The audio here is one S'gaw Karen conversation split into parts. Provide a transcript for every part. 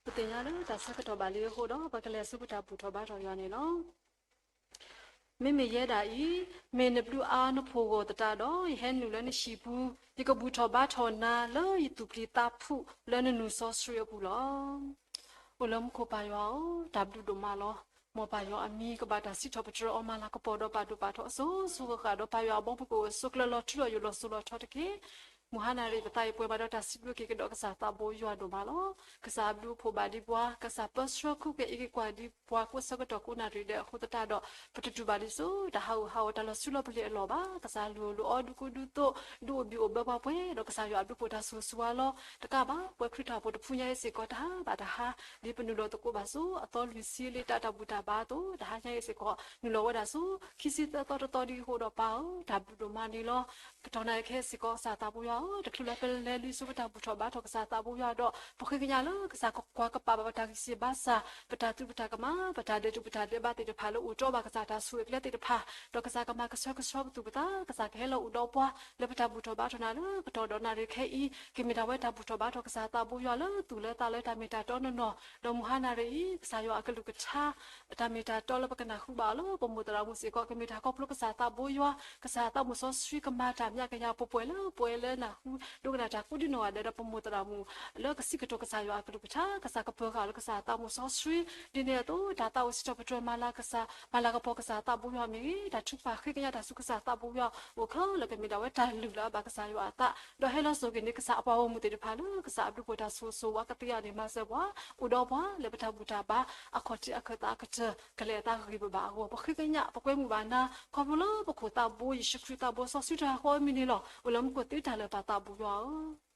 ပသ့ၣ်ညါလၢတၢ်ဆၢကတီၢ်ဘၣ်လံအဃိဒီး ပကလဲၤဆူပတၢ်ဘူၣ်ထီၣ်ဘါထီၣ်ယွၤန့ၣ်လီၤ. မ့မ့ၢ်ယဲဒၣ်အံၤ, မ့ၢ်နဘျုးအါနဖှိၣ်ဂီၢ်သတးဒီး ယဟဲနုာ်လၢနဟံၣ်ပူၤ, ယကဘူၣ်ထီၣ်ဘါထီၣ်နၤလၢယသူၣ်ပျံၤသးဖုးလၢနနုာ်စီဆှံအပူၤလီၤ. အိၣ်လၢမူခိၣ်ပၢ်ယွၤဧၢ, တၢ်ဘျုးဒိၣ်မးလီၤ. မ်ပၢ်ယွၤအမံၤကဘၣ်တၢ်စံးထီၣ်ပတြၢၤအီၤ မၤလၤကပီၤဒီးပာ်ဒိၣ်ပာ်ထီအစိၤစိၤဃၣ်ဃၣ်ဒီး ပၢ်ယွၤအဘီမုၢ်ကအိၣ်အဆိးကျၢၤလီၤထူလီၤယိာ်လီၤစိၤလီၤထီတက့ၢ်. မုၢ်ဟါနၤရံၣ် ပသးအံၤပှဲၤဘၣ်ဒီးတၢ်စံးဘျုးက့ၤကဒီးကစၢ်သးဘိယွၤဒိၣ်မးလီၤ. ကစၢ်အဘျုးအဖှိၣ်ဘၣ်ဒံးပှၤ, ကစၢ်ပၢဆှၢခူက့ၤအံးက့ၤကွၢ်ဒံးပှၤကိးဆၢကတီၢ်ကိးနၣ်ရံၣ်ဒဲးအဃိသတးဒီး ပတတူၢ်ဘၣ်ဒံးဆူတၢ်ဟးဂူာ်ဟးဂီၤ တၢ်လီၤဆူလီၤပလ့ၤအလီၢ်ဘၣ်. ကစၢ်လူၤအိၣ်လူၤအီၤ ဒုးကူဒုးသိး ဒုးအိၣ်ဘံၣ်အိၣ်ဘၢပှၤပှဲၤဒီး ကစၢ်ယွၤအဘျုးအဖှိၣ်တၢ်ဆိၣ်ဂ့ၤဆိၣ်ဝါလီၤ. တကးဘၣ် ပဝဲခရံာ်ဖိတဖုညါအံၤစ့ၢ်ကီး တဟါဘၣ်တဟါ ဒ်ပနုာ်လီၤသကိးဘၣ်ဆူအသီလွံၢ်ဆံလံ တၢ်တၢ်ဘူၣ်တၢ်ဘါအသိး တဟါညါအံၤစ့ၢ်ကီး နုာ်လီၤဝဲဒၣ်ဆူ ခံဆံသၢသီတသီဒံးအဃိဒီး ပၢ်ဧၢ, တၢ်ဘျုးဒိၣ်မးန့ၣ်လီၤ. ကတီၢ်နၣ်ရံၣ်ခဲအံၤစ့ၢ်ကီး ကစၢ်သးဘိယွၤဧၢ, တချုးလၢပလဲၤလံဆူပတၢ်ဘူၣ်ထီၣ်ဘါထီၣ်ကစၢ်သးဘိယွၤဒီး ပဃ့ကညးလၢကစၢ်ကကွၢ်ကပာ်ဘၣ်ပတၢ်ဂံၢ်စၢ်ဘါစၢ်, ပတၢ်သူၣ်ပတၢ်ကမၣ်, ပတၢ်ဒဲးတူၢ်ပတၢ်ဒဲးဘးသ့ၣ်တဖၣ် လၢအိၣ်တြီဘၣ်ကစၢ်တၢ်ဆိၣ်ဂ့ၤကျဲသ့ၣ်တဖၣ်, ဒီးကစၢ်ကမၤကဆှဲကဆှီပသူၣ်ပသး, ကစၢ်ကဟဲလီၤအိၣ်ဒီးပှၤ လၢပတၢ်ဘူၣ်ထီၣ်ဘါထီၣ်နၤလၢကတီၢ်ဒီးနၣ်ရံၣ်ခဲအံၤ, ကမ့ၢ်ဒၣ်ဝဲတၢ်ဘူၣ်ထီၣ်ဘါထီၣ်ကစၢ်သးဘိယွၤလၢသူၣ်လၢသးလၢတၢ်မ့ၢ်တၢ်တီနီၢ်နီၢ်, ဒီးမုၢ်ဟါနၣ်ရံၣ်အံၤ ကစၢ်ယွၤအကလုၢ်ကထါ တၢ်မ့ၢ်တၢ်တီလၢပကနၢ်ဟူဘၣ်အီၤလၢ ပမိၢ်သရၣ်မုၣ်စ့ၢ်ကီး ကမ့ၢ်တၢ်ခီဖျိကစၢ်သးဘိယွၤ, ကစၢ်သးမုၢ်စီဆှံကမၤတၢ်မၠးကယၤ ပှဲၤပှဲၤလၢပှဲၤလၢနၢ်ဟူ ဒိကနၣ်တၢ်ကိးဒံနီၢ်ဂၤဒဲးဒီး ပမိၢ်သရၣ်မုၣ် လၢကစံးကတိၤကစၢ်ယွၤအကလုၢ်ကထါ, ကစၢ်ကပၢၤဃာ်လၢကစၢ်သးမုၢ်စီဆှံ, ဒ်န့ၣ်အသိး တၢ်သးအိၣ်စံးထီၣ်ပတြၢၤမၤလၤကပီၤကစၢ်သးဘိယွၤမ့ၢ်ဂ့ၤ, တၢ်ထုကဖၣ်ဃ့ကညးတၢ်ဆူကစၢ်သးဘိယွၤအိၣ်ခဲလၢာ် ကမ့ၢ်ဒၣ်ဝဲတၢ်လုၢ်လၢအဘၣ်ကစၢ်ယွၤအသး, ဒီးဟဲလီၤစိာ်က့ၤန့ၢ်ကစၢ်အပှၤဂီၢ်မုၢ်သ့ၣ်တဖၣ်လၢ ကစၢ်အဘျုးအဖှိၣ်တၢ်ဆိၣ်ဂ့ၤဆိၣ်ဝါကသ့အဂီၢ်န့ၣ် မၤစၢၤပှၤ အိၣ်ဒီးပှၤလၢပတၢ်ဘူၣ်တၢ်ဘါ အခီၣ်ထံးအခၢၣ်သးအကတၢၢ် ကလဲၤအသးဂ့ၤဂ့ၤဘၣ်ဘၣ်အဂီၢ် ပဃ့ကညး ပကွဲမုာ်ဘၣ်နၤ ခီဖျိလၢပခိၣ်သးဘိ ယ့ၣ်ၡူးခရံာ်သးဘိစီဆှံတၢ်ဃီအမံၤန့ၣ်လီၤ. အိၣ်လၢမူခိၣ်သ့တၢ်လၢာ်ပၢ်သးဘိယွၤဧၢ.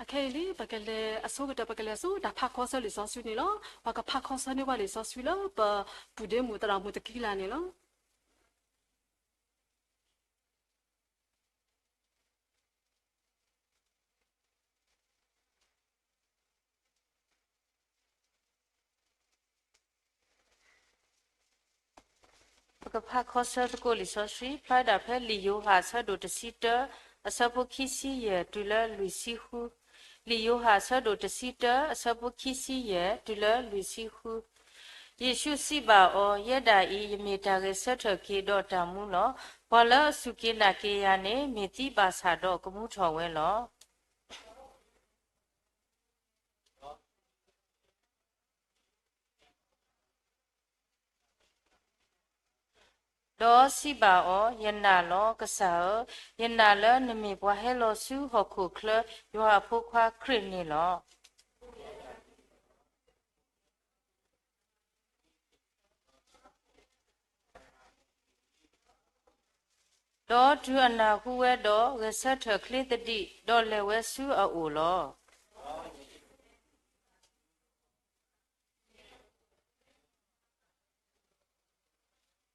အခဲအံၤလံ ပကလဲၤအဆိကတၢၢ် ပကလဲၤဆူတၢ်ဖးခီဆၢလံာ်စီဆှံန့ၣ်လီၤ. ပှၤကဖးခီဆၢန့ၢ်ပှၤလံာ်စီဆှံလၢပပုၢ်ဒ့မုၣ်သရၣ်မုၣ်သကံလၤန့ၣ်လီၤ. ပကဖးခီဆၢသကိးလံာ်စီဆှံ ဖျါဒၣ်ဖဲလံာ်ယိၤဟၣ်အဆၢဒိၣ်တဆံတၢ အဆၢဖိခံဆံယဲၢ်တုၤလၢလွံၢ်ဆံဃု, လံာ်ယိၤဟၣ်အဆၢဒိၣ်တဆံတၢ အဆၢဖိခံဆံယဲၢ်တုၤလၢလွံၢ်ဆံဃု. ယ့ၣ်ၡူးစံးဘၣ်အီၤ, ယဲဒၣ်အံၤ ယမ့ၢ်တၢ်ဂဲၤဆၢထၢၣ်က့ၤဒီးတၢ်မူလီၤ. ပှၤလၢအစူၢ်က့ၤနာ်က့ၤယၤန့ၣ် မ့ၢ်သံဘၣ်ဆၣ်ဒီးကမူထီၣ်ဝဲလီၤ. ဒီးစံးဘၣ်အီၤ, ယနာ်လီၤ, ကစၢ်ဧၢ, ယနာ်လၢနမ့ၢ်ပှၤဟဲလီၤဆူဟီၣ်ခိၣ်ချၢ ယွၤအဖိခွါခရံာ်န့ၣ်လီၤ. ဒီးတုၤအနၢ်ဟူဝဲဒီး, ဂဲၤဆၢထၢၣ်ချ့သဒံး, ဒီးလဲၤဝဲဆူအအိၣ်လီၤ.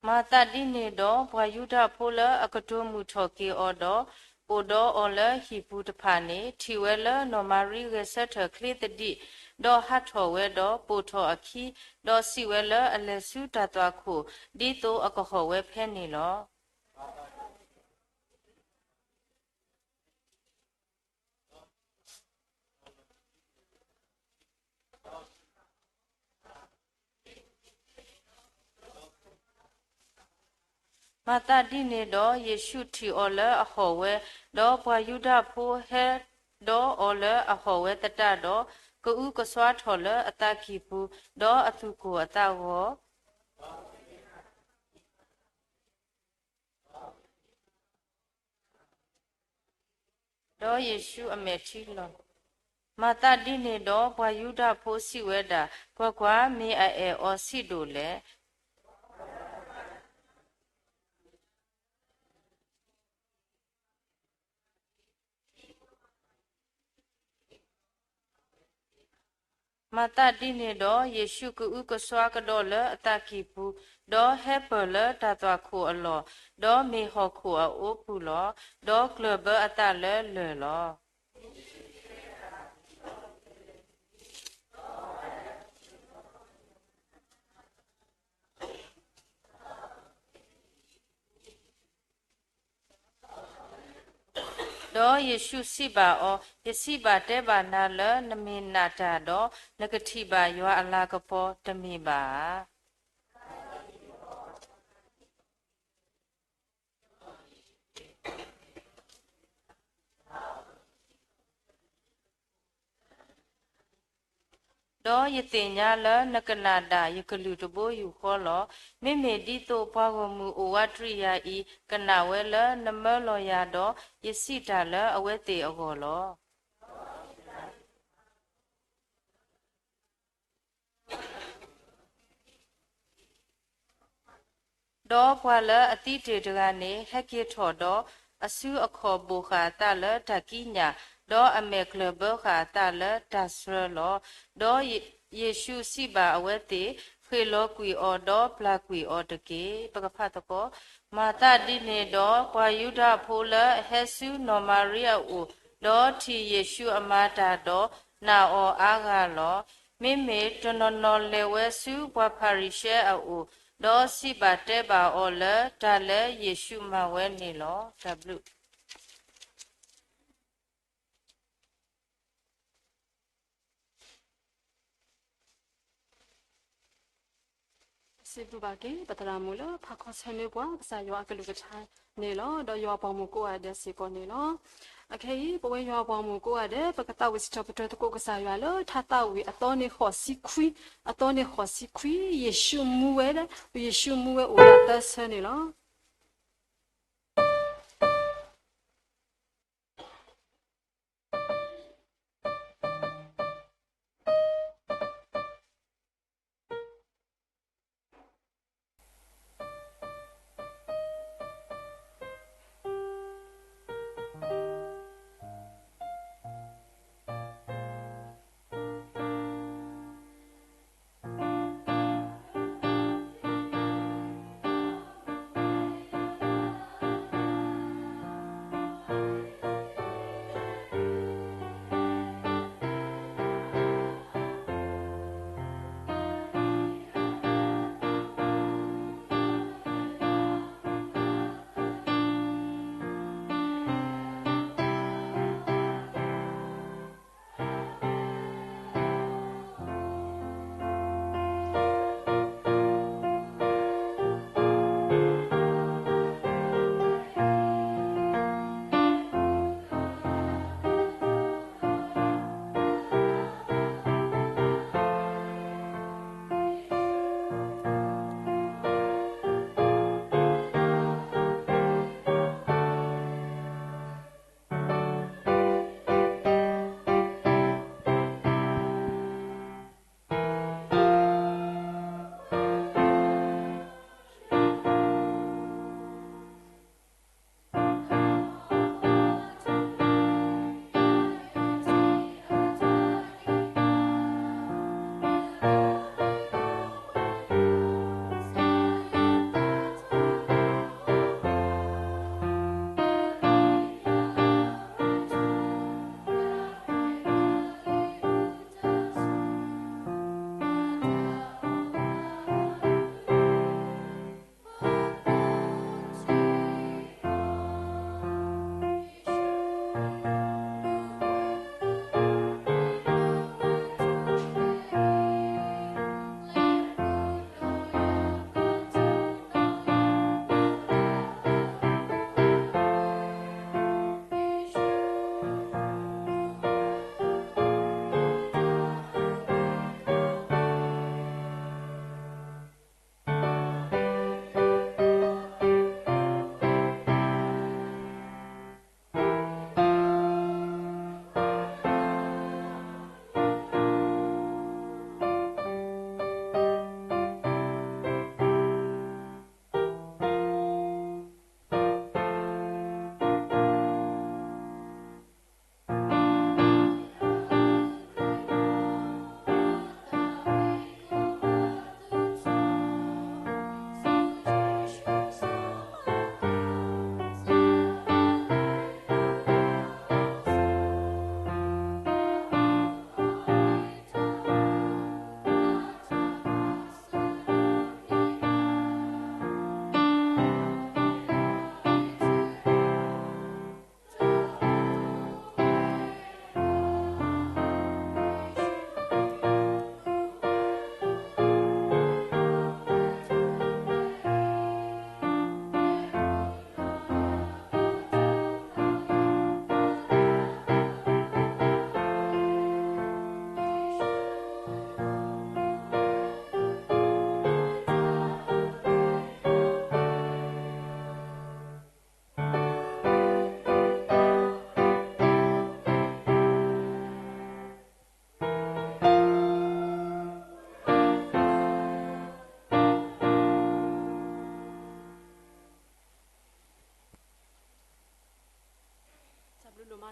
မၤသးဒ်န့ၣ်ဒီး ပှၤယူဒၤဖိလၢအကတိၤမုာ်ထီၣ်က့ၤအီၤဒီး အိၣ်ဒီးအီၤလၢဟံၣ်ပူၤတဖၣ်န့ၣ်, ထံၣ်ဝဲလၢနီၢ်မၤရံဂဲၤဆၢထၢၣ်ချ့သဒံး, ဒီးဟးထီၣ်ဝဲဒီးပိာ်ထီၣ်အခံ, ဒီးစံးဝဲလၢအလဲၤဆူတၢ်သွၣ်ခိၣ်, ဒ်သိးအကဟီၣ်ဝဲဖဲန့ၣ်လီၤ. မၤသးဒ်န့ၣ်ဒီး ယ့ၣ်ၡူးထံၣ်အီၤလၢအဟီၣ်ဝဲ, ဒီးပှၤယူဒၤဖိဟဲဒီးအီၤလၢအဟီၣ်ဝဲသတးဒီး, ကအုကစွါထီၣ်လၢအသးကံၢ်ပူၤ, ဒီးအသူၣ်ကိၢ်အသးဂီၤ ဒီးယ့ၣ်ၡူးအမဲာ်ထံလီၤ. မၤသးဒ်န့ၣ်ဒီး ပှၤယူဒၤဖိစံးဝဲဒၣ်, ကွၢ်ကွၢ်, မ့ၢ်အအဲၣ်အီၤဆံးဒိၣ်လဲၣ်. မၤသးဒ်န့ၣ်ဒီး ယ့ၣ်ၡူးကအုကစွါကဒီးလၢအသးကံၢ်ပူၤ, ဒီးဟဲပၢၢ်လၢတၢ်သွၣ်ခိၣ်အလီၢ်, ဒီးမ့ၢ်ဟီၣ်ခိၣ်အအိပူၤလီၤ. ဒီးကျၢၢ်ဘၢအသးလၢလၢၢ်လီၤ. ဒီးယ့ၣ်ရှူးစံးဘၣ်အီၤ, ယစံးဘၣ်တဲဘၣ်နၤလၢ နမ့ၢ်နာ်တၢ်ဒီး, နကထံၣ်ဘၣ်ယွၤအလၤကပီၤတမ့ၢ်ဘၣ်ဧါ. ဒီးယသ့ၣ်ညါလၢနကနၣ်ဒၣ်ယကလုၢ်တဘိယူၢ်ဃီလီၤ. မ့မ့ၢ်ဒ်သိးပှၤဂီၢ်မုၢ်အိၣ်ဝးတရံးယၤအံၤ ကနၣ်ဝဲလၢနမၢလီၤယၤဒီး ယစံးတၢ်လၢအဝဲသ့ၣ်အဂီၢ်လီၤ. ဒီးပှၤလၢအသံတ့ၢ်တဂၤန့ၣ် ဟဲက့ၤထီၣ်ဒီး အစုအခီၣ်ဘိၣ်ဃာ်အသးလၢတၢ်ကံးညာ်, ဒီးအမဲာ်ကျၢၢ်ဘၢဃာ်အသးလၢတၢ်စှၤလီၤ. ဒီးယ့ၣ်ရှူးစံးဘၣ်အဝဲသ့ၣ်, ဃ့ၣ်လီၤကွံာ်အီၤဒီးပျၢ်ကွံာ်အီၤတက့ၢ်. ပကဖးသကိး. မၤသးဒ်န့ၣ်ဒီး ပှၤယူဒၤဖိလၢအဟဲဆူနီၢ်မၤရံအအိၣ်, ဒီးထံၣ်ယ့ၣ်ရှူးအမၤတၢ်ဒီး နာ်အီၤအါဂၤလီၤ. မ့မ့ၢ်တနီၤနီၤလဲၤဝဲဆူပှၤဖၤရံၤၡဲအအိၣ်, ဒီးစံးဘၣ်တဲဘၣ်အီၤလၢတၢ်လၢယ့ၣ်ရှူးမၤဝဲန့ၣ်လီၤ. တၢ်ဘျုး စံးဘျုးဘၣ်က့ၤ ပသရၣ်မုၣ်လၢဖးခီဆၢမ့ၢ်ပှၤ ကစၢ်ယွၤအကလုၢ်ကထါန့ၣ်လီၤ. ဒီးယွၤပှၤမုၣ်ကိးဂၤဒဲးစ့ၢ်ကီးန့ၣ်လီၤ. အခဲအံၤ ပဝဲယွၤပှၤမုၣ်ကိးဂၤဒဲး ပကသးဝံၣ်စံးထီၣ်ပတြၢၤသကိးကစၢ်ယွၤလၢ ထါသးဝံၣ်အသီန့ၣ်ဃိးဆံခွံ, အသီန့ၣ်ဃိးဆံခွံ, ယ့ၣ်ရှူးမူဝဲ, ယ့ၣ်ရှူးမူဝဲအိၣ်ဒၣ်သၢဆၢန့ၣ်လီၤ.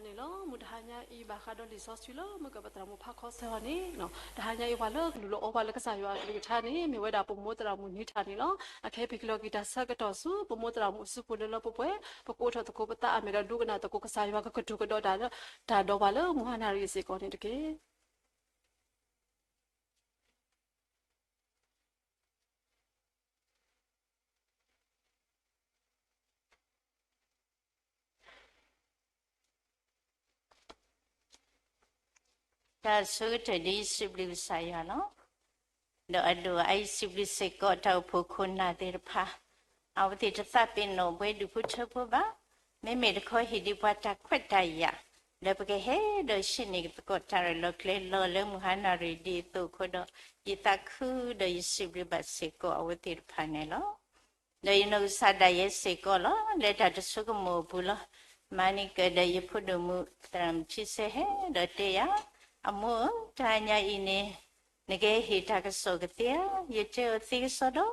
န့ၣ်လီၤ. မုၢ်တဟါညါအံၤ ဘၣ်ဃးဒီးလံာ်စီဆှံလၢမုၢ်ကပတြၢၤမူဖးခီဆၢအီၤန့ၣ်, တဟါညါအံၤ ပှၤလၢကလူၤလီၤအီပှၤလၢကစၢ်ယွၤအကလုၢ်ကထါန့ၣ် မ့ၢ်ဝဲဒၣ်ပမိၢ်သရၣ်မုၣ်နံထၣ်န့ၣ်လီၤ. အခဲအံၤပကလဲၤက့ၤတၢ်ဆၢကတီၢ်ဆူ ပမိၢ်သရၣ်မုၣ်အစုပူၤလၢလၢပှဲၤပှဲၤ, ပကအိးထီၣ်သကိးပသးအမဲာ်ဒီးဒိကနၣ်သကိး ကစၢ်ယွၤကကတိၤကဒီးတၢ်ဒီးပှၤလၢမုၢ်ဟါနၣ်ရံၣ်အစ့ၢ်ကီးန့ၣ်တက့ၢ်. တၢ်ဆိကတၢၢ်ဒ်အံၤ စံးဘျုးကစၢ်ယွၤလီၤ. ဒီးအဒိၣ်အအံၤ စံးဘျုးစ့ၢ်ကီး တၢ်အိၣ်ဖှိၣ်ခိၣ်နၢ်သ့ၣ်တဖၣ်, အဝဲသ့ၣ်တသးပ့ၤနီၣ်ဘှဲဒူၣ်ဖိထၢဖိဘၣ်. မ့မ့ၢ်တခီ ဟ့ၣ်ဒံးပှၤတၢ်ခွဲးတၢ်ယာ် လၢပကဟဲဒီးဆှၢန့ၢ်သကိးတၢ်ရဲၣ်လီၤကျဲၤလီၤ လၢမုၢ်ဟါနၣ်ရံၣ်ဒ်အသိးအဃိဒီး, ယသးခုဒီးယစံးဘျုးဘၣ်စ့ၢ်ကီးအဝဲသ့ၣ်တဖၣ်န့ၣ်လီၤ. ဒီးယနီၢ်ကစၢ်ဒၣ်ယဲစ့ၢ်ကီးလီၤ, လၢတၢ်တဆိကမိၣ်အပူၤလီၤ. မၤန့ၢ်ကဒီးယဖိဒိၣ်မုၣ် သရၣ်မုၣ်ထံဆဲဟဲဒီးတဲယၤ, အမိၢ်ဧၢ, တဟါညါအံၤန့ၣ် နကဟဲဟ့ၣ်တၢ်ကစီၣ်ကသ့ဧါ. ယတဲအီၤသ့ကစီဒီ,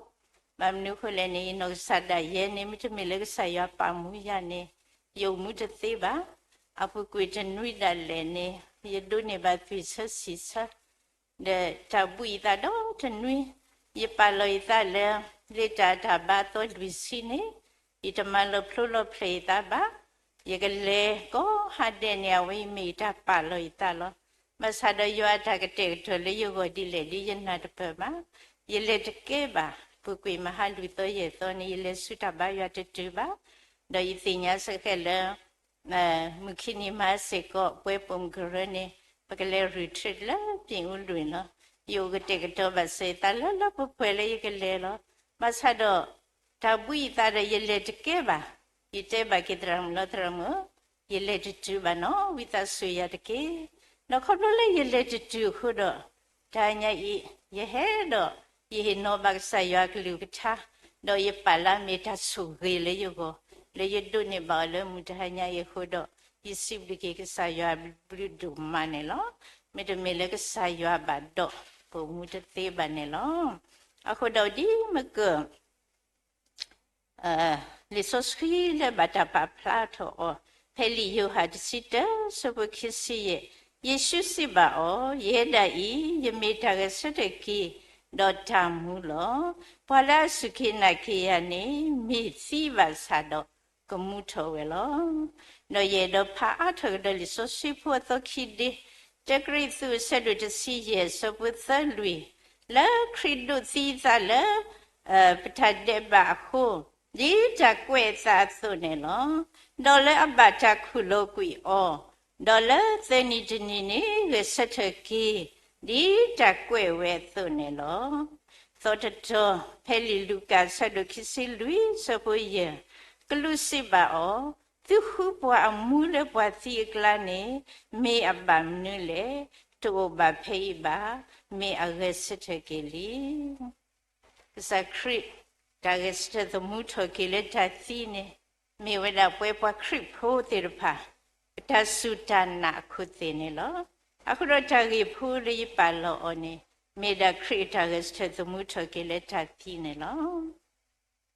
ဘၣ်မနုၤအဃိလဲၣ်န့ၣ် ယနီၢ်ကစၢ်ဒၣ်ယဲန့ၣ် မ့တမ့ၢ်လၢကစၢ်ယွၤပာ်မူယၤန့ၣ် ယအိၣ်မူတသ့ဘၣ်. အပူၤကွံာ်တနွံဒၣ်လဲာ်န့ၣ် ယဒိးန့ၢ်ဘၣ်သွံၣ်ဆၢဆံၣ်ဆၢ ဒီးတၢ်ဘှံးယသးဒီတနွံ, ယပာ်လီၤယသးလၢ လ့တၢ်တၢ်ဘါအသီလွံၢ်ဆံန့ၣ်, ယတမၤလီၤဖျိလီၤဖျဲးယသးဘၣ်. ယကလဲၤကိးဟါဒဲးန့ၣ် အဝဲအံၤမ့ၢ်ယတၢ်ပာ်လီၤယသးလီၤ. ဘၣ်ဆၣ်ဒီးယွၤအတၢ်ကတဲာ်ကတီၤလၢယဂီၢ်ဒ်လဲၣ်ဒ်ယနၢ်တပၢၢ်ဘၣ်. ယလဲၤတကဲဘၣ်. ပူၤကွံာ်မဟါလွံၢ်သီယဲၢ်သီန့ၣ် ယလဲၤဆူတၢ်ဘါယွၤတတုၤဘၣ်. ဒီးယသ့ၣ်ညါစ့ၢ်ကီးလၢ မုၢ်ခံနံၤမၤစ့ၢ်ကီး ပှဲၤပိာ်မုၣ်ကရၢန့ၣ် ပကလဲၤ retreat လၢ ပြင်ဦးလွင် လီၤ. ယအိၣ်ကတဲာ်ကတီၤဘၣ်စၢၤယသးလၢလၢပှဲၤပှဲၤလၢယကလဲၤလီၤ. ဘၣ်ဆၣ်ဒီး တၢ်ဘှံးယသးဒီးယလဲၤတကဲဘၣ်. ယတဲဘၣ်က့ၤသရၣ်မုၣ်လီၤ, သရၣ်မုၣ်ဧၢ, ယလဲၤတတုၤဘၣ်နီၤ, ဝံသးစူၤယၤတက့ၢ်. ဒီးခီဖျိလၢယလဲၤတတုၤအဃိဒီး တဟါညါအံၤ ယဟဲဒီး ယဟ့ၣ်နီၤဘၣ်ကစၢ်ယွၤအကလုၢ်ကထါ, ဒီးယပာ်လၢမ့ၢ်တၢ်ဆိၣ်ဂ့ၤလၢယဂီၢ်, လၢယဒိးန့ၢ်ဘၣ်အီၤလၢမုၢ်တဟါညါအံၤအဃိဒီး, ယစံးဘျုးက့ၤကစၢ်ယွၤဘျုးဒိၣ်မးန့ၣ်လီၤ. မ့တမ့ၢ်လၢကစၢ်ယွၤဘၣ်ဒီး ပအိၣ်မူတသ့ဘၣ်န့ၣ်လီၤ. အဃိဒီးဒ်မ့ၢ်က လံာ်စီဆှံလၢဘၣ်တၢ်ပာ်ဖျါထီၣ်အီၤ ဖဲလံာ်ယိၤဟၣ်တဆံတၢ ဆၢဖိခံဆံယဲၢ်, ယ့ၣ်ၡူးစံးဘၣ်အီၤ, ယဲဒၣ်အံၤ ယမ့ၢ်တၢ်ဂဲၤဆၢထၢၣ်က့ၤ ဒီးတၢ်မူလီၤ. ပှၤလၢအစူၢ်က့ၤနာ်က့ၤယၤန့ၣ် မ့ၢ်သံဘၣ်ဆၣ်ဒီး ကမူထီၣ်ဝဲလီၤ. ဒီးယအဲၣ်ဒိးဖးအါထီၣ်ကဒီးလံာ်စီဆှံဖိအသီခံဒ့, တၢကရံၣ်သူး အဆၢဒိၣ်တဆံယဲၢ် အဆၢဖိသၢလွံၢ်, လၢခရံာ်ဒိးသံအသးလၢ ပတၢ်ဒဲးဘးအဃိ, ဒ်တၢ်ကွဲးအသးအသိးန့ၣ်လီၤ. ဒီးလၢအဘၣ်တၢ်ခူၣ်လီၤကွံာ်အီၤ, ဒီးလၢသၢနံၤတနံၤန့ၣ် ဂဲၤဆၢထၢၣ်က့ၤ ဒ်တၢ်ကွဲးဝဲအသိးန့ၣ်လီၤ. သီတတီၤ, ဖဲလံာ်လူၤကၣ် အဆၢဒိၣ်ခံဆံလွံၢ် အဆၢဖိယဲၢ်, ကလူးစံးဘၣ်အီၤ, သုဃုပှၤအမူလၢပှၤသံအကျါန့ၣ် မ့ၢ်အဘၣ်မနုၤလဲၣ်. တအိၣ်ဘၣ်ဖဲအံၤဘၣ်. မ့ၢ်အဂဲၤဆၢထၢၣ်က့ၤလံ. ကစၢ်ခရံာ် တၢ်ဂဲၤဆၢထၢၣ်သမူထီၣ်က့ၤလၢတၢ်သံန့ၣ် မ့ၢ်ဝဲဒၣ်ပဝဲပှၤခရံာ်ဖိသ့ၣ်တဖၣ် ပတၢ်စူၢ်တၢ်နာ်အခိၣ်သ့ၣ်န့ၣ်လီၤ. အဃိဒီးတၢ်ဂ့ၢ်ဖိလၢယပာ်လီၤအီၤန့ၣ် မ့ၢ်ဒၣ်ခရံာ်အတၢ်ဂဲၤဆၢထၢၣ်သမူထီၣ်က့ၤလၢတၢ်သံန့ၣ်လီၤ.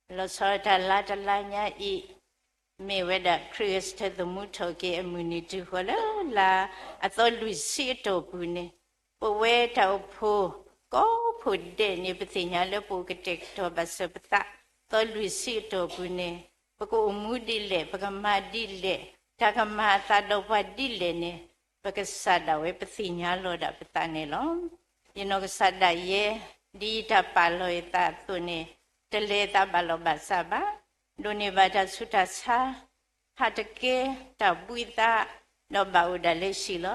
လီၤဆီဒၣ်တၢ်လါတလါညါအံၤ မ့ၢ်ဝဲဒၣ်ခရံာ်ဂဲၤဆၢထၢၣ်သမူထီၣ်က့ၤအမုၢ်နံၤတုၤဃီၤလၢလါအသီလွံၢ်ဆံအတီၢ်ပူၤန့ၣ်, ပဝဲတၢ်အိၣ်ဖှိၣ်ကိးဖှိၣ်ဒဲးန့ၣ် ပသ့ၣ်ညါလၢပအိၣ်ကတဲာ်ကတီၤဘၣ်စၢၤပသး သီလွံၢ်ဆံအတီၢ်ပူၤန့ၣ်, ပကအိၣ်မူဒ်လဲၣ်, ပကမၤဒ်လဲၣ်, တၢ်ကမၤအသးဒီးပှၤဒ်လဲၣ်န့ၣ်, ပကစၢ်ဒၣ်ဝဲပသ့ၣ်ညါလီၤဒၣ်ပသးန့ၣ်လီၤ. ယနီၢ်ကစၢ်ဒၣ်ယဲ ဒ်ယတၢ်ပာ်လီၤယသးအသိးန့ၣ်, တလဲၤသးဘၣ်လီၤဘၣ်စးဘၣ်, ဒိးန့ၢ်ဘၣ်တၢ်ဆူးတၢ်ဆါ, ဟးတကဲ, တၢ်ဘှံးသး, ဒီးဘၣ်အိၣ်ဒၣ်လၢဟံၣ်လီၤ.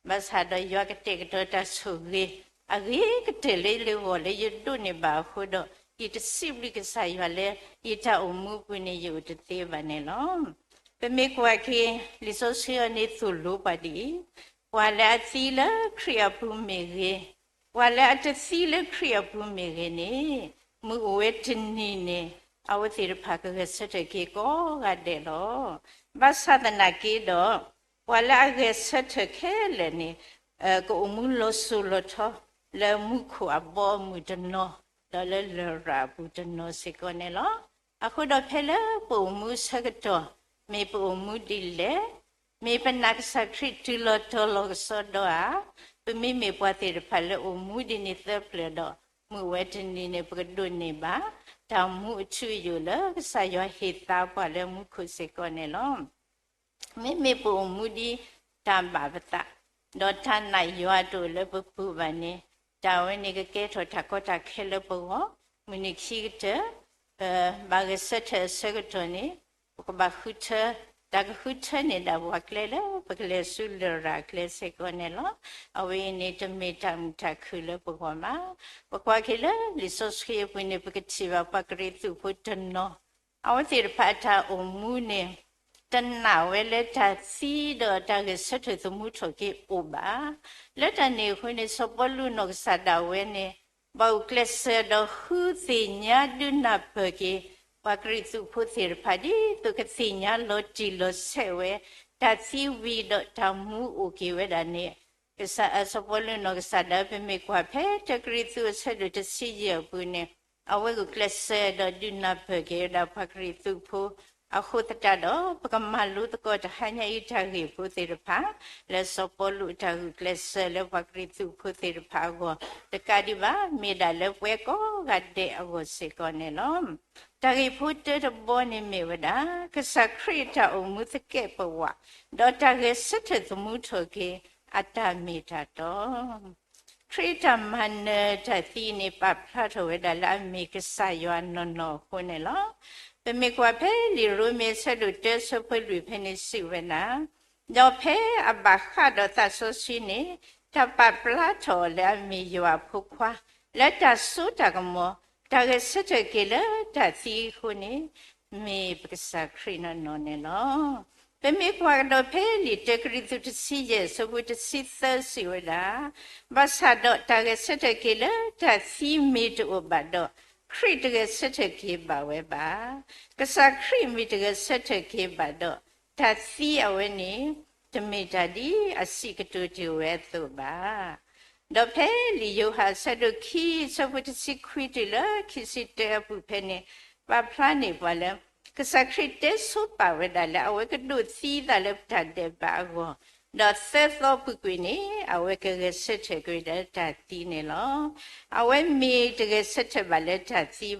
ဘၣ်ဆၣ်ဒီးယွၤကတဲာ်ကတီၤတၢ်ဆိၣ်ဂ့ၤ အဂ့ၤကတၢၢ်လၢယဂီၢ်လၢယဒိးန့ၢ်ဘၣ်အဃိဒီး, ယတစံးဘျုးကစၢ်ယွၤလၢ ယတၢ်အိၣ်မူအပူၤန့ၣ် ယအိၣ်တသ့ဘၣ်န့ၣ်လီၤ. ပမ့ၢ်ကွၢ်က့ၤ လံာ်စီဆှံအီၤန့ၣ်သိၣ်လိပှၤဒ်အံၤ, ပှၤလၢအသံလၢခရံာ်အပူၤမ့ၢ်ဂ့ၤ, ပှၤလၢအတသံလၢခရံာ်အပူၤမ့ၢ်ဂ့ၤန့ၣ်, မုၢ်အိၣ်ဝဲတနံၤန့ၣ် အဝဲသ့ၣ်တဖၣ်ကဂဲၤဆၢထၢၣ်က့ၤကိးဂၤဒဲးလီၤ. ဘၣ်ဆၣ်သနာ်က့ဒီး, ပှၤလၢအဂဲၤဆၢထၢၣ်ခဲလၢာ်န့ၣ်, ကအိၣ်မူလီၤစိၤလီၤထီ လၢမူခိၣ်အဘီအမုၢ်တနီၤ, ဒီးလၢလရာ်အပူၤတနီၤစ့ၢ်ကီးန့ၣ်လီၤ. အဃိဒီးဖဲလၢပအိၣ်မူဆၢကတီၢ် မ့ၢ်ပအိၣ်မူဒ်လဲၣ်, မ့ၢ်ပနာ်ကစၢ်ခရံာ်တုၤလီၤတီၤလီၤကစီဒီဧါ. ပမ့မ့ၢ်ပှၤသ့ၣ်တဖၣ်လၢအိၣ်မူဒ်န့ၣ်သၢပျၢၢ်ဒီး, မုၢ်ဝဲတနံၤန့ၣ် ပကဒိးန့ၢ်ဘၣ် တၢ်မူအထူအယိာ်လၢကစၢ်ယွၤဟ့ၣ်သါပှၤလၢမူခိၣ်စ့ၢ်ကီးန့ၣ်လီၤ. မ့မ့ၢ်ပအိၣ်မူဒ်တၢ်ဘၣ်ပသး, ဒီးတၢ်နာ်ယွၤတအိၣ်လၢပပူၤဘၣ်န့ၣ်, တၢ်ဝဲန့ၣ်ကကဲထီၣ်တၢ်ကီတၢ်ခဲလၢပဂီၢ်. မုၢ်နံၤခံကတၢၢ်, ပဘၣ်ဂဲၤဆၢထၢၣ်အဆၢကတီၢ်န့ၣ်, ပကဘၣ်ဃုထၢ, တၢ်ကဃုထၢန့ၢ်ဒၣ်ပှၤကျဲလၢ ပကလဲၤဆူလရာ်ကျဲစ့ၢ်ကီးန့ၣ်လီၤ. အဝဲအံၤန့ၣ် တမ့ၢ်တၢ်မုာ်တၢ်ခုၣ်လၢပဂီၢ်ဘၣ်. ပကွၢ်က့ၤလၢလံာ်စီဆှံအပူၤန့ၣ် ပကထံၣ်ဘၣ်ပှၤကရံၣ်သူးဖိတနီၤ အဝဲသ့ၣ်တဖၣ်အတၢ်အိၣ်မူန့ၣ် တနာ်ဝဲလၢတၢ်သံဒီးတၢ်ဂဲၤဆၢထၢၣ်သမူထီၣ်က့ၤအိၣ်ဘၣ်. လၢတၢ်န့ၣ်အဃိန့ၣ် စီၤပီလူးနီၢ်ကစၢ်ဒၣ်ဝဲန့ၣ် ဘၣ်ဂုာ်ကျဲးစၢးဒီးဃုသ့ၣ်ညါဒုးနၢ်ပၢၢ်က့ၤ ပှၤကရံၣ်သူးဖိသ့ၣ်တဖၣ် ဒ်သိးကသ့ၣ်ညါလီၤတံၢ်လီၤဆဲးဝဲ တၢ်သံဝံၤဒီးတၢ်မူအိၣ်က့ၤဝဲဒၣ်န့ၣ်, ကစၢ်စီၤပီလူးနီၢ်ကစၢ်ဒၣ်ဝဲ ပမ့ၢ်ကွၢ်ဖဲတၢကရံၣ်သူးအဆၢဒိၣ်တဆံယဲၢ်အပူၤန့ၣ်, အဝဲဂုာ်ကျဲးစၢးဒီးဒုးနၢ်ပၢၢ်က့ၤဝဲဒၣ်ပှၤကရံၣ်သူးဖိ အဃိသတးဒီး ပကမၤလိသကိးတဟါညါအံၤတၢ်ဂ့ၢ်ဖိသ့ၣ်တဖၣ် လၢစီၤပီလူးအတၢ်ဂုာ်ကျဲးစၢးလၢပှၤကရံၣ်သူးဖိသ့ၣ်တဖၣ်အဂီၢ် တကးဒံးဘၣ် မ့ၢ်ဒၣ်လၢပဝဲကိးဂၤဒဲးအဂီၢ်စ့ၢ်ကီးန့ၣ်လီၤ. တၢ်ဂ့ၢ်ဖိတၢတဘီန့ၣ်မ့ၢ်ဝဲဒၣ် ကစၢ်ခရံာ်အတၢ်အိၣ်မူသကဲးပဝး ဒီးတၢ်ဂဲၤဆၢထၢၣ်သမူထီၣ်က့ၤ အတၢ်မ့ၢ်တၢ်တီ ခရံာ်အတၢ်မၤနၢၤတၢ်သံန့ၣ် ပာ်ဖျါထီၣ်ဝဲဒၣ်လၢအမ့ၢ်ကစၢ်ယွၤနီၢ်နီၢ်အဃိန့ၣ်လီၤ. ပမ့ၢ်ကွၢ်ဖဲလံာ်ရိမ့ၤအဆၢဒိၣ်တၢအဆၢဖိလွံၢ်ဖဲန့ၣ်စံးဝဲဒၣ်, ဒီးဖဲအဘၣ်ဃးဒီးသးစီဆှံန့ၣ် တၢ်ပာ်ဖျါထီၣ်အီၤလၢအမ့ၢ်ယွၤအဖိခွါ, လၢတၢ်စိတၢ်ကမီၤ, တၢ်ဂဲၤဆၢထၢၣ်က့ၤလၢတၢ်သံအဃိန့ၣ်, မ့ၢ်ပကစၢ်ခရံာ်နီၢ်နီၢ်န့ၣ်လီၤ. ပမ့ၢ်ကွၢ်ကဒီးဖဲလံာ်တၢကရံၣ်သူးတဆံယဲၢ်အဆၢဖိတဆံသၢစံးဝဲဒၣ်, ဘၣ်ဆၣ်ဒီးတၢ်ဂဲၤဆၢထၢၣ်က့ၤလၢတၢ်သံမ့ၢ်တအိၣ်ဘၣ်ဒီး, ခရံာ်တဂဲၤဆၢထၢၣ်က့ၤဘၣ်ဝဲဘၣ်. ကစၢ်ခရံာ်မ့ၢ်တဂဲၤဆၢထၢၣ်က့ၤဘၣ်ဒီး, တၢ်သံအဝဲန့ၣ် တမ့ၢ်တၢ်ဒ်အစံးကတိၤတ့ၢ်ဝဲအသိးဘၣ်. ဒီးဖဲလံာ်ယိၤဟၣ်အဆၢဒိၣ်ခံအဆၢဖိတဆံခွံတုၤလၢခံဆံတၢအပူၤဖဲန့ၣ်, ပာ်ဖျါန့ၢ်ပှၤလၢ ကစၢ်ခရံာ်တဲဆိပာ်ဝဲဒၣ်လၢအဝဲကဒိးသံသးလၢတၢ်ဒဲးဘးအဂီၢ်, ဒီးသၢသီပူၤကွံာ်န့ၣ် အဝဲကဂဲၤဆၢထၢၣ်က့ၤဝဲဒၣ်လၢတၢ်သံန့ၣ်လီၤ. အဝဲမ့ၢ်တဂဲၤဆၢထၢၣ်ဘၣ်လၢတၢ်သံဘၣ်ဒီး,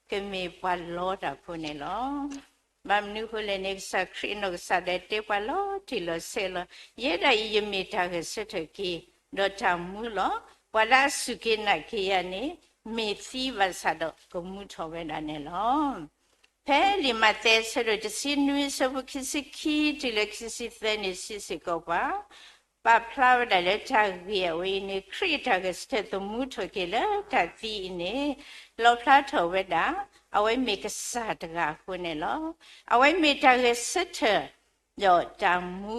ကမ့ၢ်ပှၤလီတၢ်ဖိန့ၣ်လီၤ. ဘၣ်မနုၤအဃိလဲၣ်န့ၣ် ကစၢ်ခရံာ်အနီၢ်ကစၢ်ဒၣ်တဲပှၤလီၤတံၢ်လီၤဆဲးလီၤ. ယဲဒၣ်အံၤယမ့ၢ်တၢ်ဂဲၤဆၢထၢၣ်က့ၤ, ဒီးတၢ်မူလီၤ. ပှၤလၢအစူၢ်က့ၤနာ်က့ၤယၤန့ၣ်, မ့ၢ်သံဘၣ်ဆၣ်ဒီးကမူထီၣ်ဝဲဒၣ်န့ၣ်လီၤ. ဖဲလံာ်မးသဲအဆၢဒိၣ်တဆံနွံအဆၢဖိခံဆံခံ တုၤလၢခံဆံသၢန့ၣ်စံးစ့ၢ်ကီးပှၤ, ပာ်ဖျါဝဲဒၣ်လၢတၢ်ဂ့ၢ်အဝဲအံၤန့ၣ် ခရံာ်အတၢ်ဂဲၤဆၢထၢၣ်သမူထီၣ်က့ၤလၢတၢ်သံအံၤန့ၣ်, လီၣ်ဖျါထီၣ်ဝဲဒၣ် အဝဲမ့ၢ်ကစၢ်တဂၤအဃိန့ၣ်လီၤ. အဝဲမ့ၢ်တၢ်ဂဲၤဆၢထၢၣ် ဒီးတၢ်မူ,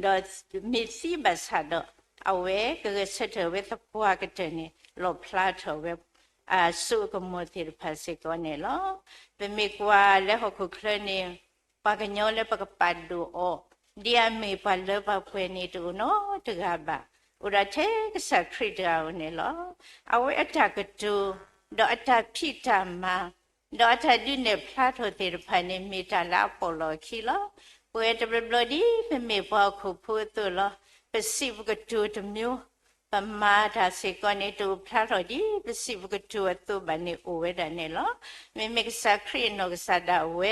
ဒီးမ့ၢ်သံဘၣ်ဆၣ်ဒီး အဝဲကဂဲၤဆၢထၢၣ်ဝဲသပှၢ်ကတၢၢ်န့ၣ် လီၣ်ဖျါထီၣ်ဝဲ အစိအကမီၤသ့ၣ်တဖၣ်စ့ၢ်ကီးန့ၣ်လီၤ. ပမ့ၢ်ကွၢ်လၢဟီၣ်ခိၣ်ချၢန့ၣ်, ပှၤကညီလၢပကပာ်ဒိၣ်အီၤ ဒ်အမ့ၢ်ပှၤလၢပှၤပှဲၤန့ၣ်တအိၣ်နီတဂၤဘၣ်. အိၣ်ဒၣ်ထဲကစၢ်ခရံာ်တဂၤဧိၤန့ၣ်လီၤ. အဝဲအတၢ်ကတိၤ, ဒီးအတၢ်ဖံးတၢ်မၤ, ဒီးအတၢ်ဒုးနဲၣ်ဖျါထီၣ်သ့ၣ်တဖၣ်န့ၣ် မ့ၢ်တၢ်လၢအပီၣ်လီၢ်အခံလီၤ. ပဝဲတဘျီဘျီဒ်ပမ့ၢ်ပှၤဟီၣ်ခိၣ်ဖိအသိးလီၤ. ပစံးပကတိၤတမျိုး, ပမၤတၢ်စ့ၢ်ကီးန့ၣ် တအိၣ်ဖျါထီၣ်ဒ်ပစံးပကတိၤအသိးဘၣ်န့ၣ်အိၣ်ဝဲဒၣ်န့ၣ်လီၤ. မ့မ့ၢ်ကစၢ်ခရံာ်အနီၢ်ကစၢ်ဒၣ်ဝဲ,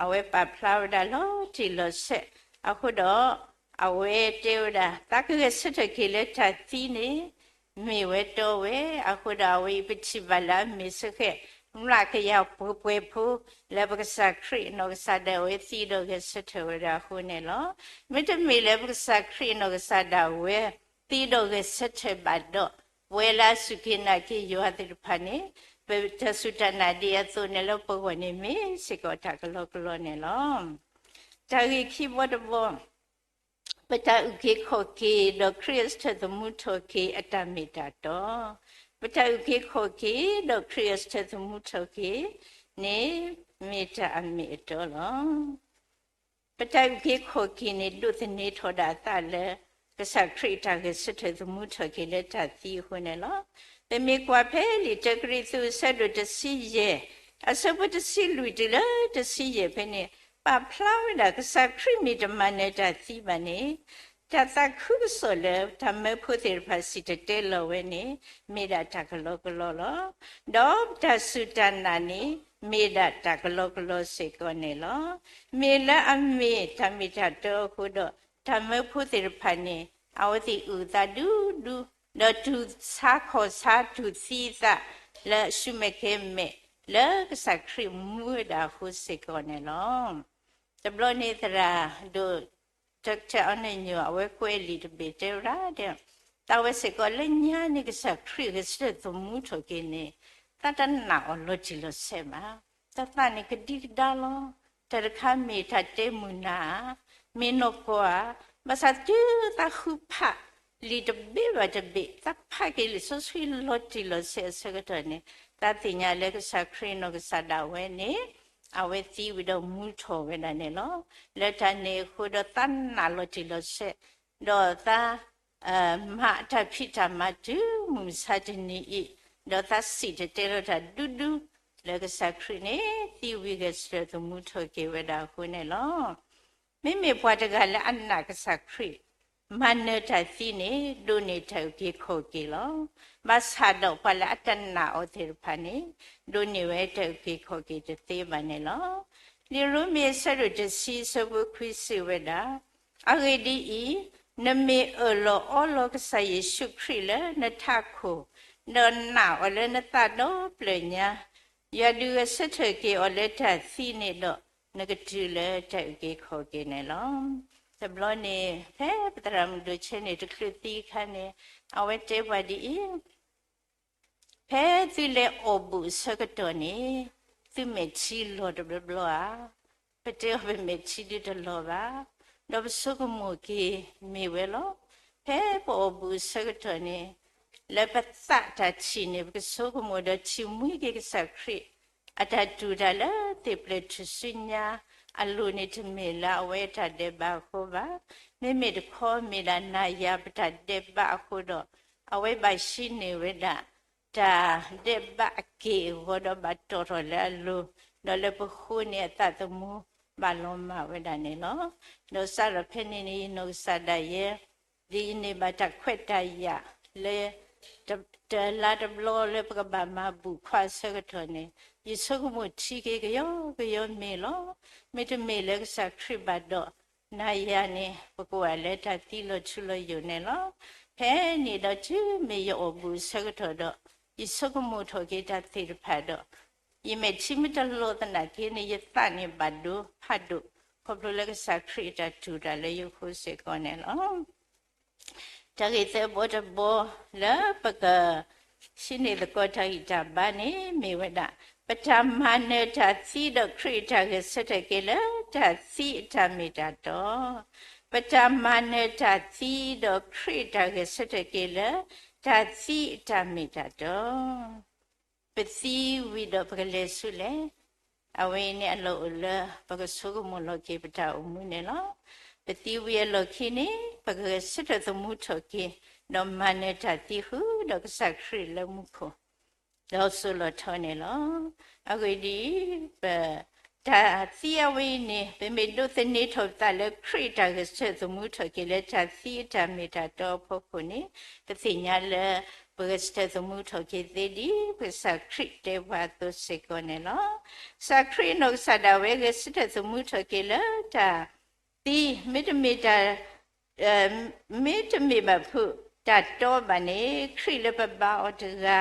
အဝဲပာ်ဖျါဝဲဒၣ်လီၤတံၢ်လီၤဆဲး, အဃိဒီး အဝဲတဲဝဲဒၣ် သးကဂဲၤဆၢထၢၣ်က့ၤလၢတၢ်သံန့ၣ် မ့ၢ်ဝဲတီဝဲ, အဃိဒီးအဝဲအံၤပထံၣ်ဘၣ်လၢအမ့ၢ်စ့ၢ်ကီး မျးကယၤပှဲၤပှဲၤဖိ လၢပကစၢ်ခရံာ်အနီၢ်ကစၢ်ဒၣ်ဝဲသံဒီးဂဲၤဆၢထၢၣ်ဝဲဒၣ်အဃိန့ၣ်လီၤ. မ့တမ့ၢ်လၢပကစၢ်ခရံာ်အနီၢ်ကစၢ်ဒၣ်ဝဲ သံဒီးဂဲၤဆၢထၢၣ်ဘၣ်ဒီး ပဝဲလၢအစူၢ်က့ၤနာ်က့ၤယွၤသ့ၣ်တဖၣ်န့ၣ် ပတၢ်စူၢ်တၢ်နာ်ဒ်အသိးန့ၣ်လၢပဂီၢ်န့ၣ်မ့ၢ်စ့ၢ်ကီးတၢ်ကလီကလီန့ၣ်လီၤ. တၢ်ဂ့ၢ်ခံဘီတဘီ ပတၢ်အုၣ်က့ၤခီၣ်က့ၤဒီးခရံာ်အဆၢထၢၣ်သမူထီၣ်က့ၤအတၢ်မ့ၢ်တၢ်တီ, ပတၢ်အုၣ်က့ၤခီၣ်က့ၤဒီးခရံာ်အဆၢထၢၣ်သမူထီၣ်က့ၤန့ၣ်မ့ၢ်တၢ်အမ့ၢ်အတီလီၤ. ပတၢ်အုၣ်က့ၤခီၣ်က့ၤန့ၣ် ဒိးသန့ၤထီၣ်ဒၣ်အသးလၢ ကစၢ်ခရံာ်အတၢ်ဂဲၤဆၢထၢၣ်သမူထီၣ်က့ၤလၢတၢ်သံအဃိန့ၣ်လီၤ. ပမ့ၢ်ကွၢ်ဖဲလံာ်တၢကရံၣ်သူးအဆၢဒိၣ်တဆံယဲၢ်, အဆၢဖိတဆံလွံၢ်တုၤလၢတဆံယဲၢ်ဖဲန့ၣ်, ပာ်ဖျါဝဲဒၣ် ကစၢ်ခရံာ်မ့ၢ်တမၤနၢၤတၢ်သံဘၣ်န့ၣ်, တၢ်သးခုကစီၣ်လၢတၢ်မၢဖိသ့ၣ်တဖၣ်စံၣ်တဲၤတဲလီၤဝဲန့ၣ် မ့ၢ်ဒၣ်တၢ်ကလီကလီလီၤ. ဒီးတၢ်စူၢ်တၢ်နာ်န့ၣ် မ့ၢ်ဒၣ်တၢ်ကလီကလီစ့ၢ်ကီးန့ၣ်လီၤ. မ့ၢ်လၢအမ့ၢ်တၢ်မ့ၢ်တၢ်တီအဃိဒီး တၢ်မၢဖိသ့ၣ်တဖၣ်န့ၣ် အဝဲသ့ၣ်အုၣ်အသးဒူဒူ, ဒီးတူၢ်ဆါခီၣ်ဆါ တူၢ်သံအသးလၢအဆူမဲာ်ကဲၤမဲာ် လၢကစၢ်ခရံာ်မူဝဲဒၣ်အဃိစ့ၢ်ကီးန့ၣ်လီၤ. တဘျီန့ၣ်သရၣ်ဒိၣ် Doctor အီနၢၣ်ညိၣ် အဝဲကွဲးလံာ်တဘ့ၣ်တဲဝဲဒၣ်, တၢ်ဝဲစ့ၢ်ကီးလၢညါန့ၣ် ကစၢ်ခရံာ်ဂဲၤဆၢထၢၣ်သမူထီၣ်က့ၤန့ၣ် သးတနာ်အီၤလီၤတံၢ်လီၤဆဲးဘၣ်. တၢ်သးန့ၣ်ကဒံကဒါလီၤ. တၢ်တခါမ့ၢ်တၢ်တဲမုာ်နၤဧါ, မ့ၢ်နီၢ်ကီၢ်ဧါ, ဘၣ်ဆၣ်တုၤသးဃုဖးလံာ်တဘ့ၣ်ဘၣ်တဘ့ၣ်, သးဖးက့ၤလံာ်စီဆှံလီၤတံၢ်လီၤဆဲးအဆၢကတီၢ်န့ၣ် သးသ့ၣ်ညါလၢကစၢ်ခရံာ်နီၢ်ကစၢ်ဒၣ်ဝဲန့ၣ် အဝဲသံဝံၤဒီးမူထီၣ်ဝဲဒၣ်န့ၣ်လီၤ. လၢတၢ်န့ၣ်အဃိဒီးသးနာ်လီၤတံၢ်လီၤဆဲး, ဒီးသး မၤအတၢ်ဖံးတၢ်မၤတုၤမုၢ်မဆါတနံၤအံၤ, ဒီးသးစံၣ်တဲၤတဲလီၤတၢ်ဒူဒူ လၢကစၢ်ခရံာ်န့ၣ် သံဝံၤဂဲၤဆၢထၢၣ်သမူထီၣ်က့ၤဝဲဒၣ်အဃိန့ၣ်လီၤ. မ့မ့ၢ်ပှၤတဂၤလၢအနာ်ကစၢ်ခရံာ် မၤနၢၤတၢ်သံန့ၣ် ဒိးန့ၢ်တၢ်အုၣ်က့ၤခီၣ်က့ၤလီၤ. ဘၣ်ဆၣ်ဒီးပှၤလၢအတနာ်အီၤသ့ၣ်တဖၣ်န့ၣ် ဒိးန့ၢ်ဝဲတၢ်အုၣ်က့ၤခီၣ်က့ၤတသ့ဘၣ်န့ၣ်လီၤ. လံာ်ရိမ့ၤအဆၢဒိၣ်တဆံအဆၢဖိခွံစံးဝဲဒၣ်, အဂ့ၢ်ဒ်အံၤ, နမ့ၢ်အၢၣ်လီၤအီလီၤကစၢ်ယ့ၣ်ၡူးခရံာ်လၢနထးခိၣ်, ဒီးနာ်အီၤလၢနသးဒီဖျၢၣ်ညါ, ယွၤဒုးဂဲၤဆၢထၢၣ်က့ၤအီၤလၢတၢ်သံန့ၣ်ဒီး, နကတုၤလၢတၢ်အုၣ်က့ၤခီၣ်က့ၤန့ၣ်လီၤ. တဘျီန့ၣ် ဖဲပသရၣ်မုၣ်ဒိၣ်ဆဲန့ၣ် တချုးသံအခါန့ၣ် အဝဲတဲပှၤဒ်အံၤ, ဖဲသုလဲၤအီၣ်ဘူၣ်အဆၢကတီၢ်န့ၣ် သုမဲာ်ထံလီၤတဘျီဘျီဧါ. ပတဲအီၤပမဲာ်ထံဒုးတလီၤဘၣ်, ဒီးပဆိကမိၣ်က့ၤမ့ၢ်ဝဲလီၤ. ဖဲပအီၣ်ဘူၣ်အဆၢကတီၢ်န့ၣ် လၢပသးတၢ်ထံၣ်န့ၣ် ပကဆိကမိၣ်ဒီးထံၣ်မှံက့ၤကစၢ်ခရံာ် အတၢ်တူၢ်တၢ်လၢသ့ၣ်ပျၢၤထူၣ်စုညါအလိၤန့ၣ် တမ့ၢ်လၢအဝဲအတၢ်ဒဲးဘးအဃိဘၣ်. မ့မ့ၢ်တခီမ့ၢ်ဒၣ်နၤယၤပတၢ်ဒဲးဘးအဃိဒီး အဝဲဘၣ်ဟံးန့ၢ်ဝဲဒၣ် တၢ်ဒဲးဘးအက့ၢ်အဂီၤဒီးဘၣ်တီၣ်ထီၣ်လၢအလိၤ, ဒီးလၢပဃိန့ၣ်အသးသမူဘၣ်လီၤမၢ်ဝဲဒၣ်န့ၣ်လီၤ. ဒီးစးထီၣ်ဖဲန့ၣ်န့ၣ် ယနီၢ်ကစၢ်ဒၣ်ယဲ ဒ်ယန့ၢ်ဘၣ်တၢ်ခွဲးတၢ်ယာ်လၢ တလါတဘျီလၢပကဘၣ်မၤဘူၣ်ခွါအဆၢကတီၢ်န့ၣ် ယဆိကမိၣ်ထံက့ၤကယီကယီမ့ၢ်လီၤ. မ့တမ့ၢ်လၢကစၢ်ခရံာ်ဘၣ်ဒီး နၤယၤန့ၣ် ပကဝဲလၢတၢ်သံလီၤထူလီၤယိာ်န့ၣ်လီၤ. ဖဲန့ၣ်ဒီးတုၤမ့ၢ်ယအီၣ်ဘူၣ်အဆၢကတီၢ်ဒီး ယဆိကမိၣ်ထီၣ်က့ၤတၢ်သ့ၣ်တဖၣ်ဒီး ယမဲာ်ထံမ့ၢ်တလီၤသနာ်က့န့ၣ် ယသးန့ၣ်ဘၣ်ဒိဖးဒိၣ် ခီဖျိလၢကစၢ်ခရံာ်အတၢ်တူၢ်တၢ်လၢယဃိစ့ၢ်ကီးန့ၣ်လီၤ. တၢ်ဂ့ၢ်သၢဘီတဘီလၢပက ဟံးန့ၢ်သကိးတၢ်ဂံၢ်တၢ်ဘါန့ၣ် မ့ၢ်ဝဲဒၣ် ပတၢ်မၤနၢၤတၢ်သံဒီးခရံာ်အတၢ်ဂဲၤဆၢထၢၣ်က့ၤလၢတၢ်သံအတၢ်မ့ၢ်တၢ်တီ, ပတၢ်မၤနၢၤတၢ်သံဒီးခရံာ်အတၢ်ဂဲၤဆၢထၢၣ်က့ၤလၢတၢ်သံအတၢ်မ့ၢ်တၢ်တီ. ပသံဝံၤဒီးပကလဲၤဆူလဲၣ်. အဝဲအံၤန့ၣ်အလီၢ်အိၣ်လၢပကဆိကမိၣ်လီၤက့ၤပတၢ်အိၣ်မူန့ၣ်လီၤ. ပသံဝံၤအလီၢ်ခံန့ၣ် ပကဂဲၤဆၢထၢၣ်သမူထီၣ်က့ၤ ဒီးမၤနၢၤတၢ်သံဃုာ်ဒီးကစၢ်ခရံာ်လၢမူခိၣ် ဒီးစိၤလီၤထီန့ၣ်လီၤ. အဂ့ၢ်ဒ်အံၤ, ပ တၢ်သံအဝဲအံၤန့ၣ် ပမ့ၢ်ဒိးသန့ၤထီၣ်ပသးလၢခရံာ်အတၢ်ဂဲၤဆၢထၢၣ်သမူထီၣ်က့ၤလၢတၢ်သံအတၢ်မ့ၢ်တၢ်တီအဖီခိၣ်န့ၣ် ပသ့ၣ်ညါလၢ ပဂဲၤဆၢထၢၣ်သမူထီၣ်က့ၤသ့ဒ်ပကစၢ်ခရံာ်တဲပှၤအသိးစ့ၢ်ကီးန့ၣ်လီၤ. ကစၢ်ခရံာ်အနီၢ်ကစၢ်ဒၣ်ဝဲဂဲၤဆၢထၢၣ်သမူထီၣ်က့ၤလၢတၢ်သံ မ့တမ့ၢ်တၢ် မ့တမ့ၢ်ဘၣ်ဖုးတၢ်တီဘၣ်န့ၣ် ခရံာ်လၢပဘါအီၤတဂၤ,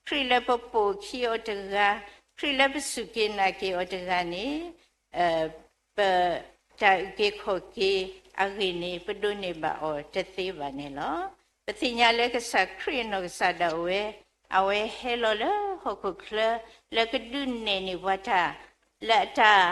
ခရံာ်လၢပပိာ်အခံအီၤတဂၤ, ခရံာ်လၢပစူၢ်က့ၤနာ်က့ၤအီၤတဂၤန့ၣ် ပတၢ်အုၣ်က့ၤခီၣ်က့ၤအဂ့ၢ်န့ၣ် ပဒိးန့ၢ်ဘၣ်အီၤတသ့ဘၣ်န့ၣ်လီၤ. ပသ့ၣ်ညါလၢကစၢ်ခရံာ်အနီၢ်ကစၢ်ဒၣ်ဝဲ, အဝဲဟဲလီၤလၢဟီၣ်ခိၣ်ချၢ လၢကဒုးနဲၣ်န့ၢ်ပှၤတၢ် လၢအတၢ်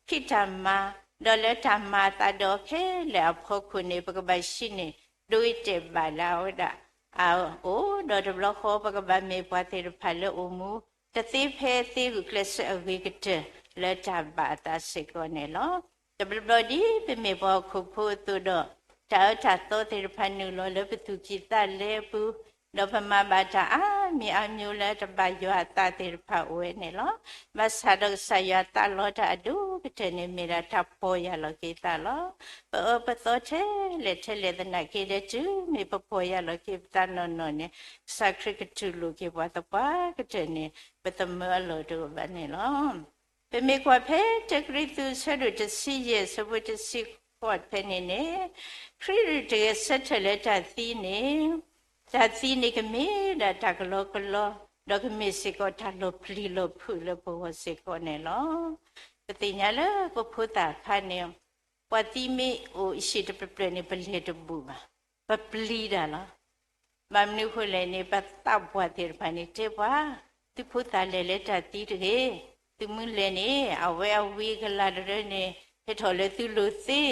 ဖံးတၢ်မၤ, ဒီးလၢတၢ်မၤအသးဒီးခဲလၢာ်အဖီခိၣ်န့ၣ် ပကဘၣ်ဟံးန့ၢ် ဒိအံၤတဲာ်ဘၣ်လၢအဝဲဒၣ်အအိၣ်, ဒီးတဘျီဃီ ပကဘၣ်မ့ၢ်ပှၤသ့ၣ်တဖၣ်လၢအိၣ်မူ တသ့ဖဲသ့ဂုာ်ကျဲးစၢးအဂ့ၤကတၢၢ်လၢတၢ်ဘၣ်အသးစ့ၢ်ကီးန့ၣ်လီၤ. တဘျီဘျီဒ်ပမ့ၢ်ပှၤဟီၣ်ခိၣ်ဖိအသိးဒီး တၢ်အၢတၢ်သီသ့ၣ်တဖၣ်နုာ်လီၤလၢပသူၣ်ကံၢ်သးလဲအပူၤ, ဒီးပမၤဘၣ်တၢ်အါမံၤအါမျိုးလၢတဘၣ်ယွၤအသးသ့ၣ်တဖၣ်အိၣ်ဝဲန့ၣ်လီၤ. ဘၣ်ဆၣ်ဒီးကစၢ်ယွၤသးလီတၢ်အဒိၣ် တၢ်လၢပကမၤသကိးသကိးတၢ်ခဲလၢာ်ခဲဆ့သ့ၣ်တဖၣ်အဂ့ၤကတၢၢ်န့ၣ် မ့ၢ်ဒၣ်တၢ်ပီၢ်ယၢ်လီၤက့ၤသးလီၤ. ပအၢပသီထဲလဲၣ်ထဲလဲၣ်သနာ်က့ဒီး တုၤမ့ၢ်ပပီၢ်ယၢ်လီၤက့ၤပသးနီၢ်နီၢ်န့ၣ် ကစၢ်ခရံာ်ကတူၢ်လိာ်က့ၤပှၤသပှၢ်ကတၢၢ်န့ၣ် ပသမၢအလီၢ်တအိၣ်ဘၣ်န့ၣ်လီၤ. ပမ့ၢ်ကွၢ်ဖဲတၢကရံၣ်သူး အဆၢဒိၣ်တဆံယဲၢ် အဆၢဖိတဆံဃိးဖဲန့ၣ်န့ၣ်, ခရံာ်တဂဲၤဆၢထၢၣ်လၢတၢ်သံန့ၣ်, တၢ်သံန့ၣ်ကမ့ၢ်ဒၣ်တၢ်ကလီကလီ, ဒီးကမ့ၢ်စ့ၢ်ကီးတၢ်လီၤပျံၤလီၤဖုးလၢပဂီၢ်စ့ၢ်ကီးန့ၣ်လီၤ. ပသ့ၣ်ညါလၢပဖိသၣ်အခါန့ၣ် ပှၤသံမ့ၢ်အိၣ်အဟံၣ်တဖျၢၣ်န့ၣ် ပလဲၤတဘူၣ်ဘၣ်, ပပျံၤတၢ်လီၤ. ဘၣ်မနုၤအဃိလဲၣ်န့ၣ် ပသးပှၢ်သ့ၣ်တဖၣ်န့ၣ်တဲပှၤ, သုဖိသၣ်လဲၤလၢတၢ်သံတဂ့ၤ, သုမ့ၢ်လဲၤန့ၣ် အဝဲအဝံအကလၤတရၢန့ၣ် ဟဲထီၣ်လၢသုလိၤသ့,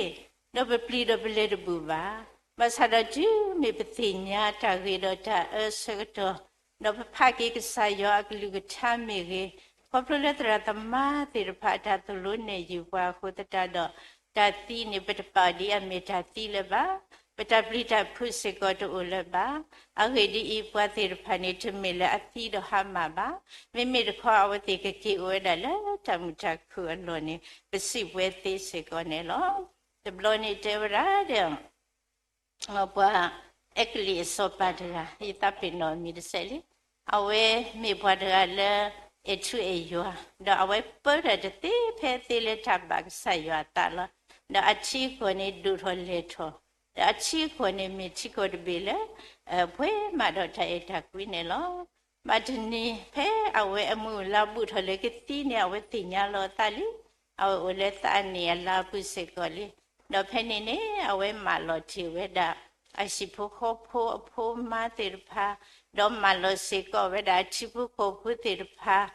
ဒီးပပျံၤဒီးပလဲၤတဘူၣ်ဘၣ်. ဘၣ်ဆၣ်ဒီးတုၤမ့ၢ်ပသ့ၣ်ညါတၢ်ဂ့ၤဒီးတၢ်အၢဆၢကတီၢ်, ဒီးပဖးက့ၤကစၢ်ယွၤအကလုၢ်ကထါမ့ၢ်ဂ့ၤ, ခီဖျိလၢသရၣ်သမါသ့ၣ်တဖၣ်အတၢ်သိၣ်လိနဲၣ်ယုာ်ပှၤအဃိသတးဒီး, တၢ်သံန့ၣ် ပတပာ်ဒ်အမ့ၢ်တၢ်သံလၢၤဘၣ်, ပတၢ်ပျံၤတၢ်ဖုးစ့ၢ်ကီးတအိၣ်လၢၤဘၣ်. အဂ့ၢ်ဒ်အံၤ, ပှၤသ့ၣ်တဖၣ်န့ၣ် တမ့ၢ်လၢအသံဒီးဟါမၢ်ဘၣ်. မ့မ့ၢ်တခီ အဝဲသ့ၣ်ကက့ၤအိၣ်ဝဲဒၣ်လၢတၢ်မုာ်တၢ်ခုၣ်အလီၢ်န့ၣ် ပစံးပဝဲသ့စ့ၢ်ကီးန့ၣ်လီၤ. တဘျီန့ၣ်တဲဝဲဒၣ်ဒီး ပှၤအဲကလံးအစီၤပၤတဂၤ, ယသးပ့ၤနီၣ်အမံၤတစဲးလံ. အဝဲမ့ၢ်ပှၤတဂၤလၢ အဲၣ်ထူအဲၣ်ယွၤ, ဒီးအဝဲပၢတၢ်တသ့ဖဲသ့လၢတၢ်ဘၣ်ကစၢ်ယွၤအသးလီၤ. ဒီးအထံအကီၢ်န့ၣ်ဒိၣ်ထီၣ်လဲၢ်ထီၣ်, ဒီးအထံအကီၢ်န့ၣ်မ့ၢ်ထံကီၢ်တဘ့ၣ်လၢ ပှဲၤမးဒီးတၢ်အဲၣ်တၢ်ကွံန့ၣ်လီၤ. ဘၣ်တနံၤဖဲအဝဲအမုၢ်အလါဘူးထီၣ်လၢကသံန့ၣ် အဝဲသ့ၣ်ညါလီၤအသးလံ. အဝဲအိၣ်လၢသးအနံၣ်အလါပူၤစ့ၢ်ကီးလံ. ဒီးဖဲန့ၣ်န့ၣ် အဝဲမၢလီၤတ့ၢ်ဝဲဒၣ် အဟံၣ်ဖိဃီဖိအဖိအမါသ့ၣ်တဖၣ်, ဒီးမၢလီၤစ့ၢ်ကီးဝဲဒၣ်အထံဖိကီၢ်ဖိသ့ၣ်တဖၣ်,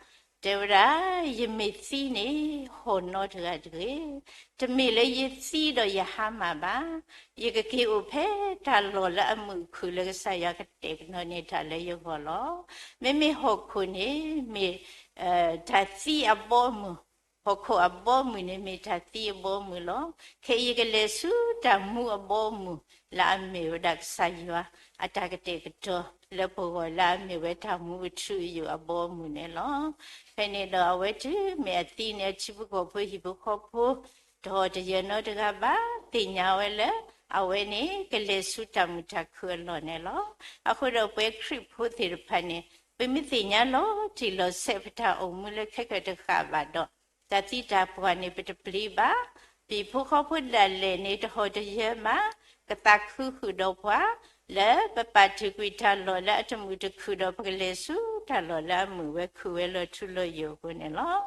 တဲဝဲဒၣ်, ယမ့ၢ်သံန့ၣ် ဟီၣ်နီတဂၤတဂ့ၤ. တမ့ၢ်လၢယသံဒီးယဟါမၢ်ဘၣ်. ယကက့ၤအိၣ်ဖဲတၢ်လီၢ်လၢအမုာ်အခုၣ်လၢကစၢ်ယွၤကတဲာ်ကတီၤန့ၢ်တၢ်လၢယဂီၢ်လီၤ. မ့မ့ၢ်ဟီၣ်ခိၣ်န့ၣ်မ့ၢ် တၢ်သံအဘီအမုၢ်, ဟီၣ်ခိၣ်အဘီအမုၢ်န့ၣ်မ့ၢ်တၢ်သံအဘီအမုၢ်လီၤ. ခဲအံၤယကလဲၤဆူတၢ်မူအဘီအမုၢ်လၢအမ့ၢ်ဝဲဒၣ်ကစၢ်ယွၤအတၢ်ကတဲာ်ကတီၤလၢပဂီၢ်လၢအမ့ၢ်ဝဲတၢ်မူအထူအယိာ်အဘီအမုၢ်န့ၣ်လီၤ. ဖဲန့ၣ်ဒီးအဝဲတုၤမ့ၢ်အသံန့ၣ် အထံဖိကီၢ်ဖိဟံၣ်ဖိဃီဖိ တဟီၣ်တယၢၤနီတဂၤဘၣ်, သ့ၣ်ညါဝဲလၢ အဝဲန့ၣ်ကလဲၤဆူတၢ်မုာ်တၢ်ခုၣ်အလီၢ်န့ၣ်လီၤ. အဃိဒီးပဝဲခရံာ်ဖိသ့ၣ်တဖၣ်န့ၣ် ပမ့ၢ်သ့ၣ်ညါလီၤတံၢ်လီၤဆဲးပတၢ်အိၣ်မူလၢခဲကၢၣ်တဃၣ်ဘၣ်ဒီး တၢ်သံတၢ်ပှၢ်န့ၣ်ပတပျံၤဘၣ်, ပဟံၣ်ဖိဃီဖိဒၣ်လဲာ်န့ၣ် တဟီၣ်တယၢၤမး, ကသးခုဃုာ်ဒီးပှၤ, လၢပပာ်တ့ၢ်ကွံာ်တၢ်လီၢ်လၢအတမုာ်တခုၣ်ဒီး ပကလဲၤဆူတၢ်လီၢ်လၢအမုာ်ဝဲခုၣ်ဝဲလီၤထူလီၤယိာ်အဃိန့ၣ်လီၤ.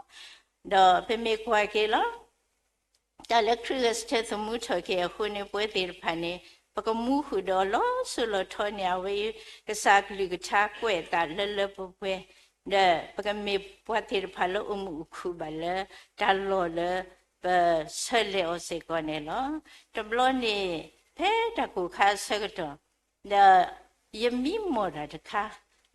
ဒီးပမ့ၢ်ကွၢ်က့ၤလီၤ တၢ်လၢခရံာ်ဂဲၤဆၢထၢၣ်သမူထီၣ်က့ၤအဃိန့ၣ် ပဝဲသ့ၣ်တဖၣ်န့ၣ် ပကမူဃုာ်ဒီးလီၤစိၤလီၤထီန့ၣ် အဝဲအံၤ ကစၢ်အကလုၢ်ကထါကွဲးအသးလၢလၢပှဲၤပှဲၤ, ဒီးပကမ့ၢ်ပှၤသ့ၣ်တဖၣ်လၢအိၣ်မုာ်အိၣ်ခုၣ်ဘၣ်လၢ တၢ်လီၢ်လၢပဆၢလဲၤအီၤစ့ၢ်ကီးန့ၣ်လီၤ. တဘျီန့ၣ် ဖဲတၢ်ကိၢ်ခါအဆၢကတီၢ် ဒီးယမံမီၢ်တၢ်တခါ,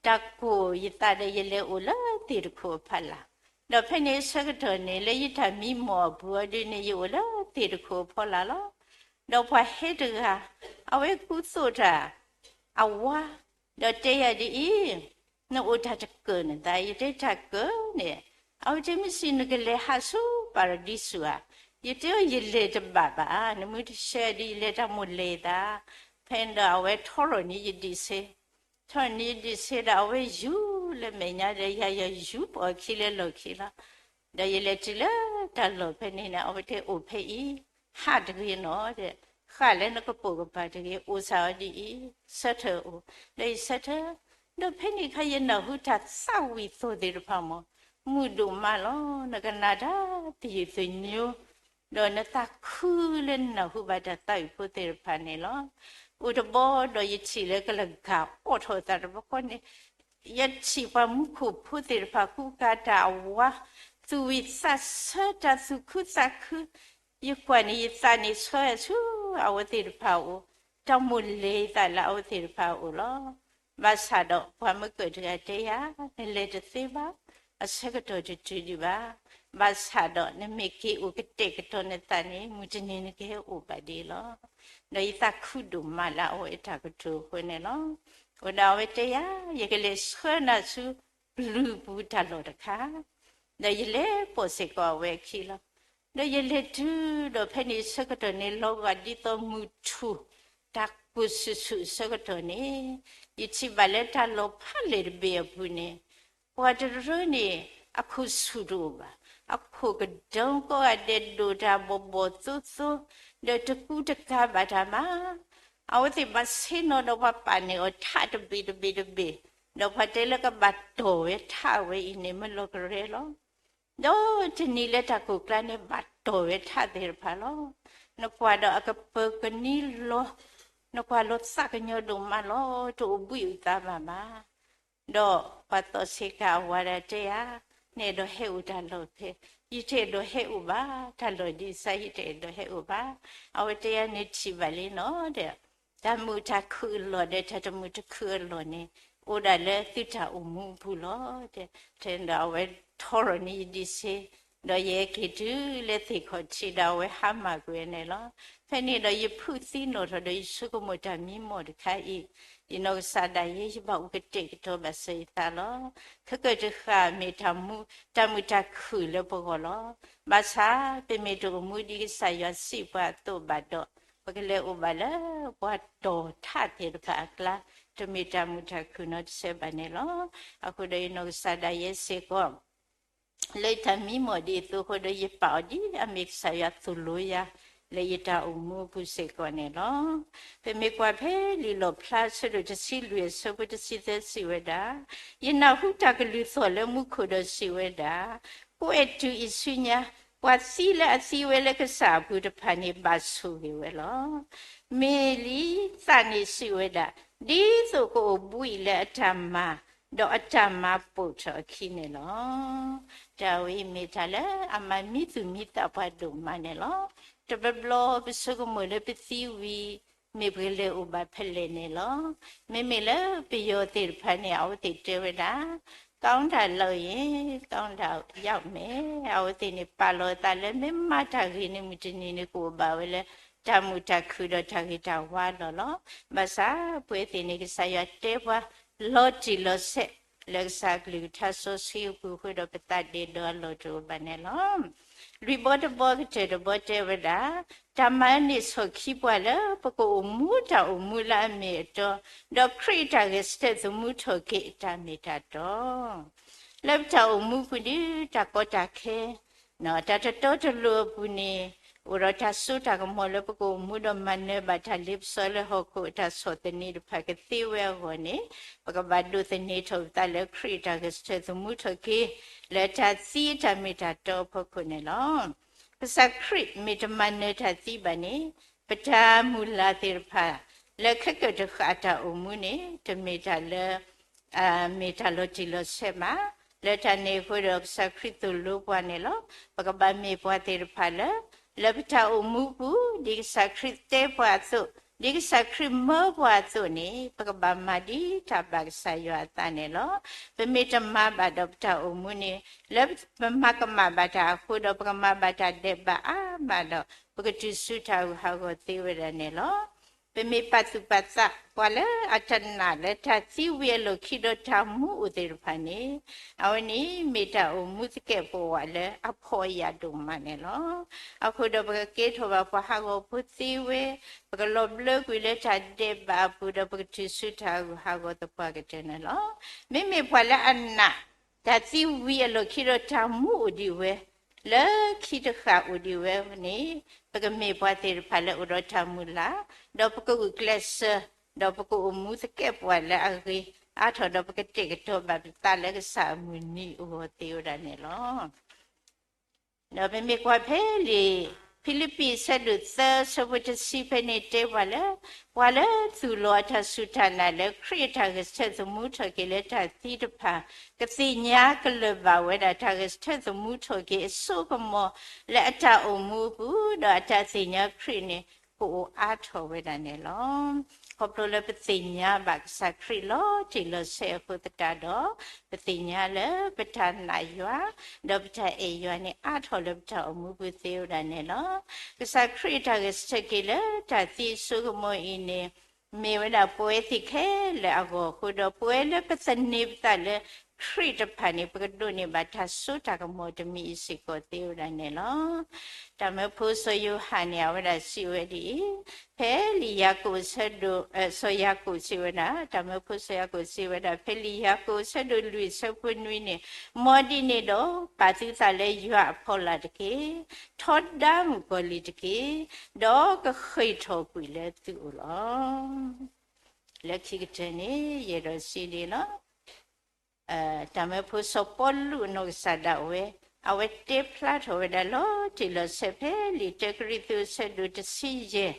တၢ်ကိၢ်ယသးဒီးယလဲၤအိၣ်လၢသ့ၣ်တခိၣ်အဖီလာ်, ဒီးဖဲန့ၣ်အဆၢကတီၢ်န့ၣ် လၢယတၢ်မံမီၢ်အပူၤအီၤဒ်န့ၣ် ယအိၣ်လၢသ့ၣ်တခိၣ်အဖီလာ်လီၤ. ဒီးပှၤဟဲတဂၤ အဝဲကူသိးတၢ် အဝါ, ဒီးတဲယၤဒ်အံၤ, နအိၣ်တၢ်တကၢၢ်နသး, ယတဲတၢ်ကၢၢ်န့ၣ်, အဝဲတဲမ့ၢ်စံးနကလဲၤဟးဆူပၤရဒံစူၤဧါ, ယတဲအီၤယလဲၤတဘၣ်ဘၣ်, နမ့ၢ်တဆှၢဒ်ယလဲၤတၢ်မိၣ်လဲၤသး, ဖဲန့ၣ်ဒီးအဝဲထီထီၣ်န့ၢ်ယဒံးဆ့ ထီၣ်န့ၢ်ယဒံးဆ့ဒီး အဝဲယူၤလၢမဲာ်ညါဒီး ယၤယီၤယူၤပိာ်အခံလၢလီၢ်ခံလီၤ. ဒီးယလဲၤတုၤလၢတၢ်လီၢ်ဖဲန့ၣ်န့ၣ် အဝဲတဲအိၣ်ဖဲအံၤ, ဟးတဂ့ၤနီၤဒီး, ဃၣ်လၢနကပိာ်ကပၤတဂ့ၤ, အိၣ်စ့ၢ်အီၤဒ်အံၤ, ဆၢထၢၣ်အိၣ်, ဒီးယဆၢထၢၣ်, ဒီးဖဲန့ၣ်အခါ ယနၢ်ဟူတၢ်သးဝံၣ်သိၣ်သ့ၣ်တဖၣ်မး, မုာ်ဒိၣ်မးလီၤ, နကနၣ်တၢ်သယုၢ်သညိ ဒီးနသးခုလၢနနၢ်ဟူဘၣ်တၢ်သးဝံၣ်ဖိသ့ၣ်တဖၣ်န့ၣ်လီၤ. အိၣ်တဘျီဒီးယထံၣ်လၢကလၤဂၤအိးထီၣ်သးတဘျီဃီန့ၣ်, ယထံၣ်ပှၤမူခိၣ်ဖိသ့ၣ်တဖၣ် ကူကၤတၢ်အဝါ, သူၣ်ဝံၣ်သးဆၢ တၢ်သူၣ်ခုသးခု, ယကွၢ်န့ၣ် ယသးန့ၣ်ဆၢဆူအဝဲသ့ၣ်တဖၣ်အအိၣ်, တၢ်မိၣ်လဲၤယသးလၢအဝဲသ့ၣ်တဖၣ်အအိၣ်လီၤ. ဘၣ်ဆၣ်ဒီးပှၤမ့ၢ်ကၢၣ်တဂၤတဲယၤ, နလဲၤတသ့ဘၣ်, အဆၢကတီၢ်တတုၤဒံးဘၣ်, ဘၣ်ဆၣ်ဒီးနမ့ၢ်က့ၤအိၣ်ကတဲာ်ကတီၤနသးန့ၣ် မုၢ်တနံၤနကဟဲအိၣ်ဘၣ်ဒ်အံၤလီၤ. ဒီးယသးခုဒိၣ်မးလၢအဝဲအတၢ်ကတိၤအဃိန့ၣ်လီၤ. အဃိဒီးအဝဲတဲယၤ, ယကလဲၤဆှၢနၤဆူပျုၤပူၤတၢ်လီၢ်တခါ, ဒီးယလဲၤပိာ်စ့ၢ်ကီးအဝဲအခံလီၤ. ဒီးယလဲၤတုၤဒီးဖဲန့ၣ်ဆၢကတီၢ်န့ၣ် လီၤဂာ်ဒ်သိးမုၢ်ထူၣ် တၢ်ကိၢ်ဆူၣ်ဆူၣ်အဆၢကတီၢ်န့ၣ်, ယထံၣ်ဘၣ်လၢတၢ်လီၤဖးလဲၢ်တဘ့ၣ်အပူၤန့ၣ် ပှၤတရၢန့ၣ် အခိၣ်ဆူၣ်တအိၣ်ဘၣ်. အခိၣ်ကဒုကိးဂၤဒဲးဒိၣ်တၢ်ဘီၣ်ဘီၣ်သိသိ, ဒီးတကူတကၤဘၣ်တၢ်မး အဝဲသ့ၣ်ဘၣ်ဆ့ၣ်နီၤဒီးပှၤပာ်န့ၢ်အီၤထးတဘ့ၣ်တဘ့ၣ်တဘ့ၣ်, ဒီးပှၤတဲလၢကဘၣ်တီၢ်ဝဲထးဝဲအံၤန့ၣ် မ့ၢ်လီၤကရၢလီၤ. ဒီးတနံၤလၢတၢ်ကိၢ်ကျါန့ၣ် ဘၣ်တီၢ်ဝဲထးသ့ၣ်တဖၣ်လီၤ. နကွၢ်ဒီးအကပၢၤကနံလီၤ, နကွၢ်လီၤသးကညီၤဒိၣ်မးလီၤ, တအိၣ်ဘှံးအိၣ်သါဘၣ်မး ဒီးပှၤသီၣ်ဆ့ကၤအဝၤဒၣ်တဲယၤ, နအဲၣ်ဒိးဟဲအိၣ်တၢ်လီၢ်ဖဲ, ယတအဲၣ်ဒိးဟဲအိၣ်ဘၣ်, တၢ်လီၢ်ဒ်အံၤစါ ယတအဲၣ်ဒိးဟဲအိၣ်ဘၣ်. အဝဲတဲယၤ နထံၣ်ဘၣ်လံနီၤဒီး တၢ်မုာ်တၢ်ခုၣ်အလီၢ်ဒီး တၢ်တမုာ်တခုၣ်အလီၢ်န့ၣ် အိၣ်ဒၣ်လၢသုတၢ်အိၣ်မူအပူၤလီၤ. တဲဒီးအဝဲထီထီၣ်န့ၢ်ယဒံးဆ့, ဒီးယဟဲက့ၤတုၤလၢသ့ၣ်ခီၣ်ထံးဒီး အဝဲဟါမၢ်ကွံာ်ဝဲန့ၣ်လီၤ. ဖဲန့ၣ်ဒီးယဖုးသံနီၣ်ထီၣ်ဒီး ယဆိကမိၣ်တၢ်မံမီၢ်တခါအံၤ, ယနီၢ်ကစၢ်ဒၣ်ယဲ ယဘၣ်အိၣ်ကတဲာ်ကတီၤဘၣ်စၢၤယသးလီၤ. ခဲကၢၣ်တဃၣ်မ့ၢ်တၢ်မူ, တၢ်မုာ်တၢ်ခုၣ်လၢပဂီၢ်လီၤ. ဘၣ်ဆၣ် ပမ့ၢ်တအိၣ်မူဒ်ကစၢ်ယွၤစံးပှၤအသိးဘၣ်ဒီး ပကလဲၤအိၣ်ဘၣ်လၢပှၤတီၢ်ထးသ့ၣ်တဖၣ်အကျါ, တမ့ၢ်တၢ်မုာ်တၢ်ခုၣ်နီတစဲးဘၣ်န့ၣ်လီၤ. အဃိဒီးယနီၢ်ကစၢ်ဒၣ်ယဲစ့ၢ်ကီး လၢယတၢ်မံမီၢ်ဒ်အသိးအဃိဒီး ယပာ်အီၤဒ်အမ့ၢ်ကစၢ်ယွၤသိၣ်လိယၤ လၢယတၢ်အိၣ်မူအပူၤစ့ၢ်ကီးန့ၣ်လီၤ. ပမ့ၢ်ကွၢ်ဖဲလံာ်လီၣ်ဖျါ အဆၢဒိၣ်တဆံလွံၢ် အဆၢဖိတဆံသၢစံးဝဲဒၣ်, ယနၢ်ဟူတၢ်ကလုၢ်သီၣ်လၢမူခိၣ်ဒီးစံးဝဲဒၣ်, ကွဲးတုၤအံၤဆူညါ, ပှၤသံလၢအသံဝဲလၢကစၢ်အပူၤတဖၣ်န့ၣ် ဘၣ်ဆိၣ်ဂ့ၤဝဲလီၤ. မ့ၢ်လံသးန့ၣ်စံးဝဲဒၣ်, ဒ်သိးကအိၣ်ဘှံးလၢအတၢ်မၤ, ဒီးအတၢ်မၤပိာ်ထီၣ်အခံန့ၣ်လီၤ. တၢ်ဝဲအံၤမ့ၢ်တၢ်လၢအမၤမံသူၣ်မံသးပှၤဒိၣ်မးန့ၣ်လီၤ. တဘျီဘျီပဆိကမိၣ်လၢပသံဝံၤ မ့ၢ်ပကလဲၤအိၣ်ဘၣ်ဖဲလဲၣ်န့ၣ်လီၤ. မ့မ့ၢ်လၢပယီၤသ့ၣ်တဖၣ်န့ၣ် အဝဲသ့ၣ်တဲဝဲဒၣ်, ကောင်းတာလုပ်ရင် ကောင်းတာရောက်မယ်. အဝဲသ့ၣ်န့ၣ် ပာ်လီၤအသးလၢ မ့ၢ်မၤတၢ်ဂ့ၤန့ၣ် မုၢ်တနံၤန့ၣ် ကအိၣ်ဘၣ်ဝဲလၢ တၢ်မုာ်တၢ်ခုၣ်ဒီးတၢ်ဂ့ၤတၢ်ဝါလီၤလီၤ. ဘၣ်ဆၣ်ပဝဲသ့ၣ်န့ၣ် ကစၢ်ယွၤတဲပှၤ လီၤတံၢ်လီၤဆဲး လၢကစၢ်အကလုၢ်ကထါစီဆှံအပူၤအဃိဒီး ပသးဒ့ဒီအလီၢ်တအိၣ်ဘၣ်န့ၣ်လီၤ. လွံၢ်ဘီတဘီကတၢၢ်တဘီတဲဝဲဒၣ်, တၢ်မၤန့ၢ်ဆီၣ်ခံပှၤလၢ ပကအိၣ်မူတၢ်အိၣ်မူလၢအမ့ၢ်အတီ, ဒီးခရံာ်အတၢ်ဂဲၤဆၢထၢၣ်သမူထီၣ်က့ၤအတၢ်မ့ၢ်တၢ်တီ လၢပတၢ်အိၣ်မူပူၤဒီး တၢ်ကီတၢ်ခဲ, တၢ်တတီတလိၤအပူၤန့ၣ် အိၣ်ဒီးတၢ်စိတၢ်ကမီၤလၢပကအိၣ်မူဒီးမၤနၢၤဘၣ်တၢ်လ့ပစီလၢဟီၣ်ခိၣ်အတၢ်ဆီၣ်သနံးတဖၣ်ကသ့ဝဲအဂီၢ်န့ၣ်, ပကဘၣ်ဒိးသန့ၤထီၣ်ပသးလၢခရံာ်အတၢ်ဂဲၤဆၢထၢၣ်သမူထီၣ်က့ၤ လၢတၢ်သံအတၢ်မ့ၢ်တၢ်တီအဖီခိၣ်န့ၣ်လီၤ. ကစၢ်ခရံာ်မ့ၢ်တမၤနၢၤတၢ်သံဘၣ်န့ၣ်, ပတၢ်မုၢ်လၢ်သ့ၣ်တဖၣ် လၢခဲကၢၣ်တဃၣ်အတၢ်အိၣ်မူန့ၣ် တမ့ၢ်တၢ်လၢ မ့ၢ်တၢ်လီၤတံၢ်လီၤဆဲးဘၣ်. လၢတၢ်န့ၣ်အဃိဒီး ကစၢ်ခရံာ်သိၣ်လိပှၤန့ၣ်လီၤ. ပကဘၣ်မ့ၢ်ပှၤသ့ၣ်တဖၣ်လၢ လၢပတၢ်အိၣ်မူပူၤ ဒ်ကစၢ်ခရံာ်တဲပှၤအသိး, ဒ်ကစၢ်ခရံာ်မၢပှၤအသိးန့ၣ် ပကဘၣ်မၤဒ်တၢ်ဘၣ်ကစၢ်ယွၤအသးန့ၣ်လီၤ. ပမ့ၢ်တမၤဘၣ်ဒီးပတၢ်အိၣ်မူန့ၣ် လၢပမၤကမၣ်ဘၣ်တၢ်အဃိဒီး ပကမၤဘၣ်တၢ်ဒဲးဘးအါမးဒီး ပကတုၤဆူတၢ်ဂူာ်ဟးဂီၤသ့ဝဲဒၣ်န့ၣ်လီၤ. ပမ့ၢ်ပာ်သူၣ်ပာ်သး ပှၤလၢအတနာ်လၢတၢ်သံဝံၤအလီၢ်ခံဒီးတၢ်မူအိၣ်သ့ၣ်တဖၣ်န့ၣ်, အဝဲန့ၣ်မ့ၢ်တၢ်အိၣ်မူသကဲးပဝးလၢအဖှီၣ်အယာ်ဒိၣ်မးန့ၣ်လီၤ. အဃိဒီးပကကဲထီၣ်ဘၣ်ပှၤဟးဂီၤဖိသ့ဝဲ, ပကလီၤဘျၢကွံာ်လၢတၢ်ဒဲးဘးအပူၤဒီး ပကတုၤဆူတၢ်ဂူာ်ဟးဂီၤသပှၢ်ကတၢၢ်န့ၣ်လီၤ. မ့မ့ၢ်ပှၤလၢအနာ် တၢ်သံဝံၤအလီၢ်ခံဒီးတၢ်မူအိၣ်ဒံးဝဲ, လၢခံတဃၣ်အိၣ်ဒံးဝဲန့ၣ်, ပကမ့ၢ်ပှၤသ့ၣ်တဖၣ်လၢအိၣ်ဒီးတၢ်မုၢ်လၢ်, ဒီးပကဂုာ်ကျဲးစၢး, ဒီးပကအိၣ်မူသကဲးပဝးလၢအဂ့ၤအါထီၣ်ဒီး ပကတဲာ်ကတီၤဘၣ်ပသးလၢကစၢ်အမုၢ်နံၤအဂီၢ်သ့ဝဲဒၣ်န့ၣ်လီၤ. ဒီးပမ့ၢ်ကွၢ်ဖဲလံာ်ဖံလံးပံး အဆၢဒိၣ်သၢ အဆၢဖိတဆံဖဲန့ၣ်တဲပှၤလၢ, ပှၤလၢသူၣ်လီၤအတၢ်စူၢ်တၢ်နာ်လၢခရံာ်အတၢ်ဂဲၤဆၢထၢၣ်သမူထီၣ်က့ၤလၢတၢ်သံတဖၣ်, ကသ့ၣ်ညါကလၢၤဘၣ်ဝဲဒၣ် တၢ်ဂဲၤဆၢထၢၣ်သမူထီၣ်က့ၤအစိကမီၤ လၢအတၢ်အိၣ်မူအပူၤ, ဒီးအတၢ်သ့ၣ်ညါခရံာ်န့ၣ် ကအိၣ်အါထီၣ်ဝဲဒၣ်န့ၣ်လီၤ. ခီဖျိလၢပသ့ၣ်ညါဘၣ်ကစၢ်ခရံာ်လီၤတံၢ်လီၤဆဲးအဃိသတးဒီး, ပသ့ၣ်ညါလၢပတၢ်နာ်ယွၤ, ဒီးပတၢ်အဲၣ်ယွၤန့ၣ် အါထီၣ်လၢပတၢ်အိၣ်မူပူၤသ့ဝဲဒၣ်န့ၣ်လီၤ. ကစၢ်ခရံာ်အတၢ်ဂဲၤဆၢထၢၣ်က့ၤလၢတၢ်သံအစိကမီၤအံၤန့ၣ်, မ့ၢ်ဝဲဒၣ်ပဝဲသ့ၣ်ခဲလၢာ်အဂီၢ်အဃိဒီး ပဝဲလၢပသန့ၤပသးလၢ ခရံာ်တဖၣ်န့ၣ် ပကဒိးန့ၢ်ဘၣ်တၢ်စိတၢ်ကမီၤတမံၤအံၤစ့ၢ်ကီးသ့ဝဲဒၣ်န့ၣ်လီၤ. တၢ်မၢဖိစီၤယိၤဟၣ်န့ၣ် အဝဲဒၣ်စံးဝဲဒ်အံၤ, ဖဲလံာ်ယၤကိာ်ဆၢဒိၣ်, စီၤယၤကိာ်စံးဝဲဒၣ်, တၢ်မၢဖိစီၤယၤကိာ်စံးဝဲဒၣ်, ဖဲလံာ်ယၤကိာ်ဆၢဒိၣ်လွံၢ်ဆၢဖိနွံန့ၣ်, မ်ဒ်န့ၣ်ဒီး ပာ်သုသးလၢယွၤအဖီလာ်တက့ၢ်. ထီဒါမုၣ်ကီၤလံၤတက့ၢ်. ဒီးကဃ့ၢ်ထီၣ်ကွံာ်လၢသုအိၣ်လီၤ. လၢခံကတၢၢ်န့ၣ် ယအဲၣ်ဒိးစံးဒ်အံၤလီၤ. တၢ်မၢဖိစီၤပီလူးအနီၢ်ကစၢ်ဒၣ်ဝဲ, အဝဲတဲဖျါထီၣ်ဝဲဒၣ်လီၤတံၢ်လီၤဆဲးဖဲလံာ်တၢကရံၣ်သူးအဆၢဒိၣ်တဆံယဲၢ်,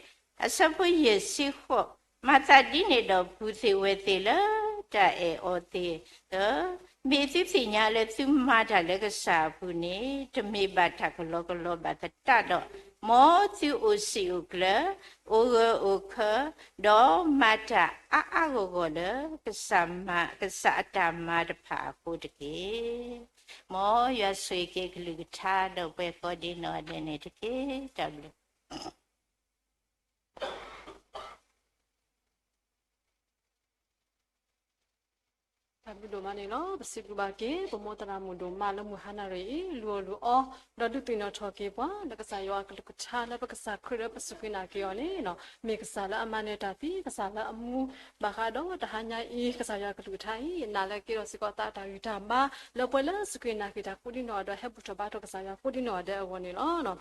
အဆၢဖိယဲၢ်ဆံဃိး, မၤသးဒ်န့ၣ်ဒီး ပုၢ်သ့ၣ်ဝဲၢ်သ့ၣ်လၢတၢ်အဲၣ်အီၤသ့ၣ်ဧၢ, မ့ၢ်သုသ့ၣ်ညါလၢသုမၤတၢ်လၢကစၢ်အပူၤန့ၣ် တမ့ၢ်ဘၣ်တၢ်ကလီကလီဘၣ်သတးဒီး, မ်သုအိၣ်စံာ်အိၣ်ကျၢၤ, အိၣ်ဂၢၢ်အိၣ်ခၢ, ဒီးမၤတၢ်အါအါဂီၢ်ဂီၢ်လၢ ကစၢ်မၤ, ကစၢ်အတၢ်မၤတဖၣ်အဃိတက့ၢ်. မ်ယွၤဆိၣ်ဂ့ၤက့ၤကလုၢ်ကထါဒီးပှၤကိးဒ်နီၢ်ဂၤဒဲးန့ၣ်တက့ၢ်. တၢ်ဘျုး တၢ်ဘျုးဒိၣ်မးန့ၣ်လီၤ. ပစံးဘျုးဘၣ်က့ၤ ပမိၢ်သရၣ်မုၣ်ဒိၣ်မးလၢမုၢ်ဟါနၤရံၣ်အံၤ လူအီၤလူအီ, ဒီးဒုးသ့ၣ်နီၣ်ထီၣ်က့ၤပှၤ လၢကစၢ်ယွၤအကလုၢ်ကထါ လၢပကစၢ်ခရံာ်လၢပစူၢ်က့ၤနာ်က့ၤအီၤန့ၣ်, မ့ၢ်ကစၢ်လၢအမၤနၢၤတၢ်သ့ ကစၢ်လၢအမူ, ဘၣ်ဃးဒီးတဟါညါအံၤ ကစၢ်ယွၤအကလုၢ်ကထါအံၤ နာ်လၢကဲထီၣ်စ့ၢ်ကီးသးတၢ်ဂံၢ်တၢ်ဘါ လၢပှၤလၢစူၢ်က့ၤနာ်က့ၤတၢ်ကိးဒ်နီၢ်ဂၤဒဲး ဟဲဘူၣ်ထီၣ်ဘါထီၣ်ကစၢ်ယွၤကိးဒ်နီၢ်ဂၤဒဲးအဂီၢ်န့ၣ်လီၤ.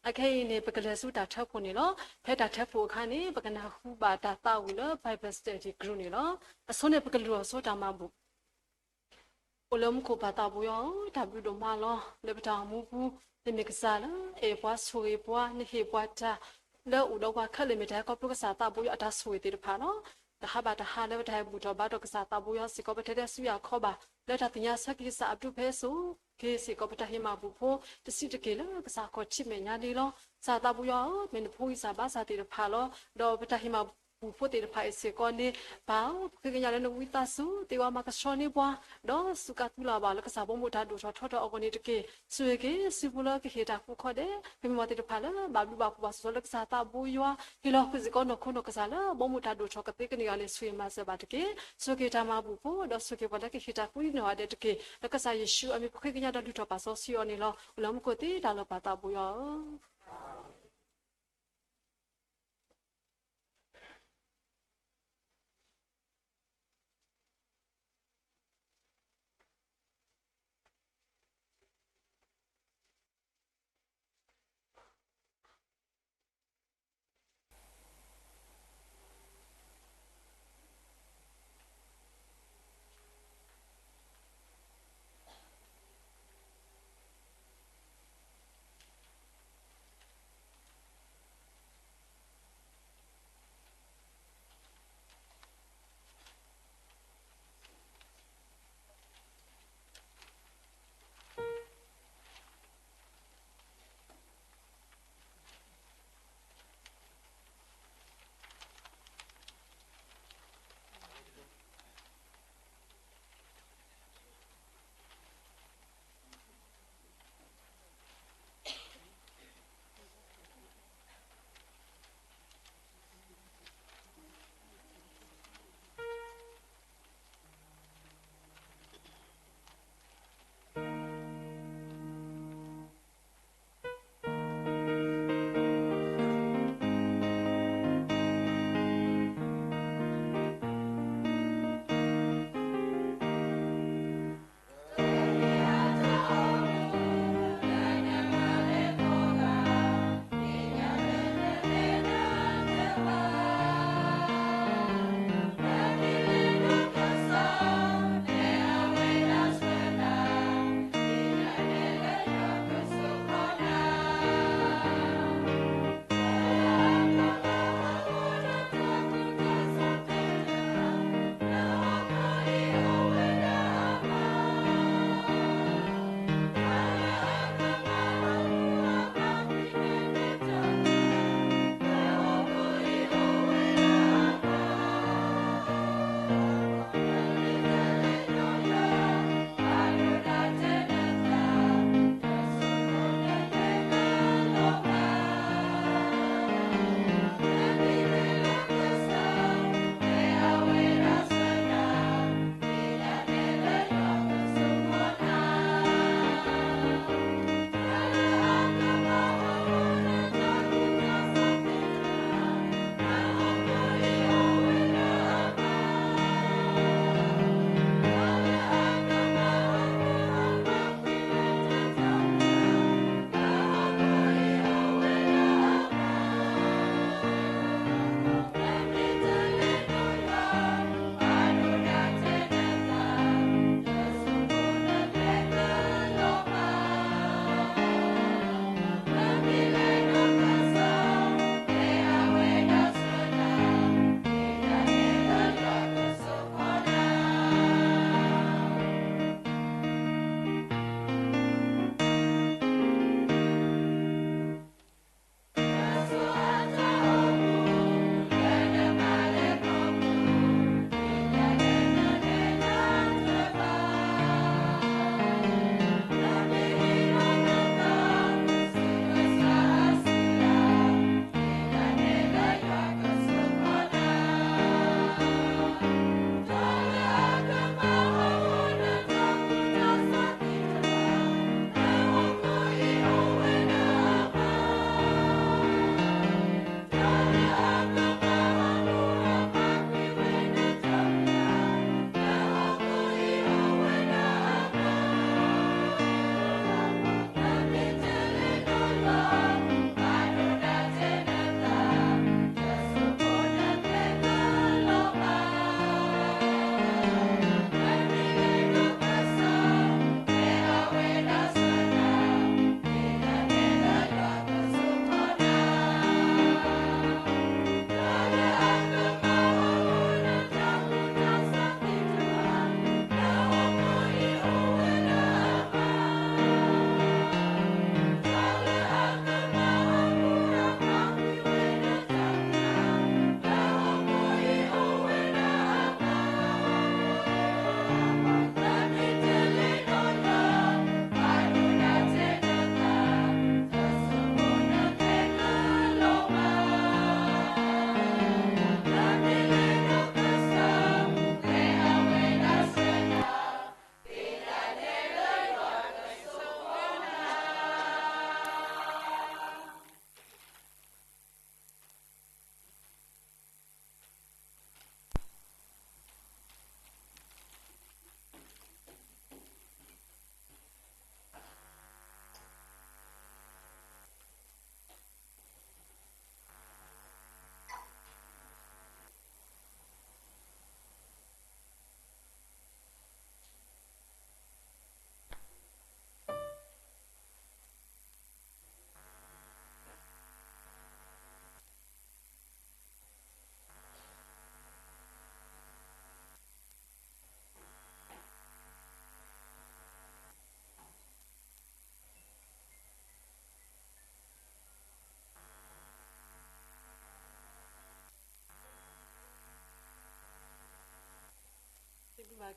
အခဲအံၤန့ၣ် ပကလဲၤဆူတၢ်ထၢဖှိၣ်န့ၣ်လီၤ. ဖဲတၢ်ထၢဖှိၣ်အခါန့ၣ် ပကနၢ်ဟူဘၣ်တၢ်သးဝံၣ်လၢ Bible Study Group န့ၣ်လီၤ. အဆိန့ၣ် ပကလုၢ်အီၤဆိတၢ်မၤဘူၣ် အိၣ်လၢမူခိၣ်ပၢ်သးဘိယွၤဧၢ, တၢ်ဘျုးဒိၣ်မးလီၤ. လၢပတၢ်အိၣ်မူပူၤ နမ့ၢ်ကစၢ်လၢအဲၣ်ပှၤဆိၣ်ဂ့ၤပှၤ နဟ့ၣ်ပှၤတၢ် လၢအိၣ်ဒီးပှၤခဲလၢာ် မ့ၢ်တၢ်ဟဲခီဖျိကစၢ်သးဘိယွၤအတၢ်ဆိၣ်ဂ့ၤသ့ၣ်တဖၣ်လီၤ. တဟါဘၣ်တဟါလၢပတၢ်ဟဲဘူၣ်ထီၣ်ဘါထီၣ်ကစၢ်သးဘိယွၤစ့ၢ်ကီး ပတဲတဲဆူယၤခီဘၣ် လၢတၢ်သ့ၣ်ညါဆၢက့ၤကစၢ်အဘျုးဖဲစိၤက့ၤစ့ၢ်ကီး ပတၢ်ဟ့ၣ်မၤဘူၣ်ဖိ တဆံးတက့ၢ်လၢကစၢ်ခီၣ်ထံးမဲာ်ညါလံလီၤ. ကစၢ်သးဘိယွၤဧၢ, မ့ၢ်နဖိဂံၢ်စၢ်ဘါစၢ်သ့ၣ်တဖၣ်လီၤ. ဒီးပတၢ်ဟ့ၣ်မၤဘူၣ်ဖိသ့ၣ်တဖၣ်အံၤစ့ၢ်ကီးန့ၣ် ပၢ်ဧၢ, ပဃ့ကညးလၢနဝံသးစူၤ သ့ဝဲမၤကဆှီန့ၢ်ပှၤ ဒီးစူးကါသုလီၤဘၣ်လၢကစၢ်ဘီမုၢ်တၢ်ဒိၣ်ထီၣ်ထီထီၣ်အဂီၢ်န့ၣ်တက့ၢ်. ဆိၣ်ဂ့ၤက့ၤ စုဖိလၢကဟ့ၣ်တၢ်ကူၣ်ခီၣ်ဒဲး ပမ့ၢ်ပှၤသ့ၣ်တဖၣ်လၢဘၣ်ဘျုးဘၣ်ဖှိၣ်ဘၣ်စီၣ်စီလၢကစၢ်သးဘိယွၤ ဟ့ၣ်လီၤဃုာ်စ့ၢ်ကီးနီၢ်ခိနီၢ်ကစၢ်လၢ ဘီမုၢ်တၢ်ဒိၣ်ထီၣ်ကသ့ကန့ၢ်အီၤန့ၣ် ဆိၣ်ဂ့ၤမၤစၢၤဘၣ်တက့ၢ်. ဆိၣ်ဂ့ၤတၢ်မၤဘူၣ်ဖိ ဒီးဆိၣ်ဂ့ၤပှၤလၢကဟ့ၣ်တၢ်ကူၣ်ဒံနီၢ်ဂၤဒဲးတက့ၢ်. လၢကစၢ်ယ့ၣ်ၡူးအမံၤပဃ့ကညးဒီးလုၢ်ထီၣ်ပာ်စီဆှံအီၤန့ၣ်လီၤ. အိၣ်လၢမူခိၣ်သ့တၢ်လီၤပာ်သးဘိယွၤဧၢ.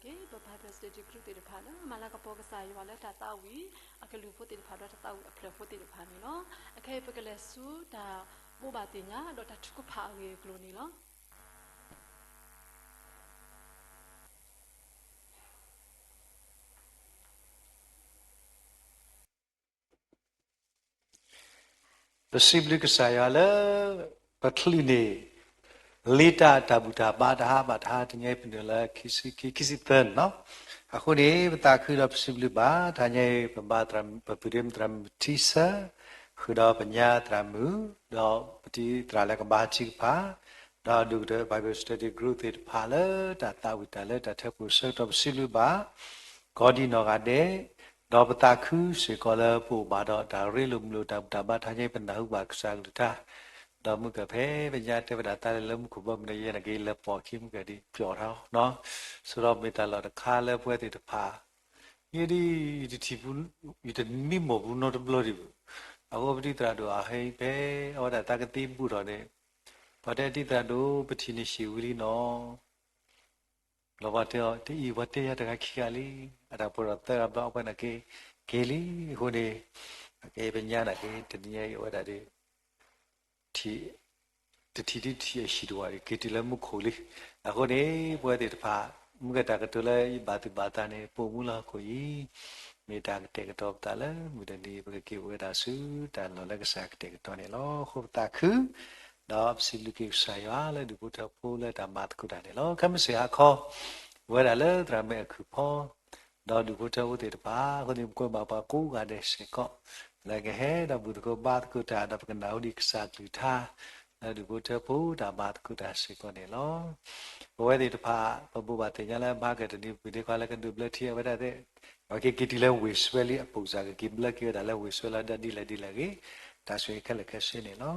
က့ၤ ပ Bible Study Group သ့ၣ်တဖၣ်လၢ မၤလၤကပီၤကစၢ်ယွၤလၢတၢ်သးဝံၣ်အကလုၢ်ဖိသ့ၣ်တဖၣ် ဒီးတၢ်သးဝံၣ်အဖျၢၣ်ဖိသ့ၣ်တဖၣ်န့ၣ်လီၤ. အခဲအံၤ ပကလဲၤဆူတၢ်ဘိးဘၣ်သ့ၣ်ညါ ဒီးတၢ်ထုကဖၣ်အဂ့ၢ်အကျိၤန့ၣ်လီၤ. ပစံးဘျုးကစၢ်ယွၤလၢ ပချုးန့ၢ် လ့တၢ်တၢ်ဘူၣ်တၢ်ဘါတဟါဘၣ်တဟါ တနံၤအံၤ ပနုာ်လၢ ခံဆံခံ ခံဆံသၢန့ၣ်လီၤ. အဃိန့ၣ် ပသးခုဒီးပစံးဘျုးဘၣ် တနံၤအံၤ ပဘါသရၣ် ပပုၢ်ဒ့မုၣ်သရၣ်မုၣ်ထံဆၢ ဃုာ်ဒီးပညါသရၣ်မုၣ် ဒီးပတံၤသရၣ်လၢကဘါထုကဖၣ် ဒီးဒုၣ်ကတၢၢ် Bible Study Group သ့ၣ်တဖၣ်လၢတၢ်သးဝံၣ်တၢ်လၢတၢ်ထၢဖှိၣ်ဆၢကတီၢ် ပစံးဘျုးဘၣ် ကိးဒံနီၢ်ဂၤဒဲး, ဒီးပသးခုစ့ၢ်ကီးလၢပအိၣ်ဘၣ်ဒီးတၢ်ရ့လိာ်မုာ်လိာ်တၢ်ဘူၣ်တၢ်ဘါ တနံၤအံၤ ပနၢ်ဟူဘၣ်ကစၢ်အကလုၢ်ကထါ, ဒီးမုၢ်ကၢၢ်ဖဲပညါတဲဝဲဒၣ်တၢ်လၢလၢမူခိၣ်ဘီမုၢ်ဒီး ယဲနာ်က့ၤလၢပှီၢ်ခံ မုၢ်ကၢၢ်ဒ်ပျီၣ်ထီၣ်နီၤ, ဆိဒီးမ့ၢ်တၢ်လီၢ်တခါလၢပဝဲသ့ၣ်တဖၣ် ယဲဒ် ယတထံၣ်ပူ ယတမံမီၢ်ပူနီတဘျီဒံးဘၣ်, အဃိပတံၤသရၣ်ဒိၣ်အဟဲဖဲ အဝဲဒၣ်တၢ်ကသံဘူးထီၣ်န့ၣ်, ပှၤတဲတံၤသရၣ်ဒိၣ် ပထံၣ်န့ၣ်ဆံးဝံၤလံနီၤ လီၤပှၤတဲအီၤ တအံၤပှၤတဲယၤတဂၤခံဂၤလံ, အတၢ်ပှဲၤထီၣ်သၢဂၤဘျီ အဝဲနာ်က့ၤက့ၤလံ, အဃိန့ၣ် အကဲပညါနာ်က့ၤ တနံၤအံၤအဝဲဒၣ်ဒီး တထံၣ်ဒ်ထံၣ်အဟံၣ်တဝၢ်ဒီး က့ၤတုၤလၢမူခိၣ်လံ. အဃိန့ၣ် ပဝဲသ့ၣ်တဖၣ် မုၢ်ကတၢ်ကတိၤလၢယဘၣ်သူၣ်ဘၣ်သးန့ၣ် ပိာ်မူလၢဟီၣ်ခိၣ်အံၤ မ့ၢ်တၢ်ကတဲာ်ကတီၤပသးလၢမုၢ်တနံၤ ပကက့ၤအိၣ်ဝဲဒၣ်ဆူတၢ်လီၢ်လၢကစၢ်ကတဲာ်ကတီၤန့ၣ်လီၤ. အဃိပသးခု ဒီးပစံးဘျုးက့ၤကစၢ်ယွၤလၢဒူၣ်ဖိထၢဖိလၢတၢ်မၤသကိးတၢ်န့ၣ်လီၤ. ခဲမုၢ်ဆ့ၣ်ဟါခီ ပဝဲဒၣ်လၢသရၣ်မုၣ်အခုၣ်ဖီ ဒီးဒူၣ်ဖိထၢဖိသ့ၣ်တဖၣ် အဃိန့ၣ် ပကွဲမုာ်ပှၤကိးဂၤဒဲးစ့ၢ်ကီး လၢကဟဲဒီးဘူၣ်သကိးဘါသကိးတၢ် ဒီးပကနၢ်ဟူဒံးကစၢ်ကလုၢ်ကထါ လၢဒူၣ်ဖိထၢဖိတၢ်မၤသကိးတၢ်စ့ၢ်ကီးန့ၣ်လီၤ. ပဝဲသ့ၣ်တဖၣ် ပဘိးဘၣ်သ့ၣ်ညါလၢမဟါကတနံၤ ပပုၢ်ဒ့ခွါလၢကဒုးဘျၢထံအဝဲဒၣ်သ့ၣ် အဝဲက့ၤက့ၤတုၤလၢဝ့ၢ်စွဲလံ အပူၤစ့ၢ်ကီး က့ၤဘျၢက့ၤဝဲဒၣ်လၢဝ့ၢ်စွဲလီၤ ဒီးဒ်လဲၣ်ဒ်လဲၣ်ဂ့ၤ တၢ်ဆိၣ်ဂ့ၤခဲလၢာ်ခဲဆ့န့ၣ်လီၤ.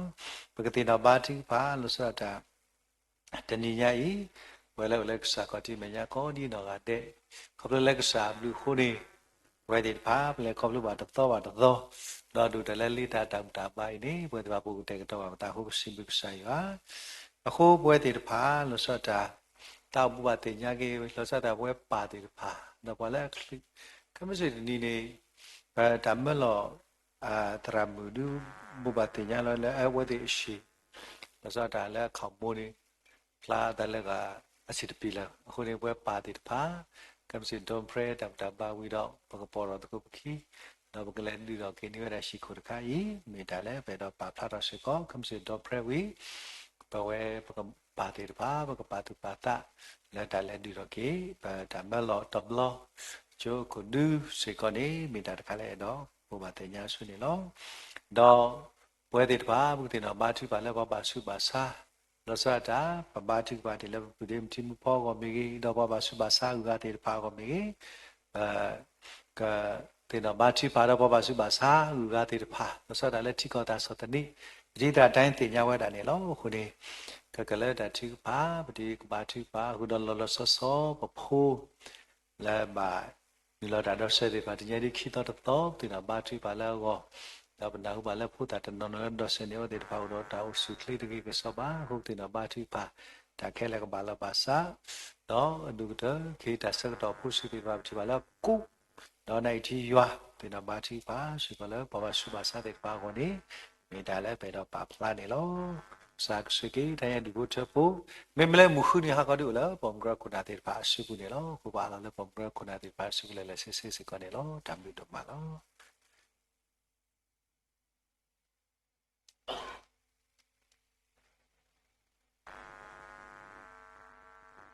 ပကသ့ၣ်နီၣ်ဘါထုကဖၣ် လီၤဆီဒၣ်တၢ် တနံၤညါအံၤ ပဝဲလၢအိၣ်လၢကစၢ်ခီၣ်ထံးမဲာ်ညါကိးဒ်နီၢ်ဂၤဒဲး ခီဖျိလၢကစၢ်အဘျုးအဃိန့ၣ် ပဝဲသ့ၣ်တဖၣ် ပလဲၤခီဖျိဘၣ်တသီဘၣ်တသီ ဒီးဒိၣ်တၢ်လၢလ့တၢ်တၢ်ဘူၣ်တၢ်ဘါအံၤန့ၣ် ပဝဲသ့ၣ်တဖၣ် ပကတဲာ်ကတီၤဘၣ်ပသးအဃိ ပစံးဘျုးကစၢ်ယွၤ အဃိပဝဲသ့ၣ်တဖၣ် လီၤဆီဒၣ်တၢ် တၢ်အိၣ်မူဘၣ်သ့ၣ်ညါက့ၤ လီၤဆီဒၣ်တၢ်ပဝဲပၢ်သ့ၣ်တဖၣ် ဒီးပှၤလၢအချ့ ခဲမုၢ်ဆ့ၣ်တနံၤန့ၣ် ပတၢ်မၢလီၤ သရၣ်မုၣ်ဒုး ဘိးဘၣ်သ့ၣ်ညါလီၤလၢအဝဲသ့ၣ်အဆံး လီၤဆီဒၣ်တၢ်လၢအခီၣ်မိန့ၣ် ဖျါအသးလၢဂၤအဆံးတပံၤလၢၤ အဃိန့ၣ် ပဝဲပၢ်သ့ၣ်တဖၣ် ခဲမုၢ်ဆ့ၣ် ဒီဖရဲ တၢ်ဘူၣ်တၢ်ဘါဝံၤဒီး ပကပီၤထီၣ်သကိးပခံ ဒီးပကလဲၤဒုးထီၣ်က့ၤန့ၢ်ဝဲဒၣ်ဟံၣ်ခိၣ်တခါအံၤ မ့ၢ်တၢ်လၢပအဲၣ်ဒိးပာ်ဖျါထီၣ်စ့ၢ်ကီး ခဲမုၢ်ဆ့ၣ် ဒီဖရဲဝံၤ ပဝဲပကပၢ်သ့ၣ်တဖၣ် ပကပာ်သူၣ်ပာ်သး လၢတၢ်လဲၤဒုးထီၣ်က့ၤ ပတၢ်မၢလီၤတဘျီ ကၠိခိၣ်ဒုစ့ၢ်ကီးန့ၣ် မ့ၢ်တၢ်တခါလၢအဲၣ်ဒိးဘိးဘၣ်သ့ၣ်ညါဆူန့ၣ်လီၤ. ဒီးပဝဲသ့ၣ်တဖၣ် ပကသ့ၣ်နီၣ်ဘါထုကဖၣ်လၢပှၤဘၣ်ဆူးဘၣ်ဆါ လီၤဆီဒၣ်တၢ် ပဘါထုကဖၣ်ဒ်လၢပပုၢ်ဒ့မုၣ်ထံမုၣ်ဖီအဂီၢ်မ့ၢ်ဂ့ၤ ဒီးပှၤဘၣ်ဆူးဘၣ်ဆါအဂုၤအဂၤသ့ၣ်တဖၣ်အဂီၢ်မ့ၢ်ဂ့ၤ ကသ့ၣ်နီၣ်ဘါထုကဖၣ်ဒီးပှၤဘၣ်ဆူးဘၣ်ဆါအဂုၤအဂၤသ့ၣ်တဖၣ် လီၤဆီဒၣ်တၢ်လၢထံကီၢ်တၢ်ဆီၣ်သနံး ပတံၤသရၣ်တၢ်သ့ၣ်ညါဝဲဒၣ်န့ၣ်လီၤ. အဃိန့ၣ် ကကလၢတၢ်ထုကဖၣ် ပတံၤကဘါထုကဖၣ် အဃိဒီးလီၤလီၤဆီဆီ ပဖိ လၢဘၣ်နုာ်လီၤတၢ်ဒီးစဲးသ့ၣ်တဖၣ် တနံၤအံၤဒ်ခံသီတသီ ပသ့ၣ်နီၣ်ဘါထုကဖၣ်လၢအဂီၢ် ဒီးပနၢ်ဟူဘၣ်လၢဖိသၣ်တနီၤနီၤလၢဒီးစဲးန့ၣ် အဝဲသ့ၣ်တဖၣ်အိၣ်ဒီးတၢ်အိၣ်ဆူၣ်အိၣ်ချ့ တဂ့ၤကစီၣ်ဘၣ် အဃိပသ့ၣ်နီၣ်ဘါထုကဖၣ် တၢ်ခဲလၢာ်ကဘၣ်လီၤဘၣ်စး ဒီးအဒိၣ်ကတၢၢ် ခဲအံၤတၢ်ဆၢကတီၢ်ဖိဆံးသ့ၣ်တဖၣ် ပထံၣ်ဘၣ်လၢအကိး ဒီးနာ်အံၤထံယွၤ ပသ့ၣ်နီၣ်ဘါထုကဖၣ်စ့ၢ်ကီးလၢပှၤဘၣ်ဆူးဘၣ်ဆါသ့ၣ်တဖၣ်အဂီၢ်န့ၣ် မ့ၢ်တၢ်လၢပအဲၣ်ဒိးပာ်ဖျါန့ၣ်လီၤ. ကစၢ်ကဆိၣ်ဂ့ၤက့ၤ တၢ်ညါဒူၣ်ဖိထၢဖိ မ့မ့ၢ်လၢမုၢ်ဃုနံၤဟါခီဒ်အိၣ်လၢ ပိာ်မုၣ်ကရၢခိၣ်နၢ်သ့ၣ်တဖၣ်အစုပူၤန့ၣ်လီၤ. အဃိပအးလီၤလၢပိာ်မုၣ်ကရၢခိၣ်နၢ်သ့ၣ်တဖၣ်အစုပူၤလၢာ်လၢာ်ဆ့ဆ့စ့ၢ်ကီးန့ၣ်လီၤ. တၢ်ဘျုးဒိၣ်မးလီၤ.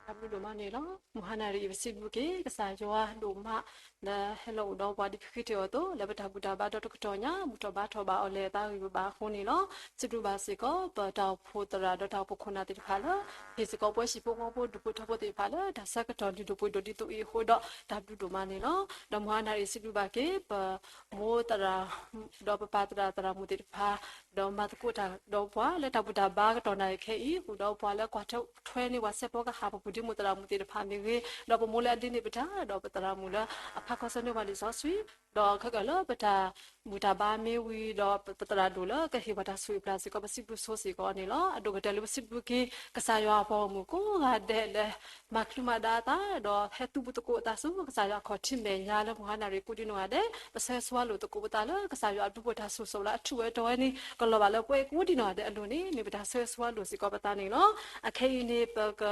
တၢ်ဘျုးဒိၣ်မးန့ၣ်လီၤ. မုၢ်ဟါနၣ်ရံၣ်အံၤ ပစံးဘျုးက့ၤ ကစၢ်ယွၤဒိၣ်မး လၢဟဲလီၤအိၣ်ဒီးပှၤဒ်ပဃ့ထံၣ်အီၤအသိး လၢပတၢ်ဘူၣ်တၢ်ဘါဒီတကတီၢ်ညါ ဘူၣ်ထီၣ်ဘါထီၣ်ဘၣ်အီၤလၢအသးဂံၢ်ဘၣ်အဃိန့ၣ်လီၤ. စံးဘျုးဘၣ်စ့ၢ်ကီး ပတၢ်အိၣ်ဖှိၣ်သရၣ်ဒီးတၢ်အိၣ်ဖှိၣ်ခိၣ်နၢ်သ့ၣ်တဖၣ်လၢ ဟ့ၣ်စ့ၢ်ကီးပဝဲဟံၣ်ဖိဃီဖိဒူၣ်ဖိထၢဖိသ့ၣ်တဖၣ်လၢ တၢ်ဆၢကတီၢ်လုၢ်ဒိၣ်ပှ့ၤဒိၣ်ဒ်သိးအံၤအဃိဒီး တၢ်ဘျုးဒိၣ်မးန့ၣ်လီၤ. ဒီးမုၢ်ဟါနၣ်ရံၣ် စံးဘျုးဘၣ်က့ၤ ပမိၢ်သရၣ် ဒီးပပၢ်သရၣ်သရၣ်မုၣ်သ့ၣ်တဖၣ် ဒီးမၤသကိးတၢ်ဒီးပှၤလၢတၢ်ဘူၣ်တၢ်ဘါကတီၢ်နၣ်ရံၣ်ခဲအံၤ ဃုာ်ဒီးပှၤလၢကွၢ်ထွဲန့ၢ်ပှၤစဲးဖီကဟၣ် ပပုၢ်ဒ့မုၣ်သရၣ်မုၣ်သ့ၣ်တဖၣ်မ့ၢ်ဂ့ၤ ဒီးပမိၢ်လၢအဒ့န့ၢ်ပတၢ် ဒီးပသရၣ်မုၣ်လၢအဖးခီဆၢန့ၢ်ပှၤလံာ်စီဆှံ ဒီးခဲကနံၣ်လၢပတၢ်ဘူၣ်တၢ်ဘါမ့ၢ်ဝံၤဒီး ပသရၣ်ဒိၣ်လၢကဟ့ၣ်ပှၤတၢ်ဆိၣ်ဂ့ၤပျၢ်စ့ၢ်ကီး ပစံးဘျုးဆိစ့ၢ်ကီးန့ၣ်လီၤ. အဒိၣ်ကတၢၢ်လၢပစံးဘျုးက့ၤ ကစၢ်ယွၤအပှၤဂီၢ်မုၢ်ကိးဂၤဒဲးလၢ မၤချုးမၤဒါအသး ဒီးဟဲသုးဘူးသကိးအသးဆူ ကစၢ်ယွၤအခီၣ်ထံးမဲာ်ညါလၢမုၢ်ဟါနၣ်ရံၣ်ကိးဒံနီၢ်ဂၤဒဲး, ပဆၢဂ့ၤဆၢဝါလိာ်သကိးပသးလၢ ကစၢ်ယွၤအဘျုးအဖှိၣ်တၢ်ဆိၣ်ဂ့ၤလၢအထူးဝဲတီၤဝဲန့ၣ် ကလီၤဘၣ်လၢပဝဲကိးဒံနီၢ်ဂၤဒဲးအလိၤန့ၣ် မ့ၢ်ပတၢ်ဆၢဂ့ၤဆၢဝါလိာ်စ့ၢ်ကီးပသးန့ၣ်လီၤ. အခဲအံၤန့ၣ် ပက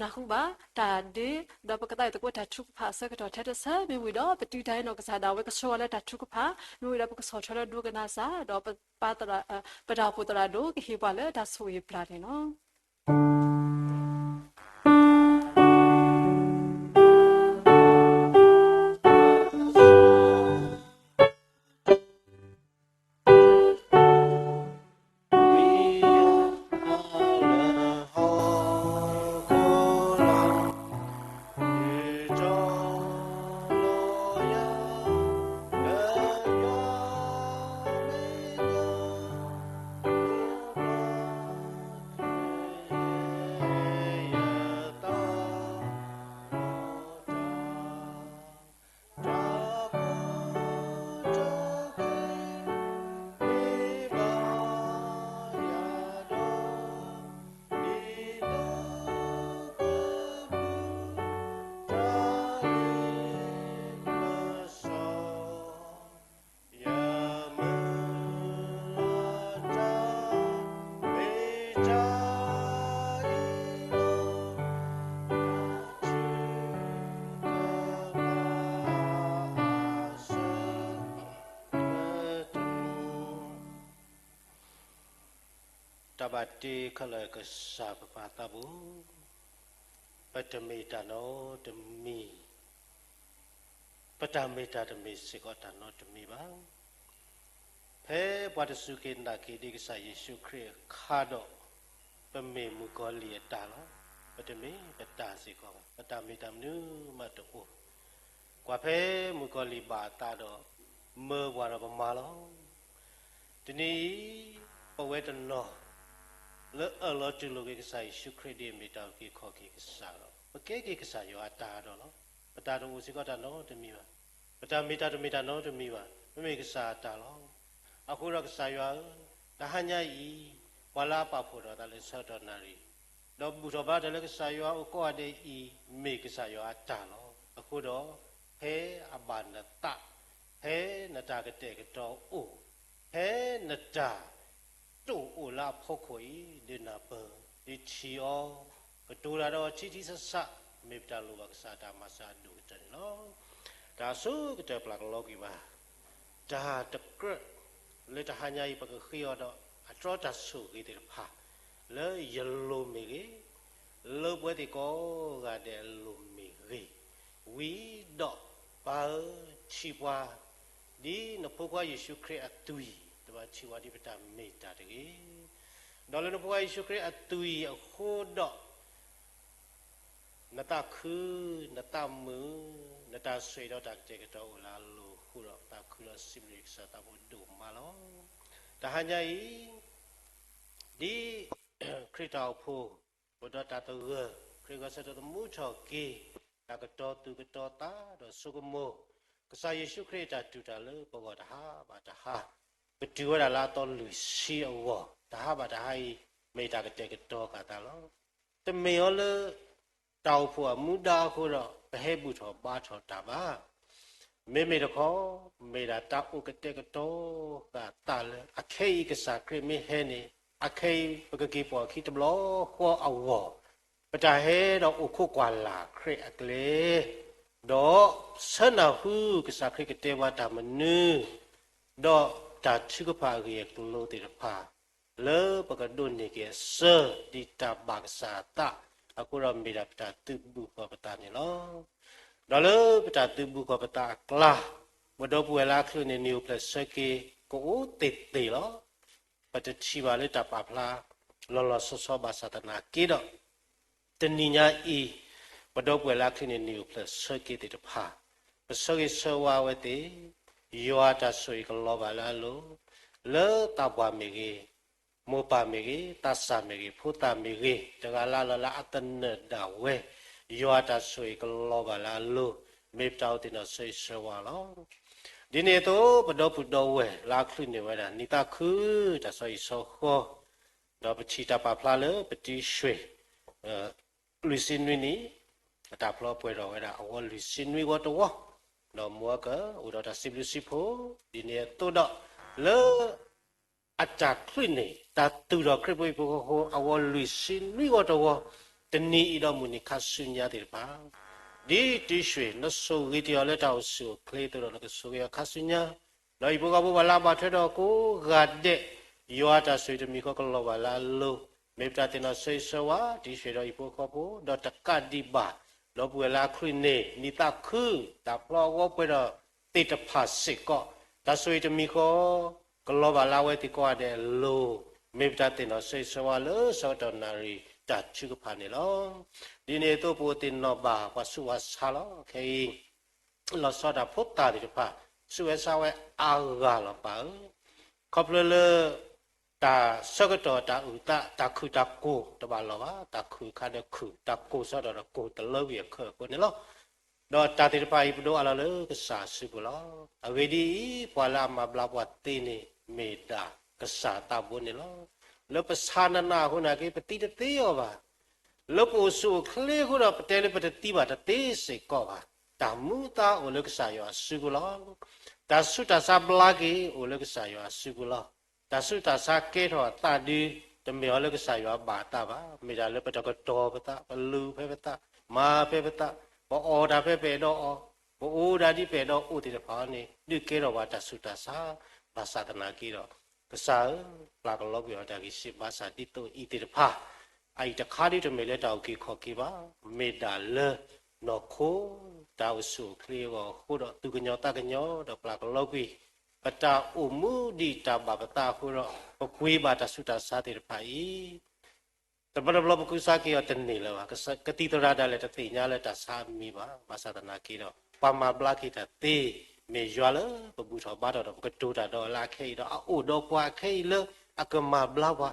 နၢ်ဟူဘၣ်တၢ်ဒ့ ဒီးပကသးဝံၣ်သကိးတၢ်ထုကဖၣ်အဆၢကတီၢ်ထဲတဆၢ မ့ၢ်ဝံၤဒီး ပတုၤတၢ်ဟဲနီၢ်ကစၢ်ဒၣ်ဝဲကဆှၢဝဲလၢတၢ်ထုကဖၣ်, မ့ၢ်ဝံၤဒီးပကဆီၣ်ထွဲလၢဒိကနၣ်စၢ် ဒီးပ ပတၢ်အိၣ်ဖှိၣ်သရၣ်ဒိၣ်ကဟ့ၣ်ပှၤလၢတၢ်ဆိၣ်ဂ့ၤပျၢ်န့ၣ်လီၤ. တၢ်ဘၣ်တ့ခဲလၢာ်ကစၢ်ပပၢ်သးဘိ, ပတမ့ၢ်တၢ်နီတမံၤ, ပတၢ်မ့ၢ်တၢ်တမ့ၢ်စ့ၢ်ကီးတၢ်နီတမံၤဘၣ်. ဖဲပှၤတစူၢ်က့ၤနာ်က့ၤဒံးကစၢ်ယ့ၣ်ၡူးခရံာ်အခါဒီး, ပမ့ၢ်မုၣ်ကီၤလံၢ်အတၢ်လီၤ. ပတမ့ၢ်ပတၢ်စ့ၢ်ကီးဘၣ်, ပတၢ်မ့ၢ်တၢ်မနုၤမးတအိၣ်. ကွၢ်ဖဲမုၣ်ကီၤလံၢ်ဘၣ်အသးဒီး, မၢပှၤဒီးပမၤလီၤ. တနံၤအံၤ, ပဝဲတနီၤ လၢအၢၣ်လီၤတူၢ်လိာ်က့ၤကစၢ်ယ့ၣ်ၡူးခရံာ်ဒ်အမ့ၢ်တၢ်အုၣ်က့ၤခီၣ်က့ၤကစၢ်ဒီး, ပကဲက့ၤကစၢ်ယွၤအတၢ်ဒီးလီၤ. ပတၢ်တအိၣ်စ့ၢ်ကီးတၢ်နီတမံၤဘၣ်. ပတၢ်မ့ၢ်တၢ်တမ့ၢ်တၢ်နီတမံၤဘၣ်. ပမ့ၢ်ကစၢ်အတၢ်လီၤ. အဃိဒီးကစၢ်ယွၤဧၢ, တဟါညါအံၤ, ပှၤလၢအပာ်ဖှိၣ်ဒီးသးလၢဆၢကတီၢ်နၣ်ရံၣ်, ဒီးဘူၣ်ထီၣ်ဘါထီၣ်လၢကစၢ်ယွၤအအိၣ်ကိးဂၤဒဲးအံၤ, မ့ၢ်ကစၢ်ယွၤအတၢ်လီၤ. အဃိဒီး, ဖဲအဘၣ်နသး, ဖဲနတၢ်ကတဲာ်ကတီၤအိၣ်, ဖဲနတၢ် တအိၣ်လၢအဖီခိၣ်အံၤ, ဒုးနၢ်ပၢၢ်, ဒုးထံၣ်အီၤ, ကတိၤတၢ်ဒီးအီၤထံထံဆးဆး, မ့ၢ်ပတၢ်လိၣ်ဘၣ်ကစၢ်အတၢ်မၤစၢၤအဒိၣ်ကတၢၢ်န့ၣ်လီၤ. တၢ်အဆိကတၢၢ်ပျၢ်ကလီကွံာ်ဘၣ်. တၢ်တကြၢးလၢတဟါညါအံၤ ပကဃ့အီၤဒီး အတြီတၢ်ဆိၣ်ဂ့ၤသ့ၣ်တဖၣ်, လၢယလိၤမ့ၢ်ဂ့ၤ, လၢပဝဲသ့ၣ်ကိးဂၤဒဲးအလိၤမ့ၢ်ဂ့ၤ, ဝံၤဒီးပၢ်ဧၢ, ထံၣ်ပှၤ ဒ်နဖိခွါယ့ၣ်ၡူးခရံာ်အသွံၣ်, တဘၣ်ထံၣ်ပှၤဒ်ပတၢ်မ့ၢ်တၢ်တဂ့ၤ. ဒီးလၢနဖိခွါယ့ၣ်ၡူးခရံာ်အသွံၣ်အဃိဒီး နသးခု, နသးမုာ်, နတၢ်ဆိၣ်ဂ့ၤဒီးတၢ်ကတဲာ်ကတီၤအိၣ်လၢအလိၤအဃိဒီး သးခုဒီးစံးဘျုးကစၢ်သးဘိဒိၣ်မးလီၤ. တဟါညါအံၤ, ဒ်ခရံာ်တၢ်အိၣ်ဖှိၣ်, အိၣ်ဒီးတၢ်သဂၢၢ်, ခရံာ်ဂီၤဆၢထၢၣ်သမူထီၣ်က့ၤ, တၢ်ကတီၤသူၣ်ကတီၤသးဒီးဆိကမိၣ်, ကစၢ်ယ့ၣ်ၡူးခရံာ်အတၢ်တူၢ်တၢ်လၢပဂီၢ်တဟါဘၣ်တဟါ, ကတုၤဝဲဒၣ်လၢအသီလွံၢ်ဆံအဂီၢ်, တဟါဘၣ်တဟါအံၤ, မ့ၢ်တၢ်ကတဲာ်ကတီၤဃာ်သးလီၤ. တမ့ၢ်အီၤလၢ တၢ်အိၣ်ဖှိၣ်အမူဒါအဃိဒီး ပဟဲဘူၣ်ထီၣ်ဘါထီၣ်တၢ်ဘၣ်. မ့မ့ၢ်တခီ, မ့ၢ်ဒၣ်တၢ်အိၣ်ကတဲာ်ကတီၤဃာ်သးလၢ အခဲအံၤကစၢ်ခရံာ်မ့ၢ်ဟဲန့ၣ်, အခဲအံၤပကက့ၤပိာ်အခံတဘျီဃီအဂီၢ်, ပတၢ်ဟဲဒီးအိၣ်ခိးကွၢ်လၢ်ခရံာ်အကျဲ, ဒီးဆၢနၢ်ဟူကစၢ်ခရံာ်ကတဲပှၤတၢ်မနုၤ, ဒီးတၢ်ထုကဖၣ်အဂ့ၢ်အကျိၤသ့ၣ်တဖၣ် လၢပကဒိးန့ၢ်က့ၤအဆၢ ဒ်တၢ်ဘၣ်ကစၢ်အသးအဃိဒီး မ့ၢ်ဒၣ်ပတၢ်သုးဘူးဃီၤပသးန့ၣ်လီၤ. ဒီးလၢပတၢ်သုးဘူးဃီၤပသးအကျါ, ပဒီပုၢ်ဝဲၢ်လၢအချုးန့ၣ် နံၣ်အိၣ်ဖျဲၣ်ဆၢက့ၤ ကအိၣ်သ့ၣ်သ့ၣ်လီၤ. ပတထံၣ်ဘၣ်လၢတၢ်ပာ်ဖျါ လီၤလီၤဆီဆီဘၣ်ဆၣ်သနာ်က့ဒီး, တနံၤညါအံၤ, ပဒီပုၢ်ဝဲၢ်လၢအချုးန့ၣ် နံၣ်အိၣ်ဖျဲၣ်ဆၢက့ၤသ့ၣ်တဖၣ်, ပဆၢဂ့ၤဆၢဝါဝဲသ့ၣ်, ယွၤတၢ်ဆိၣ်ဂ့ၤကလီၤဘၣ်လၢအလိၤ, လၢသးပှၢ်မ့ၢ်ဂ့ၤ, မိၢ်ပၢ်မ့ၢ်ဂ့ၤ, သးစၢ်မ့ၢ်ဂ့ၤ, ဖိသၣ်မ့ၢ်ဂ့ၤ, တဂၤလၢ်လၢ်လၢအသနၢၣ်ဒၣ်ဝဲ, ယွၤတၢ်ဆိၣ်ဂ့ၤကလီၤဘၣ်လၢအလိၤ, မ့ၢ်ပတၢ်အိၣ်သ့ၣ်နီၣ်ဆၢဂ့ၤဆၢဝါလီၤ. ဒ်န့ၣ်အသိး ပဒီပုၢ်ဒီဝဲၢ်လၢအချုးန့ၢ်ဝဲဒၣ် နံၣ်သးခု တၢ်ဆီဟံၣ်ဆီဃီ, ဒီးပထံၣ်တၢ်ပာ်ဖျါလၢပတံၢ်ရွှ့ၣ် လွံၢ်ဆံနွံနံၣ်, အတၢ်ဖျီပှဲၤထီၣ်ဝဲဒၣ် အဝီလွံၢ်ဆံနွံဝီတဝီ, ဒီးမုၢ်အက အိၣ်ဒီးတၢ်စံးဘျုးစံးဖှိၣ်, ဒ်န့ၣ်အသိးဒီး လၢ အတၢ်ချုးန့ၢ် တၢ်သူၣ်ထီၣ်ခရံာ်ဖိဟံၣ်ဖိဃီဖိ အဝီလွံၢ်ဆံနွံဝီတဝီ, တနံၤအံၤဒီးမုၢ်နံၤခါဆူညါသ့ၣ်တဖၣ်, ဒ်တံၢ်ရွှ့ၣ် နဆိၣ်ဂ့ၤတ့ၢ်အီၤလၢတၢ်အိၣ်ဆူၣ်အိၣ်ချ့အသိးဒီး နကဆိၣ်ဂ့ၤအီၤခါဆူညါ, ဒီးဟံၣ်ဖိဃီဖိပှၤလၢအဘၣ်ထွဲဒီးကိးဂၤဒဲး, ယွၤတၢ်ဆိၣ်ဂ့ၤတမံၤဃီကလီၤဘၣ်လၢအလိၤ, မ့ၢ်ပတၢ်သ့ၣ်နီၣ်ဆၢဂ့ၤဆၢဝါ တံၢ်ရွှ့ၣ်ဒီးဟံၣ်ဖိဃီဖိ ဒီးတကးဒံးဘၣ် ဒီပုၢ်ဝဲၢ်လၢအချုးန့ၢ် နံၣ်သးခု တၢ်ဖျီအဂီၤပှဲၤထီၣ်သ့ၣ်တဖၣ်စ့ၢ်ကီး, တၢ်ဆိၣ်ဂ့ၤတမံၤဃီ ကလီၤဘၣ်လၢအဝဲသ့ၣ်ကိးဂၤဒဲးအလိၤ, မ့ၢ်ပတၢ်သ့ၣ်နီၣ်ဆၢဂ့ၤဆၢဝါလၢဆၢကတီၢ်နၣ်ရံၣ်တၢ်ထုကဖၣ်န့ၣ်လီၤ. ဒ်န့ၣ်အသိးပအိၣ်သ့ၣ်နီၣ်ဘၣ်ပှၤဆူးပှၤဆါလီၤ. ခဲအံၤ လီၤဆီဒၣ်တၢ်ဖိသၣ်သ့ၣ်တဖၣ် ဆူးဝဲဆါဝဲအါဂၤလီၤပၢ်ဧၢ, ခီဖျိလၢ တၢ်ဆၢကတီၢ်တၢ်အုၣ်သး တၢ်ခုၣ်တၢ်ကိၢ်တဘၣ်လီၤဘၣ်, တၢ်ခုၣ်အခါဒီးခုၣ်, တၢ်ကိၢ်ဆၢကတီၢ်ဒီးကိၢ်တလၢကွံာ်အခါအဃိန့ၣ်လီၤ. ဒီးတၢ်သ့ၣ်တဖၣ်အံၤ ပဒိးအးလီၤလၢကစၢ်အစုပူၤလီၤ. အဂ့ၢ်ဒ်အံၤ, ပှၤလၢအမၤဘျါပှၤသ့န့ၣ် မ့ၢ်ဒၣ်ကစၢ်သးဘိန့ၣ်လီၤ. လၢပဆါနးနးအဃိန့ၣ်က့ ပသံတသ့အီၤဘၣ်. လၢပအိၣ်ဆူၣ်အိၣ်ချ့အဃိဒီး ပတဲလၢပတသံဘၣ်တသ့စ့ၢ်ကီးဘၣ်. တၢ်မူအသါအိၣ်လၢကစၢ်ယွၤအစုပူၤလီၤ. တၢ်ဆူးတၢ်ဆါဘျါက့ၤအိၣ်လၢကစၢ်ယွၤအစုပူၤလီၤ. တၢ်ဆူးတၢ်ဆါကဲထီၣ်အသးဒု တမ့ၢ်အီၤလၢကစၢ်ယွၤဘၣ်အသးဘၣ်. မ့ၢ်ဒၣ်လၢပတကတီၤပသး, ပလူၤဖဲပသး, မၤဖဲပသး, ပအီၣ်တၢ်ဖဲပအဲၣ်ဒိးအီၣ်, ပအိၣ်ဒၣ်ဒ်ပအဲၣ်ဒိးအိၣ်သ့ၣ်တဖၣ်န့ၣ် ဒုးကဲထီၣ်ပှၤတၢ်ဆူးတၢ်ဆါ, ဘၣ်ဆၣ်သနာ်က့ဒီး ကစၢ်ဧၢ, ပျၢ်ကလီကွံာ်အီၤတၢ်ဂံၢ်စၢ်ဘါစၢ်ဒ်သိးအံၤသ့ၣ်တဖၣ်, အအံၤတခါဒုတမ့ၢ်လၢတၢ်အုၣ်က့ၤခီၣ်က့ၤဘၣ်, မ့ၢ်ဒၣ်လၢနီၢ်ခိ တၢ်အိၣ်ဆူၣ်အိၣ်ချ့အဂီၢ်အဃိဒီး သူၣ်ကညီၤသးကညီၤ ဒီးပျၢ်ကလီကွံာ် ပတၢ်အိၣ်မူဒ်တၢ်ဘၣ်ပသးအဃိဒီး ပပှ့ၤဘၣ်တၢ်ဆူးတၢ်ဆါသ့ၣ်တဖၣ်အံၤ တဘျီတဘျီပကူစါက့ၤအီၤတန့ၢ်လၢၤဘၣ်. ကသံၣ်သရၣ်ဒၣ်လဲာ်တသ့ၣ်ညါလၢတၢ်ဆါအမံၤဘၣ်. ဘၣ်ဆၣ်သနာ်က့ဒီး ပှၤမၤဘျါက့ၤတၢ်သ့ မ့ၢ်ယွၤလၢပဘူၣ်ထီၣ်ဘါထီၣ်ဒီး ပကတိၤတၢ်ဒီးလၢအခဲအံၤဒီး အအိၣ်ဒီးပှၤအခဲအံၤလၢအကမၤဘျါပှၤ.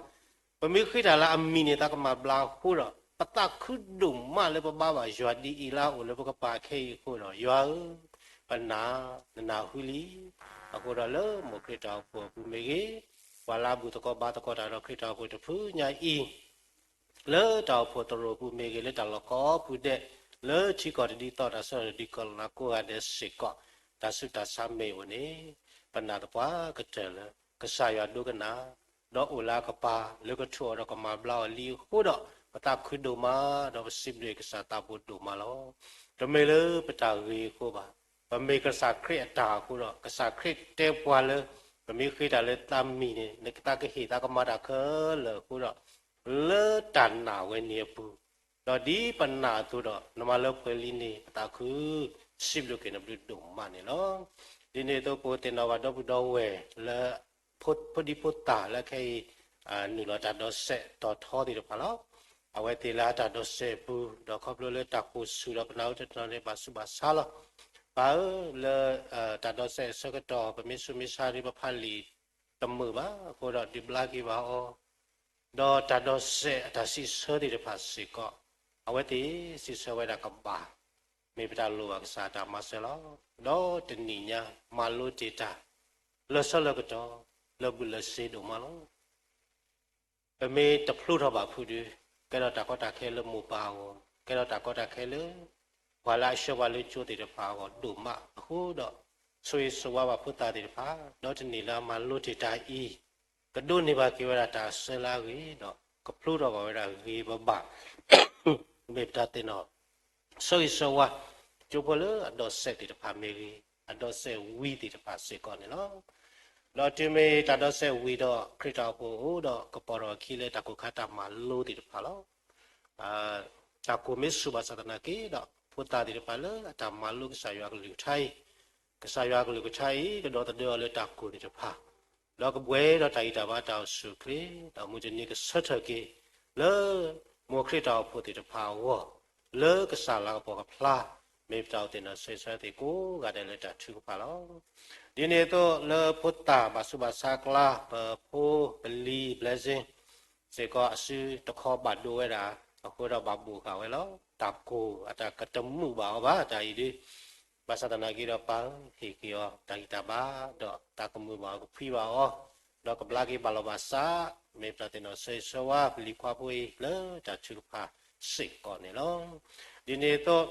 ပမ့ၢ်ဃ့တၢ်လၢအမံၤန့ၣ် သးကမၤဘျါအဃိဒီး ပသးခုဒိၣ်မးလၢပဘါဘၣ်ယွၤဒ်အံၤလၢအအိၣ်လၢပကပၤခဲအံၤအဃိဒီး ယွၤဧၢ, ပနာ်, နနၢ်ဟူလံ. အဃိဒီးလၢမိၢ်ခရံာ်တၢ်အိၣ်ဖှိၣ်အပူၤမ့ၢ်ဂ့ၤ, ပှၤလၢအဘူၣ်သကိးဘါသကိးတၢ်ဒီးခရံာ်တၢ်အိၣ်ဖှိၣ်တဖုညါအံၤ လၢတၢ်အိၣ်ဖှိၣ်သရိာ်ပူၤမ့ၢ်ဂ့ၤ, လၢတၢ်လီၢ်ကိးပူၤဒဲး, လၢထံကီၢ်တဒ်သိးတၢ်စၢတဒ်ကီၢ်လၢကိးဂၤဒဲးစ့ၢ်ကီး, တၢ်ဆူးတၢ်ဆါမ့ၢ်အိၣ်န့ၣ်, ပနာ်သပှၢ်ကတၢၢ်လၢ ကစၢ်ယွၤဒိကနၣ်, ဒီးအိၣ်လၢအကပၤ လၢကထိၣ်အီၤဒီးကမၤဘျါအီၤလံအဃိဒီး ပသးခုဒိၣ်မး, ဒီးပစံးဘျုးကစၢ်သးဘိဒိၣ်မးလီၤ. တမ့ၢ်လၢပတၢ်ဂ့ၤအဃိဘၣ်, ပမ့ၢ်ကစၢ်ခရံာ်အတၢ်အဃိဒီး ကစၢ်ခရံာ်တဲပှၤလၢ ပမ့ၢ်ဃ့တၢ်လၢသးမံၤန့ၣ် နကသးကဟ့ၣ်သးကမၤတၢ်ခဲလၢာ်အဃိဒီး လၢတၢ်နာ်ဝဲန့ၣ်အပူၤ, ဒီးဒ်ပနာ်အသိးဒီး နမၤလၢပှဲၤလံန့ၣ် ပသးခု စံးဘျုးက့ၤနဘျုးဒိၣ်မးန့ၣ်လီၤ. ဒ်န့ၣ်အသိးပသ့ၣ်နီၣ်ဘၣ်ဒီပုၢ်ဒီဝဲၢ်လၢ ဖိဒံဖိသၣ်လၢခဲအံၤ နုာ်လီၤတၢ်ဒိးစဲးတီၤထီသ့ၣ်တဖၣ်လီၤ. အဝဲသ့ၣ်လၢအတၢ်ဒိးစဲးအပူၤ ဒီးခီဖျိလၢတၢ်ကိၢ်ဆူၣ်ဒီးပနၢ်ဟူတနီၤန့ၣ် ဘၣ်ဆူးဘၣ်ဆါလီၤ. ပၢ်ဧၢ, လၢ တၢ်ဒိးစဲးအဆၢကတီၢ် ပမ့ၢ်ဆူးမ့ၢ်ဆါဒီးပဖးလံာ်တမုာ်ဘၣ်အဃိဒီး ဒုးဘျါက့ၤဘၣ်အီၤ, ဒီးတၢ်ဒိးစဲးအတၢ်စံးဆၢသ့ၣ်တဖၣ်စ့ၢ်ကီး အဝဲသ့ၣ်စံးဆၢဝဲဒၣ်ကဘၣ် မ့ၢ်ပတၢ်လိၣ်ဘၣ်ကစၢ်တၢ်မၤစၢၤလီၤ. ဒီးတနံၤညါ မၤလိတ့ၢ်တၢ် လၢဆၢလၢကတီၢ် လၢာ်ဘူၣ်လၢာ်စ့ဒိၣ်မးလီၤ. ပမ့ၢ်တဖျိထီၣ်ဘၣ်ဖုးဒီး ကဲထီၣ်တၢ်ကီတၢ်ခဲလၢမိၢ်ပၢ်အဂီၢ်, ကဲထီၣ်တၢ်ကီတၢ်ခဲလၢ ပှၤလၢအဆှၢပှၤလၢကၠိသ့ၣ်တဖၣ်အဂီၢ်ဒိၣ်မးအဃိဒီး ဆိၣ်ဂ့ၤဆိၣ်ဝါဘၣ်ဖိသၣ်သ့ၣ်တဖၣ်, ဒီးတနံၤလၢအမၤလိတ့ၢ်တၢ်အံၤ ကဒိးန့ၢ်ဘၣ်က့ၤဝဲဒၣ်တၢ်အဆၢလၢအဂ့ၤဒီး ကဖျိထီၣ်ဘၣ်ဝဲဒၣ်ဂ့ၤဘၣ်ဘၣ် မ့ၢ်ပတၢ်သ့ၣ်နီၣ် ဆိၣ်ဂ့ၤဆိၣ်ဝါ ကၠိဖိလၢအဒိးစဲးသ့ၣ်တဖၣ်မ့ၢ်ဂ့ၤ, အဒိးစဲးဝံၤသ့ၣ်တဖၣ်စ့ၢ်ကီးန့ၣ်လီၤ. ဒီးတုၤမ့ၢ်တၢ်ဒိးစဲးဝံၤဒီး ခရံာ်တၢ်အိၣ်ဖှိၣ်အိၣ်ဒီး ကပီၤထီၣ်အခံလၢတၢ်ကိၢ်ခါတၢ်မၤလိသ့ၣ်တဖၣ်လီၤ. တၢ်ကိၢ်မ့ၢ်ဆူၣ်ဘၣ်ဆၣ်သနာ်က့ဒီး ဖိသၣ်သ့ၣ်တဖၣ်လၢအတၢ်မၤလိကစၢ်ယွၤအကလုၢ်ကထါအံၤ, ကစၢ်ယွၤအကလုၢ်ကထါအံၤ ကဒီသဒၢအီၤလၢတၢ်ကိၢ်သ့ၣ်တဖၣ်, ဒီးကဘှဲဒီးတၢ်ဂံၢ်တၢ်ဘါတၢ်အိၣ်ဆူၣ်အိၣ်ချ့, ဒီးမုၢ်တနံၤကဆၢထၢၣ်က့ၤ လၢ မိၢ်ခရံာ်တၢ်အိၣ်ဖှိၣ်သ့ၣ်တဖၣ်အဂီၢ်, လၢကစၢ်လၤကပီၤကဖျါ, မ့ၢ်ပတၢ်အိၣ်သ့ၣ်နီၣ်ဆိၣ်ဂ့ၤဆိၣ်ဝါသ့ၣ်ကိးဂၤဒဲးလၢတၢ်ထုကဖၣ်လီၤ. ဒ်န့ၣ်အသိးလၢဖိသၣ်ဘၣ်ဆူးဘၣ်ဆါအကျါ ပဖိပလံၤ blessing စ့ၢ်ကီးအစုတခီဘၣ်ဒိဝဲဒၣ်, အဃိဒီးဘၣ်ဘိၣ်ဃာ်ဝဲလီၤ. တၢ်ကိၢ်အတၢ်ကတမုာ်ဘၣ်အီၤဘၣ် တၢ်အံၤဒ် ဘၣ်ဆၣ်သနာ်က့ဒီးပၢ်ဧၢ, ဟ့ၣ်က့ၤအီၤတၢ်ဂံၢ်တၢ်ဘါ, ဒီးတၢ်ကမူၣ်ဘၣ်အီၤကဖှံဘၣ်အီၤ, ဒီးကဘျါက့ၤဘၣ်လီၤဘၣ်စး, မ့ၢ်ပတၢ်သ့ၣ်နီၣ်ဆၢဂ့ၤဆၢဝါ ပလံၤခွါဖိအံၤလၢတၢ်ထုကဖၣ်စ့ၢ်ကီးန့ၣ်လီၤ. ဒ်န့ၣ်အသိး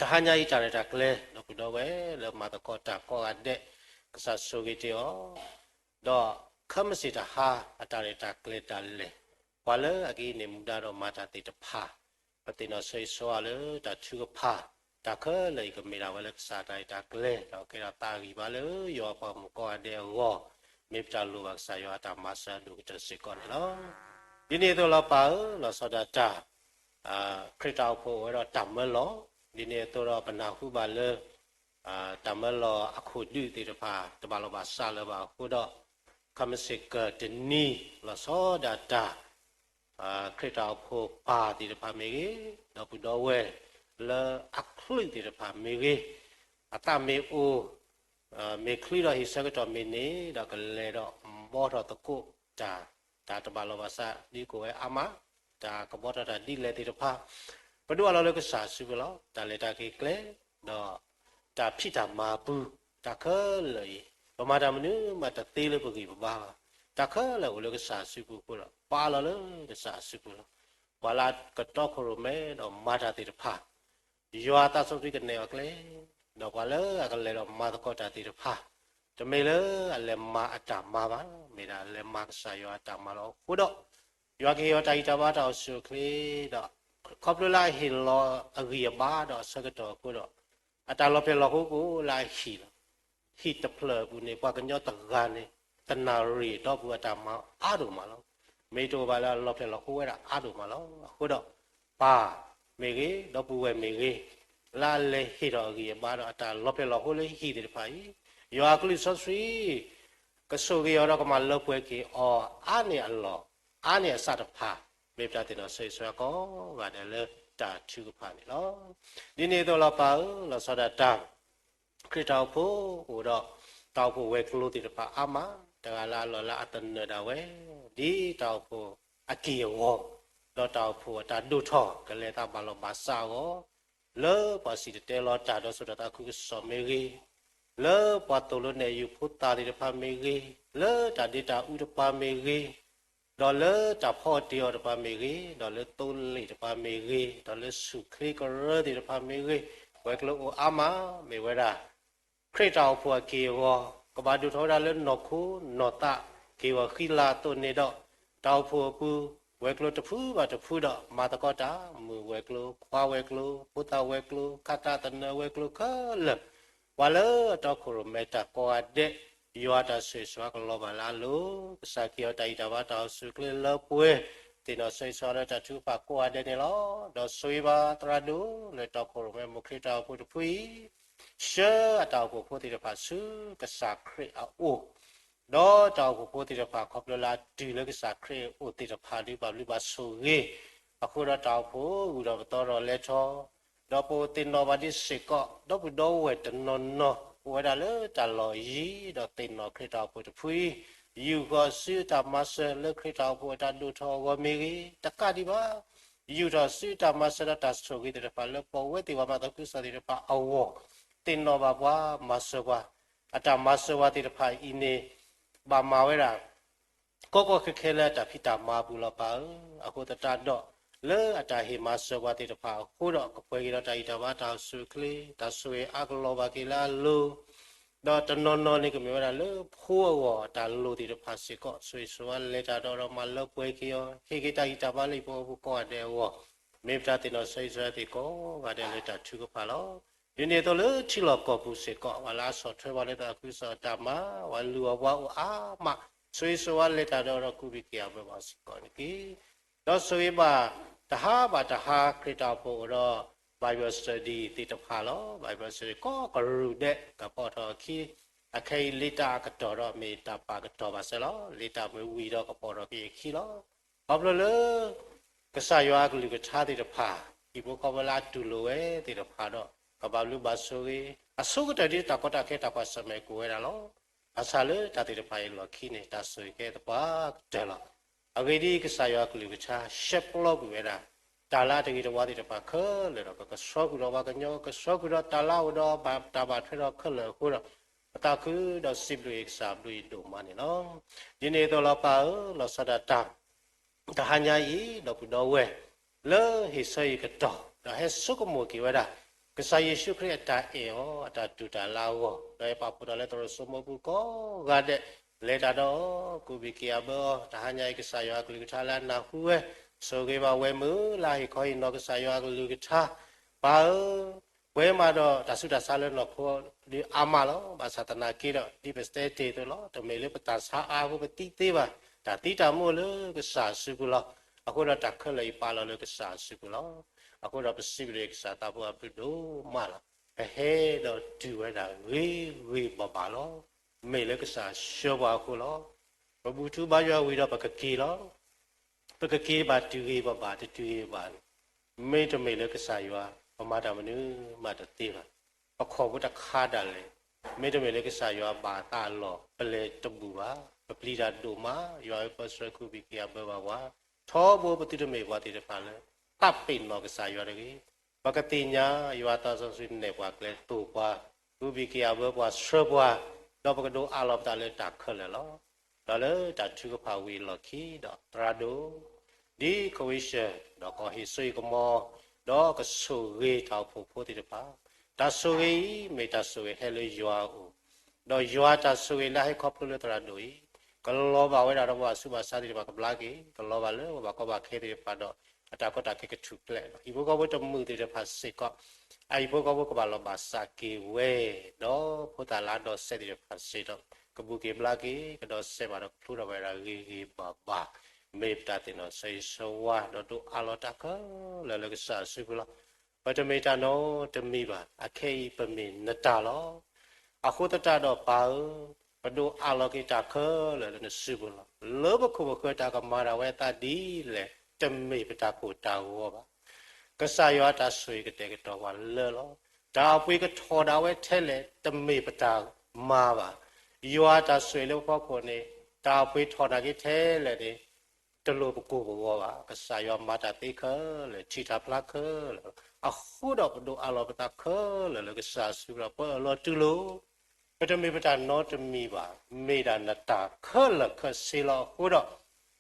တဟါညါအံၤတၢ်ရဲၣ်တၢ်ကျဲၤ ဒီပုၢ်ဒီဝဲၢ်လၢမၤသကိးတၢ်ကိးဂၤဒဲး, ကစၢ်ဆိၣ်ဂ့ၤတ့ၢ်အီၤ, ဒီးခဲမုၢ်ဆ့ၣ်တဟါ အတၢ်ရဲၣ်တၢ်ကျဲၤဒၣ်လဲာ်, ပှၤလၢအကဟံးန့ၢ်မူဒါဒီးမၤတၢ်သ့ၣ်တဖၣ်, ပသ့ၣ်နီၣ်ဆၢဂ့ၤဆၢဝါလၢတၢ်ထုကဖၣ်, တၢ်ခဲလၢာ်အံၤကမ့ၢ်ဒၣ်ဝဲလၢကစၢ်အတၢ်ရဲၣ်တၢ်ကျဲၤ ဒီးကဲထီၣ်သးဂံၢ်ဘါလၢယွၤအပှၤဂီၢ်မုၢ်ကိးဂၤဒဲးအဂီၢ်, မ့ၢ်ပတၢ်လိၣ်ဘၣ်ကစၢ်ယွၤအတၢ်မၤစၢၤအဒိၣ်ကတၢၢ်စ့ၢ်ကီးန့ၣ်လီၤ. ဒ်န့ၣ်အသိးလီၤပၢ်ဧၢ, လီၤဆီဒၣ်တၢ် ခရံာ်တၢ်အိၣ်ဖှိၣ်အိၣ်ဝဲဒီးတၢ်မၢလီၤ, ဒ်န့ၣ်အသိးဒီးပနၢ်ဟူဘၣ်လၢ တၢ်မၢလီၤအခိၣ်ဒုးသ့ၣ်တဖၣ် တဘၣ်လီၤဘၣ်စးလၢၤဘၣ်အဃိဒီး, ခဲမုၢ်ဆ့ၣ်ကတၢၢ်တနံၤ လီၤဆီဒၣ်တၢ် ခရံာ်တၢ်အိၣ်ဖှိၣ်ပၢ်သ့ၣ်တဖၣ်မ့ၢ်ဂ့ၤ, ဒီပုၢ်ဒီဝဲၢ်လၢအချုးသ့ၣ်တဖၣ်မ့ၢ်ဂ့ၤ, အသးမ့ၢ်အိၣ် မ့ၢ်ချုးဒီးဟ့ၣ်ဆၢကတီၢ်မ့ၢ်န့ၣ် ဒီးကလဲၤဒီးဘှီထီၣ်သကိးတၢ်, တၢ်တဘၣ်လီၤဘၣ်စးဒ်ကအိၣ်ဝဲအါမး, တၢ်ကဘှီထီၣ်တၢ်ဒ်လဲၣ်သ့ၣ်တဖၣ်, ပဒိးအလီၢ်လၢကစၢ်အစုပူၤလီၤ. တၢ်လဲၤတၢ်က့ၤကျဲ ဒီးတၢ်ဖံးတၢ်မၤအပူၤ, တၢ်ခဲလၢာ်အံၤ ပမၤတၢ်မနုၤမးတသ့လၢပဂံၢ်ပဘါဘၣ်, တၢ်ခဲလၢာ်အိၣ်လၢကစၢ်အစုပူၤအဃိဒီး ပာ်လီၤလၢကစၢ်အစုပူၤလီၤ. ပှၤလၢကတီခိၣ်ရိၣ်မဲဒီးမၤတၢ်သ့ၣ်တဖၣ် ယွၤသးစီဆှံကနဲၣ်အီၤကျဲ, ဒီးပှၤလၢအကလဲၤဒီးမၤသကိးတၢ်သ့ၣ်တဖၣ်, တမ့ၢ်လၢအလဲၤမၤအတၢ်မၤဘၣ်, မ့ၢ်ဒၣ်လဲၤမၤကစၢ်ယွၤအတၢ်မၤလီၤ. အဃိဒီး ယွၤကဟ့ၣ်အီၤတၢ်ဂံၢ်တၢ်ဘါတၢ်အိၣ်ဆူၣ်အိၣ်ချ့ဒီး ခီဖျိလၢအဟ့ၣ်လီၤအဂံၢ်အဘါဒီးအဆၢကတီၢ်အဃိဒီး အတၢ်လီၤဖျဲၣ်လီၤဃိကအိၣ်လၢအဟံၣ်လီၤ. ဟံၣ်တဖျၢၣ်အပူၤန့ၣ် ပှၤကညီတဂၤန့ၣ် တနၣ်ရံၣ်အတီၢ်ပူၤအတၢ်မၤအါဒိၣ်မးလီၤ. မ့ၢ်တအိၣ်ဘၣ်လၢအလီၤဖျဲၣ်လီၤဃိဝဲဒၣ်အါဒိၣ်မးလီၤ. အဃိဒီး ပၢ်မ့ၢ်ဂ့ၤ, ဒီပုၢ်ဝဲၢ်မ့ၢ်ဂ့ၤ, လၢအလဲၤဟ့ၣ်ထီၣ်အဂံၢ်အဘါဒီးအတၢ်လီၤဖျဲၣ်လီၤဃိလၢဟံၣ်သ့ၣ်တဖၣ်အံၤ, ယွၤအကလုၢ်စီဆှံ ကဆိၣ်ဂ့ၤအီၤဒီးကမၤလၢပှဲၤက့ၤအီၤအါန့ၢ်အလီၢ်, အါန့ၢ်အဆၣ်တဖၣ်, မ့ၢ်ပတၢ်သ့ၣ်နီၣ်ဆၢဂ့ၤဆၢဝါကိးဂၤဒဲးလၢတၢ်ထုကဖၣ်န့ၣ်လီၤ. ဒ်န့ၣ်အသိးလီၤပၢ်ဧၢ, လီၤဆီဒၣ်တၢ် ခရံာ်တၢ်အိၣ်ဖှိၣ်အိၣ်ဒီး တၢ်အိၣ်ဖှိၣ်ဝဲၤကျိၤသ့ၣ်တဖၣ်အါမး, တဂၤလၢ်လၢ်လၢအသနၢၣ်ဒၣ်ဝဲ ဒ်တၢ်အိၣ်ဖှိၣ်အက့ၢ်အဂီၤ, ဒီးတၢ်အိၣ်ဖှိၣ်အတၢ်ဒိၣ်ထီၣ် ကလဲၤသးဘၣ်လီၤဘၣ်စးအဂီၢ်, လၢပှၤစံၣ်တဲၤတဲလီၤတၢ်ဒီးစိာ်တၢ်သးခုကစီၣ်မ့ၢ်ဂ့ၤ, လၢပှၤသိၣ်လိနဲၣ်ယုာ်ဖိသၣ်သ့ၣ်တဖၣ်မ့ၢ်ဂ့ၤ, လၢတၢ်ဒ့တၢ်အူတပၤမ့ၢ်ဂ့ၤ, ဒီးလၢတၢ်ဖီအီၣ်တ့ၤအီတပၤမ့ၢ်ဂ့ၤ, ဒီးလၢသိလ့ၣ်တပၤမ့ၢ်ဂ့ၤ, ဒီးလၢဆူၣ်ချ့ကရၢသ့ၣ်တဖၣ်မ့ၢ်ဂ့ၤ, ဝဲၤကျိၤအိၣ်အါမး, မ့ၢ်ဝဲဒၣ် ခရံာ်တၢ်အိၣ်ဖှိၣ်အက့ၢ်အဂီၤ, ကဘၣ်ဒိၣ်ထီၣ်ဝဲဒၣ်လၢနီၢ်ခိနီၢ်သးက့ၢ်ဂီၤဃံလၤအသိးန့ၣ်ဒီး, တၢ်အိၣ်ဖှိၣ်အပူၤ, ဝဲၤကျိၤတဖုဘၣ်တဖုဒီး မၤသကိးတၢ်, မုၣ်ဝဲၤကျိၤ, ခွါဝဲၤကျိၤ, ဖိသၣ်ဝဲၤကျိၤ, ခၢလၢာ် ပှၤလၢအတီခိၣ်ရိၣ်မဲတၢ်ကိးဂၤဒဲး, ယွၤတၢ်ဆိၣ်ဂ့ၤဆိၣ်ဝါကလီၤဘၣ်လၢအလိၤ, ကစၢ်ကဟ့ၣ်အီၤတၢ်ဂံၢ်တၢ်ဘါတၢ်အိၣ်ဆူၣ်အိၣ်ချ့လၢပှဲၤ, သ့ၣ်နီၣ်ဆၢဂ့ၤဆိၣ်ဝါလၢတၢ်ထုကဖၣ်ကိးဂၤဒဲးန့ၣ်လီၤ. ဒီးဆိၣ်ဂ့ၤဘၣ်သရၣ်ဒိၣ်လၢတီခိၣ်ရိၣ်မဲမိၢ်ခရံာ်တၢ်အိၣ်ဖှိၣ်တဖုအံၤ, ဆှၢအတၢ်အိၣ်ဖှိၣ်ဖိသ့ၣ်တဖၣ်ဆူကစၢ်ခရံာ်အအိၣ်, ဒီးတၢ်အိၣ်ဖှိၣ်ဖိသ့ၣ်တဖၣ်ခီဖျိလၢအတုၤလၢကစၢ်ခရံာ်အအိၣ်သ့ၣ်တဖၣ်ဒုးဘၣ်ဘျုးဘၣ်ဆိၣ်ဂ့ၤ, အဃိဒီးတၢ်အိၣ်ဖှိၣ်ဂုၢ်ထီၣ်ပသီထီၣ်လဲၤထီၣ်, ဒီးပအိၣ်သ့ၣ်နီၣ်ဘၣ်ဒ်စ့ၢ်ကီး ဒီပုၢ်ဒီဝဲၢ်တနီၤနီၤ အိၣ်ဝဲဒၣ်လၢတၢ်လီၢ်ယံၤ ဒီးသ့ၣ်နီၣ်ခရံာ်တၢ်အိၣ်ဖှိၣ်တဖုအံၤ, ယူာ်ဃီၤဆူအတၢ်မၤစၢၤလၢခရံာ်တၢ်အိၣ်ဖှိၣ်အတၢ်ဒိၣ်ထီၣ်အဂီၢ်မ့ၢ်ဂ့ၤ, တကးဒံးဘၣ် ယူာ်ထီၣ်ဆူတၢ်မၤစၢၤဒီးတၢ်ဆိၣ်ဂ့ၤသ့ၣ်တဖၣ်လၢပဝဲသ့ၣ်ပှၤမၤသးခုကစီၣ်သ့ၣ်တဖၣ်အဂီၢ်, သ့ၣ်နီၣ်ဘၣ်ပှၤမၤစၢၤပှၤ, အတၢ်မၤစၢၤပှၤသ့ၣ်တဖၣ်အံၤန့ၣ် ဘၣ်မၤဝဲဒၣ် ကီကီခဲခဲလၢအတၢ်ဖံးတၢ်မၤအပူၤလီၤပၢ်ဧၢ, အဃိသတးဒီး လၢအတၢ်ဟ့ၣ်မၤစၢၤပှၤသ့ၣ်တဖၣ်အဃိဒီး ကပှဲၤက့ၤဒီးတၢ်ဂံၢ်တၢ်ဘါတၢ်အိၣ်ဆူၣ်အိၣ်ချ့, တၢ်ဆိၣ်ဂ့ၤအါကလီၤဘၣ်က့ၤလၢအလိၤ, ဒီးတနီၤနီၤန့ၣ်ကမ့ၢ်ဝဲဒၣ်လၢဖိအဂီၢ်အတၢ်လိၣ်သ့ၣ်တဖၣ်စ့ၢ်ကီး, ဆိၣ်ဂ့ၤဆိၣ်ဝါလဲၤတၢ်ဒီးဒီးမၤလၢပှဲၤက့ၤအီၤ, ဟ့ၣ်က့ၤတၢ်ဂံၢ်တၢ်ဘါလၢဟံၣ်ဖိဃီဖိကိးဂၤဒဲးအဂီၢ်, မ့ၢ်ပတၢ်သ့ၣ်နီၣ်ဆၢဂ့ၤဆၢဝါသ့ၣ်ကိးဂၤဒဲးလၢတၢ်ထုကဖၣ်လီၤ. ဒ်န့ၣ်အသိးလၢထံလီၢ်ကီၢ်ပူၤစ့ၢ်ကီး ပှၤလၢအဆီၣ်ထွဲပှၤလၢသးခုကစီၣ်အတၢ်မၤ, ပှၤလုၢ်အီၣ်ပှၤအိၣ်အါမး, ဆိၣ်ဂ့ၤဆိၣ်ဝါလဲၤတၢ်ဒီးဒီးကူးဘၣ်က့ၤအဝဲဘၣ်စ့ၢ်ကီးန့ၣ်တက့ၢ်. ဒီးဆိၣ်ဂ့ၤဘၣ် တဟါဘၣ်တဟါခရံာ်တၢ်အိၣ်ဖှိၣ်အိၣ်ဒီး Bible study သ့ၣ်တဖၣ်လီၤ. Bible study ကိးကရူၢ်ဒဲး ကပိာ်ထီၣ်အခံ, အခဲအံၤလံာ်တၢ်အကတီၢ်ဒီးမ့ၢ်တၢ်ပာ်ကတီၢ်ဘၣ်စဲလီၤ. လံာ်တၢ်မ့ၢ်ဝံၤဒီးကပိာ်ထီၣ်က့ၤအခံလီၤ. ခီဖျိလၢ ကစၢ်ယွၤအကလုၢ်ကထါသ့ၣ်တဖၣ်, ဟံၣ်ဖိဃီဖိလၢအတူၢ်လိာ်ဝဲသ့ၣ်တဖၣ်ဒီး ကဘၣ်ဘျုးဘၣ်ဆိၣ်ဂ့ၤ, အဆိကတၢၢ်ဒ်တၢ်ကီတၢ်ခဲတၢ်ကွၢ်ဆၢၣ်မဲာ်ကအိၣ်ဝဲဒၣ်လီၤ. ဘၣ်ဆၣ်လၢတၢ်သ့ၣ်တဖၣ်အံၤအလီၢ်ခံန့ၣ် တၢ်ဆိၣ်ဂ့ၤကဲသပှၢ်ကတၢၢ်လီၤ. အဂ့ၢ်ဒ်အံၤ, ကစၢ်ယွၤအကလုၢ်ကထါ ရှဲပျီကွံာ်ဝဲဒၣ် တၢ်လၢအတဂ့ၤတဝါသ့ၣ်တဖၣ်ခဲလၢာ်ဒီး ကကဆှီဃုာ်ဒီးပှၤကညီ, ကဆှီဃုာ်ဒီးတၢ်လၢအအိၣ်ဒီးဘၣ်တၢ်ဘၣ်ထွဲဒီးခဲလၢာ်အဃိဒီး, ပသးခုဒီးစံးဘျုးကစၢ်အဘျုးအံၤဒိၣ်မးန့ၣ်လီၤ. ဒ်န့ၣ်အသိးလီၤပၢ်ဧၢ, လီၤဆီဒၣ်တၢ် တဟါညါအံၤ ဒီပုၢ်ဒီဝဲၢ် လၢဟ့ၣ်ဆၢအံၤကတီၢ် ဒီးဟဲဆိကမိၣ်က့ၤဝဲဒၣ် ကစၢ်ယ့ၣ်ၡူးခရံာ်အတၢ်အဲၣ်အီၤ အတၢ်တူၢ်တၢ်လၢအဂီၢ်, ဒီးဟဲပာ်ဖှိၣ်ထီၣ်လၢသရိာ်စိမိၤပူၤကိးဂၤဒဲး လဲၤတၢ်ဒီးအီၤ ကူးဘၣ်က့ၤအဘၢအီၤ, တဟါညါအံၤ ကစၢ်ယွၤအကလုၢ်ကထါလၢအနၢ်ဟူဝဲ ဆိၣ်ဂ့ၤဘၣ်ဝဲမုၢ်လၢဟ့ၣ်ခီဟ့ၣ်နီၤကစၢ်ယွၤအကလုၢ်ကထါ, ပၢ်ဧၢ, ပှဲၤမးဒီးတၢ်ဆူးတၢ်ဆါလၢနီၢ်ခိဒုးအါမးလီၤ. ဘၣ်ဆၣ်သနာ်က့ဒီး ဒ်ပတဲတ့ၢ်အသိးလီၤ, တမ့ၢ်လၢပတၢ်ဆါအါအဃိပသံသ့ဘၣ်, တၢ်သံတၢ်မူလၢကစၢ်အစုပူၤလီၤ. အဃိဒီးတၢ်ခဲလၢာ်အံၤပာ်လီၤလၢကစၢ်အစုပူၤလီၤ. အဃိဒီးပစံးဘျုးကစၢ်သးဖိအဘျုးဒိၣ်မးလီၤ. ပဟဲဒီးတုၤဝဲဒၣ်ဂ့ၤဂ့ၤဘၣ်ဘၣ်လီၤ. မ့ၢ်လၢကစၢ်ဆှၢပှၤအဃိလီၤ. ပဘူၣ်ထူဘါယွၤဝံၤဒီးပကက့ၤလီၤ. ပကက့ၤဘၣ်တုၤဂ့ၤဘၣ်ဘၣ်တတုၤဂ့ၤဘၣ်န့ၣ်, မ့တမ့ၢ်လၢကစၢ်ယွၤ ပမၤတၢ်မနုၤမးတသ့ဘၣ်. ပခီၣ်ဖိတခါဒၣ်လဲာ် မ့တမ့ၢ်လၢကစၢ်ယွၤဘၣ်အသးအလီၢ် ပလဲၤတဘူၣ်ဘၣ်. ပပျံၤတၢ်ဒိၣ်မး, ယွၤဧၢ ပၢဆှၢကူးဘၣ်က့ၤအဘၢဘၣ်ပှၤ, ထီဘိပသုတမ့ၢ်ပှၤသ့ၣ်တဖၣ်လၢ သးပ့ၤနီၣ်ကစၢ်ယွၤတဂ့ၤ. ပကသ့ၣ်ညါယွၤသးစီဆှံနဲၣ်ပှၤကျဲတိာ်ပှၤ, ကူးဘၣ်က့ၤအဘၢပှၤဆှၢပှၤ, ဒီးပကဒိးအးလီၤပသးလၢတၢ်ခဲလၢာ်လီၤ. ဒီးလၢတၢ်ထုကဖၣ်ဝံၤအလီၢ်ခံဒီးသရၣ်ဒိၣ် ဒ်ခဝ့ၡၢၣ် ဒီးကီၢ်ဟ့ၣ်စိဟ့ၣ်ကမီၤ, ဒီးကဆိၣ်ဂ့ၤတၢ်အိၣ်ဖှိၣ်ဖိသ့ၣ်တဖၣ်, တၢ်ဆိၣ်ဂ့ၤအံၤ မ့ၢ်တၢ်ဆိၣ်ဂ့ၤဟဲလၢယွၤအအိၣ်, ဒီးယွၤတၢ်ဆိၣ်ဂ့ၤလၢအဟဲခီဖျိလၢသရၣ်ဒိၣ်အံၤ, ကလီၤဘၣ်ဝဲဒၣ်ဒီးပှၤဆူးပှၤဆါသ့ၣ်တဖၣ်ကဘျါက့ၤ, ကလီၤဘၣ်လၢပှၤဘၣ်ကီဘၣ်ခဲသ့ၣ်တဖၣ်ဒီး အတၢ်ကီတၢ်ခဲကထူၣ်ဖျဲး, ဟံၣ်ဖိဃီဖိတမုာ်သ့ၣ်တဖၣ်စ့ၢ်ကီး အဟံၣ်ဖိဃီဖိကဘၣ်လီၤဘၣ်စးက့ၤဝဲ, ဒီးဖိသၣ်လၢအဒီးစဲးသ့ၣ်တဖၣ်စ့ၢ်ကီး ကဘူၣ်က့ၤဘျါက့ၤ, ကဒီးစဲးဘၣ်ဒီးကဖျိထီၣ်ဝဲဒၣ်ဂ့ၤဂ့ၤဘၣ်ဘၣ်, မ့ၢ်ပတၢ်သ့ၣ်နီၣ်ဆၢဂ့ၤဆၢဝါ ဒီးဒိးအးလီၤတၢ်ခဲလၢာ်လၢကစၢ်အစုပူၤလီၤ. ပတမ့ၢ်တၢ်နီတမံၤဘၣ်, အခဲအံၤပမ့ၢ်နတၢ်လီၤ. အဃိသတးဒီးပၢ်ဧၢ, ပဒိးအးလီၤက့ၤတၢ်ခဲလၢာ်လၢနစုပူၤလီၤ. လၢပခိၣ်ပဃၢၤတၢ်ကမၤဒၣ်ဝဲအသးဒ်လဲၣ် တမ့ၢ်ပတၢ်ကိၢ်တၢ်ဂီၤဘၣ်. ကစၢ်ယွၤအတၢ်ဆိၣ်ဂ့ၤကတဲာ်ကတီၤပှၤလၢာ်လီၤ. တၢ်အပှ့ၤကထီၣ်ဒၣ်ဝဲထဲလဲၣ် တမ့ၢ်ပတၢ်မၤဘၣ်. ယွၤအတၢ်ဆိၣ်ဂ့ၤလၢပဖီခိၣ်န့ၣ် တၢ်အပှ့ၤထီၣ်နာ်က့ထဲလဲၣ်န့ၣ် တလိၣ်ပကိၢ်ပဂီၤဘၣ်. ကစၢ်ယွၤမၤတၢ်သ့ခဲလၢာ်, ထံၣ်တၢ်ဖျါခဲလၢာ်, အဃိဒီးပဒိးအးလီၤပသးခဲလၢာ်လၢကစၢ်အစုပူၤလီၤ. ပအၢၣ်လီၤတူၢ်လိာ် ပတမ့ၢ်ပတၢ်နီတမံၤဘၣ်, မ့ၢ်ဒၣ်နတၢ်ခဲလၢာ်ခဲဆ့လီၤ. အဃိဒီး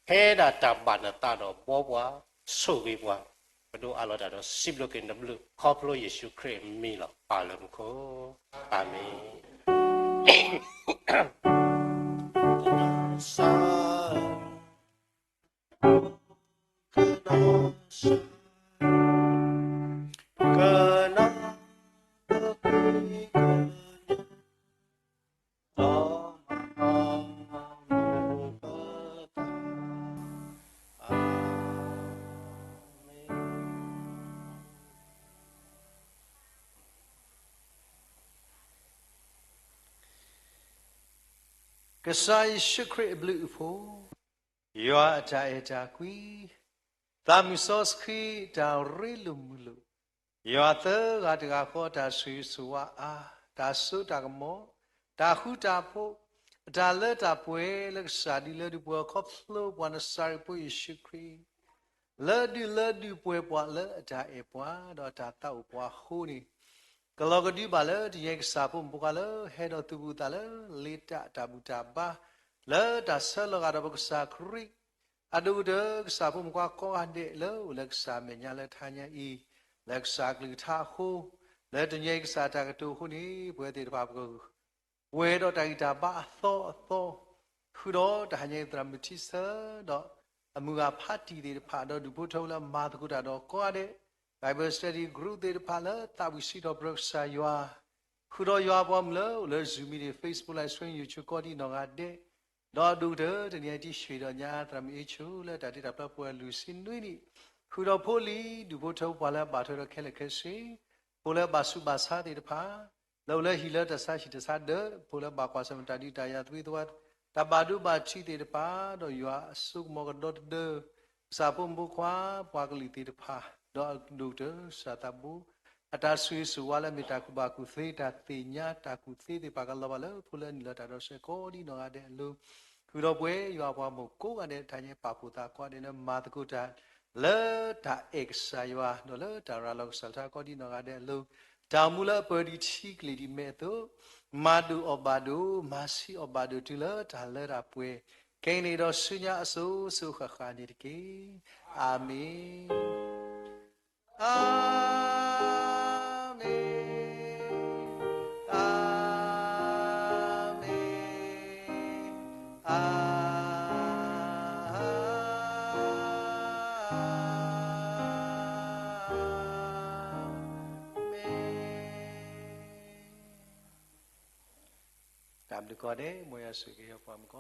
ဖဲဒၣ်တၢ်ဘၣ်နသးဒီးဘှီပှၤ, ဆိၣ်ဂ့ၤပှၤ, ပဒိးအးလီၤတၢ်ဒီးစံးဘျုးက့ၤနဘျုး ခီဖျိယ့ၣ်ၡူးခရံာ်အမံၤလီၤ. ပၢ်လၢမူခိၣ်, အၤမ့ၣ်. ကစၢ်ယ့ၣ်ၡူးခရံာ်အဘျုးအဖှိၣ်, ယွၤအတၢ်အဲၣ်တၢ်ကွံ, သးမုၢ်စီဆှံတၢ်ရ့လိာ်မုာ်လိာ်, ယွၤသၢဂၤတဂၤဃီအတၢ်ဆိၣ်ဂ့ၤဆိၣ်ဝါအါ, တၢ်စိတၢ်ကမီၤ, တၢ်ဃူတၢ်ဖိး, အတၢ်လၢတၢ်ပှဲၤလၢကစၢ်ဒုးလၢဒုးပှဲၤခီဖျိပှၤနစၤရ့းဖိယ့ၣ်ၡူးခရံာ် လၢဒုးလၢဒုးပှဲၤပှၤလၢအတၢ်အဲၣ်ပှၤ ဒီးအတၢ်သးအိၣ်ပှၤအဃိန့ၣ်, ကလီၤကဒုဘၣ်လၢတနံၤအံၤကစၢ်ဖိမုၣ်ဖိခွါလၢဟဲဒီးသုးဘူးသးလၢ လ့တၢ်တၢ်ဘူၣ်တၢ်ဘါ လၢတၢ်ဆၢလီၤဂာ်ဒီးပကစၢ်ခရံာ် အဒိၣ်ကတၢၢ် ကစၢ်ဖိမုၣ်ဖိခွါကိးဂၤဒဲးလၢအိၣ်လၢကစၢ်အမဲာ်ညါလၢတဟါညါအံၤ, လၢကစၢ်အကလုၢ်ကထါအဃိ, လၢတနံၤအံၤကစၢ်တၢ်ကတိၤအဃိန့ၣ် ပဝဲသ့ၣ်တဖၣ်ပက ပှဲၤဒီးတၢ်ဂံၢ်တၢ်ဘါအသီအသီ, ဃုာ်ဒီးတဟါညါအံၤသရၣ်မုၣ်ထံဆၢ, ဒီးအမုၢ်ဂၤဖးတံၢ်သ့ၣ်တဖၣ်, ဒီးဒူၣ်ဖိထၢဖိလၢအမၤသကိးတၢ်ဒီးကိးဂၤဒဲး, Bible Study Group သ့ၣ်တဖၣ်လၢသးဝံၣ်စံးထီၣ်ပတြၢၤကစၢ်ယွၤ, ဃုာ်ဒီးယွၤအပှၤမုၣ်လၢအိၣ်လၢ Zoom meeting, Facebook Live Stream, YouTube ကိးဒံးနီၢ်ဂၤဒဲး, ဒီးအဒိၣ်ကတၢၢ်တနံၤအံၤတံၢ်ဆံးဒီးညါသရၣ်မုၣ်အ့ၣ်ဆူၣ်လၢတၢ်တ့တၢ်ဖျီပှဲၤလွံၢ်ဆံနွံနံၣ်, ဃုာ်ဒီးဖိလံၤဒူၣ်ဖိထၢဖိပှၤလၢအဘၣ်ထွဲဒီးခဲလၢာ်ခဲဆ့, ဖိလၢအဘၣ်ဆူးဘၣ်ဆါသ့ၣ်တဖၣ်, လၢအိၣ်လၢဟံၣ်လၢတၢ်ဆါဟံၣ်တၢ်ဆါဒၢး, ဖိလၢဘၣ်ကွၢ်ဆၢၣ်မဲာ်တၢ်ဒုးတၢ်ယၤသဝံသဝါ, တၢ်ဘၣ်ဒိဘၣ်ထံးသ့ၣ်တဖၣ်, ဒီးယွၤအစိကမီၤကဒီတဒၢ, ကစၢ်ဖိမုၣ်ဖိခွါ, ပှၤကလုာ်သ့ၣ်တဖၣ်, ဒီးအဒိၣ်ကတၢၢ်ကစၢ်သးဘိ, အတၢ်ဆိၣ်ဂ့ၤဆိၣ်ဝါလၢအမ့ၢ်တၢ်ကူၣ်ဘၣ်ကူၣ်သ့, တၢ်သ့ၣ်ညါတၢ်ကူၣ်သ့သ့ၣ်တဖၣ်ကလီၤဘၣ်လၢဖိလၢအနုာ်လီၤတၢ်ဒီးစဲးကိးဒံးနီၢ်ဂၤဒဲးအလိၤ, ဃုာ်ဒီးပှဲၤယွၤအပှၤမုၣ်ကိးဂၤဒဲးတဟါညါအံၤ ပာ်ဖှိၣ်သးကိးဂၤဒဲးလၢမၤသကိးတၢ် လၢတၢ်အဲၣ်ကစၢ်ယွၤ ဒီးလၢတၢ်ရၤလီၤကစၢ်လၢထးကီဒံနီၢ်ဂၤဒဲးအလိၤ, တၢ်အိၣ်မူလၢအပၢၤဒံးထံကလ့ၢ်ဒံးမဲာ်အသိး, မၤဒိၣ်အီၣ်ဘၣ်ဒိၣ်, မၤဆံးအီၣ်ဘၣ်ဒိၣ်တုၤလၢတၢ်လၢတၢ်ပှဲၤ, ကဲန့ၣ်ဒီးဆူညါအစိၤစိၤဃၣ်ဃၣ်န့ၣ်တက့ၢ်. အၤမ့ၣ်. အၤမ့ၣ်, အၤမ့ၣ်, အၤမ့ၣ်. တၢ်ဘျုးကိးဂၤဒဲး, မ်ယွၤဆိၣ်ဂ့ၤက့ၤပှၤမုၣ်ကီး